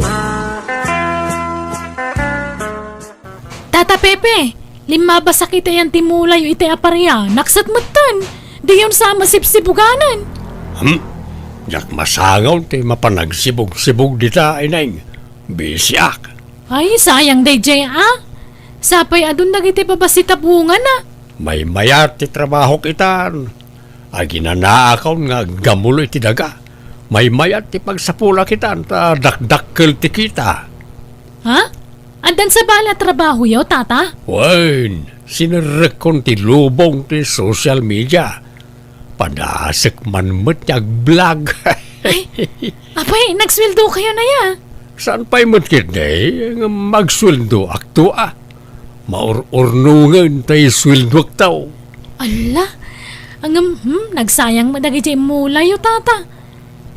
Tata Pepe, limmabasak iti ayan ti mulayo iti aparian, nakset metten. Diyon sa masibsibuganan. Hmm? Diak masangaw ti mapanagsibog-sibog dita, Ineng. Bisiak. Ay, sayang daydiay a. Sapay adun dagiti babassit a bungana. Maymayat ti trabahok itan. Aginanaakon nga aggamulo iti daga. Maymayat ti pagsapulak itan ta dakdakkel ti kita. Ha? Addan sabali a trabahoyo, tata? Wen, sinerrekkon ti lubong ti social media. Padasek man met ti agblog. Ay, apay, nagsueldo kayo na ya? Saan pay met ketdi nga magsueldo akto a? Maur-urnongen tay sueldoak taw. Ala, ngem, hmm, nagsayang met dagiti immulayo, tata.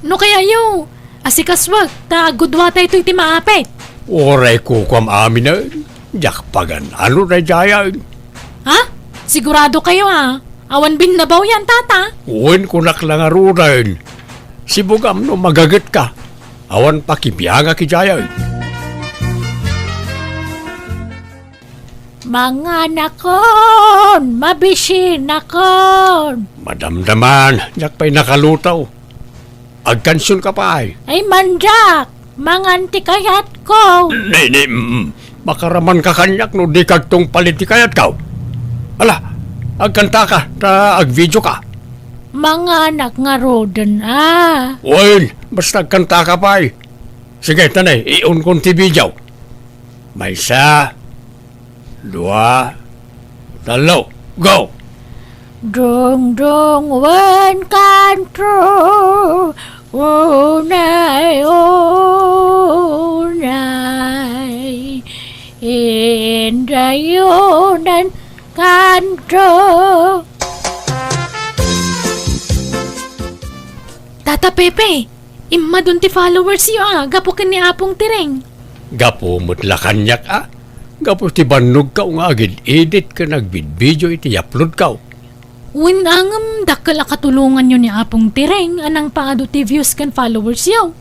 No kayayo, asikasuak, ta aggudua tayo iti maapit. Uray kukuam aminen, diak pagan-ano daydiayen. Ha? Sigurado kayo, ha? Awan binnabaw yan, tata. Wen, kunak la ngaruden. Sibugam no magagetka. Awan pakibiangak idiayen. Manganakon, mabisinakon. Madamdaman, diak pay nakalutaw. Agkansionka pay. Ay, mandiak, mangan ti kayatko. Ni, ni, mm, makaramanka kaniak no di kagtungpal iti kayatko. Ala, agkantaka, ta agvideoka. Manganak ngaruden a. Wen, basta agkantaka pay. Sige, tanay, iunkon ti video. Maysa, dua, tallo, go! Dungdung wen kanto, unay, unay, indayonan kanto. Tata Pepe, immadun ti followersyo a, gapu ken ni Apong Tireng. Gapu met la kaniak a, gapu ti bannogko nga agid-edit ken agbidbidio iti uploadko. Wen a ngem dakkel a katulonganyo ni Apong Tireng a nangpaadu ti views ken followersyo.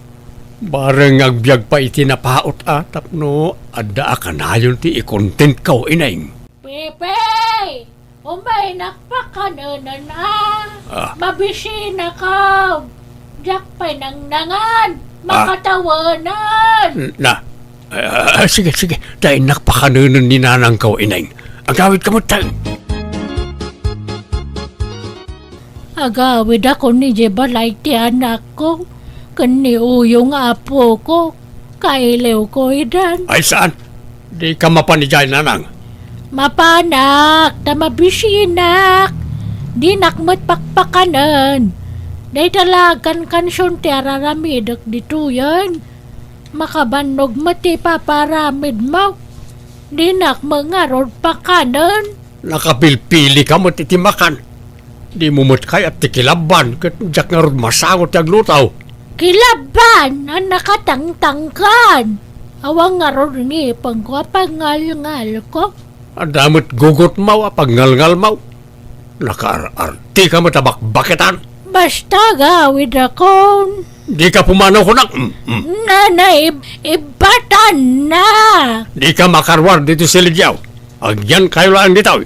Bareng agbiag pay iti napaut a tapno adda a kanayon ti i-contentko, ineng. Pepe! Umaynak pakanenen a. Ah. Mabisinakon. Diak pay nangnangan. Ah. Makatawanan. Na, ah, sige, sige. Ta innak pakanenen ni nanangko, ineng. Agawidka met, tay. Agawidakon idiay balay ti anakko ken ni Uyo nga apoko. Kailiwko idan. Ay, saan? Dika mapan idiay, nanang? Mapanak, ta mabisinak. Dinak met pakpakanen. Dayta la agkankansion ti araramidek ditoyen. Makabannog met ti ipaparamidmo. Dinak met ngarud pakanen. Nakapilpilika met iti makan. Dimo met kayat ti kilabban ket diak ngarud masango ti agluto. Kilabban a nakatangtangkan. Awan ngarud ngipengko a pagngalngalko. Adda met gugotmaw a pagngalngalmaw. Nakaar-artika met a bakbaketan. Basta agawidakon. Dika pumanaw kunak. Mm, mm. Nanay, ib-, ibbatannak. Dika makaruar ditoy silidiaw. Agyankayo laeng ditoy.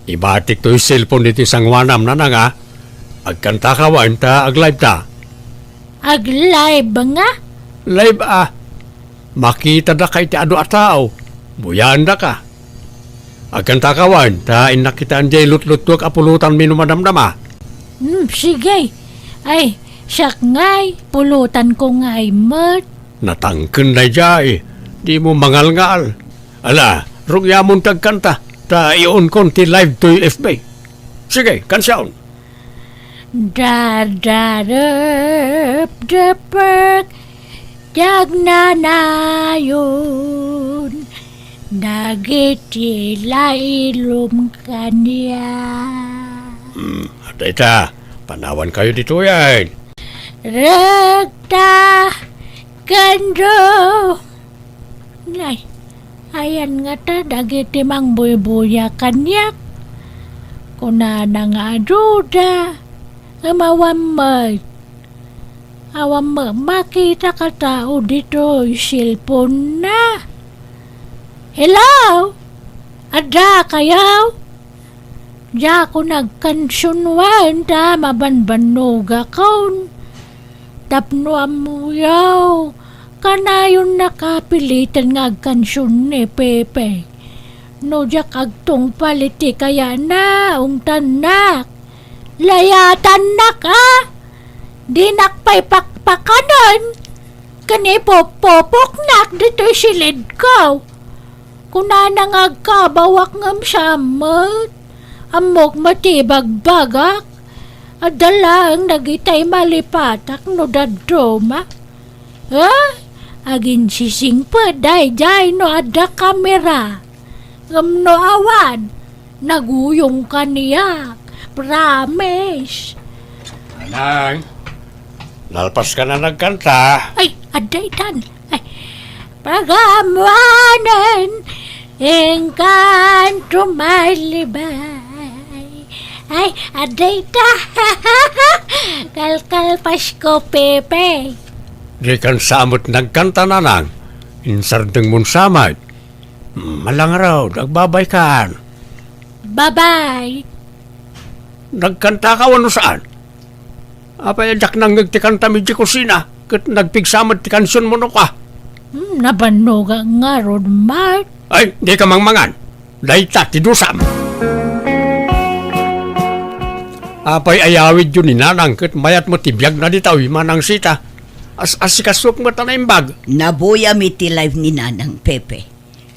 Ibatik toy cellphone ditoy sangoanam, nanang a. Agkantaka wen ta aglive ta. Aglive nga? Live a. Makitada ka iti adu a tao. Buyaendaka. Agkantaka wen ta innak kitaan diay lutluttuak a pulutanmi no madamdama. Hmm, sige. Ay, siak ngay, pulutanko ngay met. Natangken daydiay. Dimo mangalngal. Ala, rugyamon ti agkanta, ta iunkon ti live toy F B. Sige, kansiaon. Dadarepdepek ti agnanayon dagiti lailom kaniak. Hmm, dayta, panawankayo ditoyen. Rekta, kendo. Nay, ayan ngata dagiti mangbuybuya kaniak. Kunana nga aduda, ngem awan met. Awan met makita a tao ditoy cellphone-na. Hello? Adda kayo? Diakon agkansion wen ta mabanbannogakon. Tapno ammoyo, kanayonnaka piliten nga agkansion ni Pepe. No diak agtungpal iti kayana, ungtannak. Layatannak, a? Dinak pay pakpakanen ken ipupupoknak ditoy silidko. Kunana nga agkabawak ngem saan met. Ammok met ti ibagbagak. Adda laeng dagitay malipatak no dadduma. Eh? Aginsisingpet daydiay no adda kamera. Ngem no awan, naguyongka niak. Promise. Nanang, nalpas ka na nagkanta. Ay, adda itan. Ay, pagamuanen, engkanto malibay. Ay, adda ita. Kalkalpas ko, Pepe. Dikan sa met nagkanta, Nanang. Insardengmon sa met. Malangrod, agbabay kan. Babay. Nagkanta ka wenno saan? Apay a diak nangngeg ti kantam idiay kusina, ket nagpigsa met ti kansionmo no ka? Hmm, nabannoga ngarud, Mart. Ay, dika mangmangan. Dayta ti dusam. Apay a yawidyo ni Nanang ket mayat met ti biagna ditoy, Manang Sita. As-asikasuak met a naimbag. Nabuyam iti live ni Nanang, Pepe.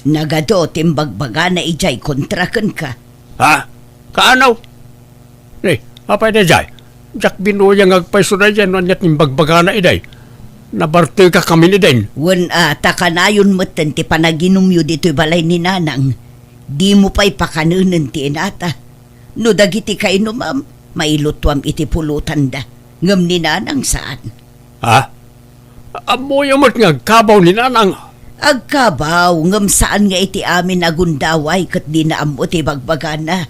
Nagadu ti imbagbagana idiay kontra kenka. Ha? Kaano? Ni, apay daydiay? Diak binuya nga agpayso daydiay no ania ti imbagbagana idiay. Nabartekakamin idin. Wen a, ta kanayon metten ti panaginumyo ditoy balay ni Nanang. Dimo pay pakanenen ti inata. No dagiti kainumam, mailutuam iti pulotanda. Ngem ni Nanang saan. Ha? Ammoyo met nga agkabaw ni Nanang. Agkabaw, ngem saan nga iti amin a gundaway ket dina ammo ti bagbagana.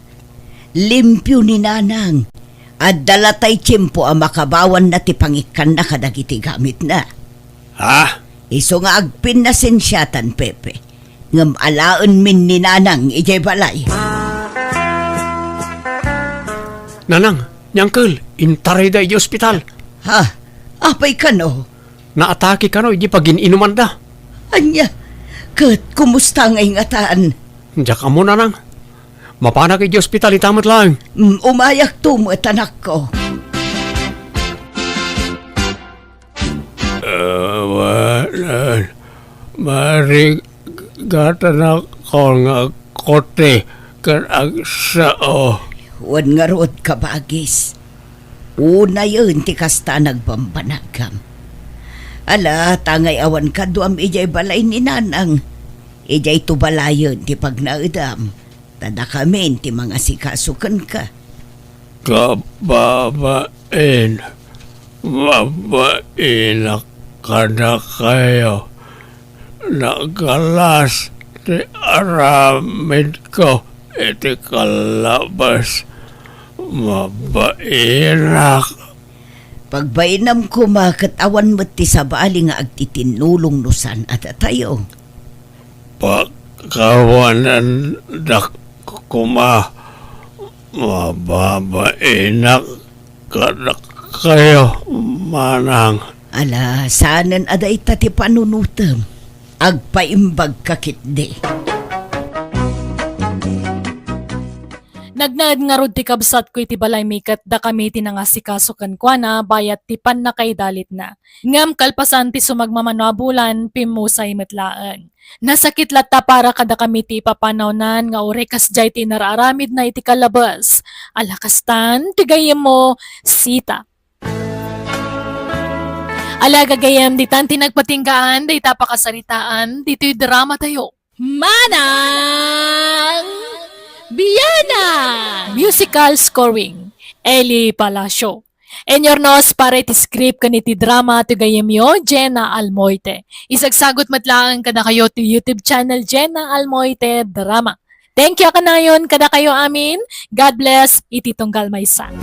Limpio ni Nanang. Adda latay tiempo a makabawanna ti pangikkanna kadagiti gamitna. Ha? Isu nga agpinnasensiatan, Pepe. Ngem alaenmin ni Nanang idiay balay. Nanang, ni Uncle, intarayda idiay ospital. Ha? Apay kano? Naatake kano idiay pagin-inumanda. Ania? Ket kumusta ngay ngatan? Diak ammo, Nanang. Mapanak idiay ospital ita met laeng. Mm, umayakto met, anakko. Awanan, marigatanak nga agkuti ken agsao. Wen ngarud, kabagis. Unayen ti kasta a nagbanbanagam. Ala, ta ngay awan kaduam idiay balay ni Nanang. Idiay to balayen ti pagnaedam. Ta dakamin ti mangasikaso kenka. Kababain, mabainak kadakayo. Nagalas ti aramidko iti kallabas. Mabainak. Pagbainam koma ket awan met ti sabali nga agtitinnulong no saan a datayo. Pakawanandak koma, mababainak kadakayo, manang. Ala, saanen a dayta ti panunotem. Agpaimbagka ketdi. Nagnaed ngarud ti kabsatko iti balaymi ket dakami ti nangasikaso kenkuana bayat ti pannakaidalitna. Ngem kalpasan ti sumagmamano a bulan, pimmusay met laeng. Nasakit latta para kadakami ti ipapanawnan nga uray kasdiay ti inararamidna iti kalabes. Ala kastan, ti gayyemmo, Sita. Ala gagayyem, ditan ti nagpatinggaan dayta pakasaritaan ditoy dramatayo. Manang Bianang! Musical scoring, Eli Palacio. Inurnos para iti script ken iti drama ti gayyemyo, Jenna Almoite. Isagsagut met laeng kadakayo ti YouTube channel, Jenna Almoite Drama. Thank you a kanayon kadakayo amin. God bless iti tunggal maysa.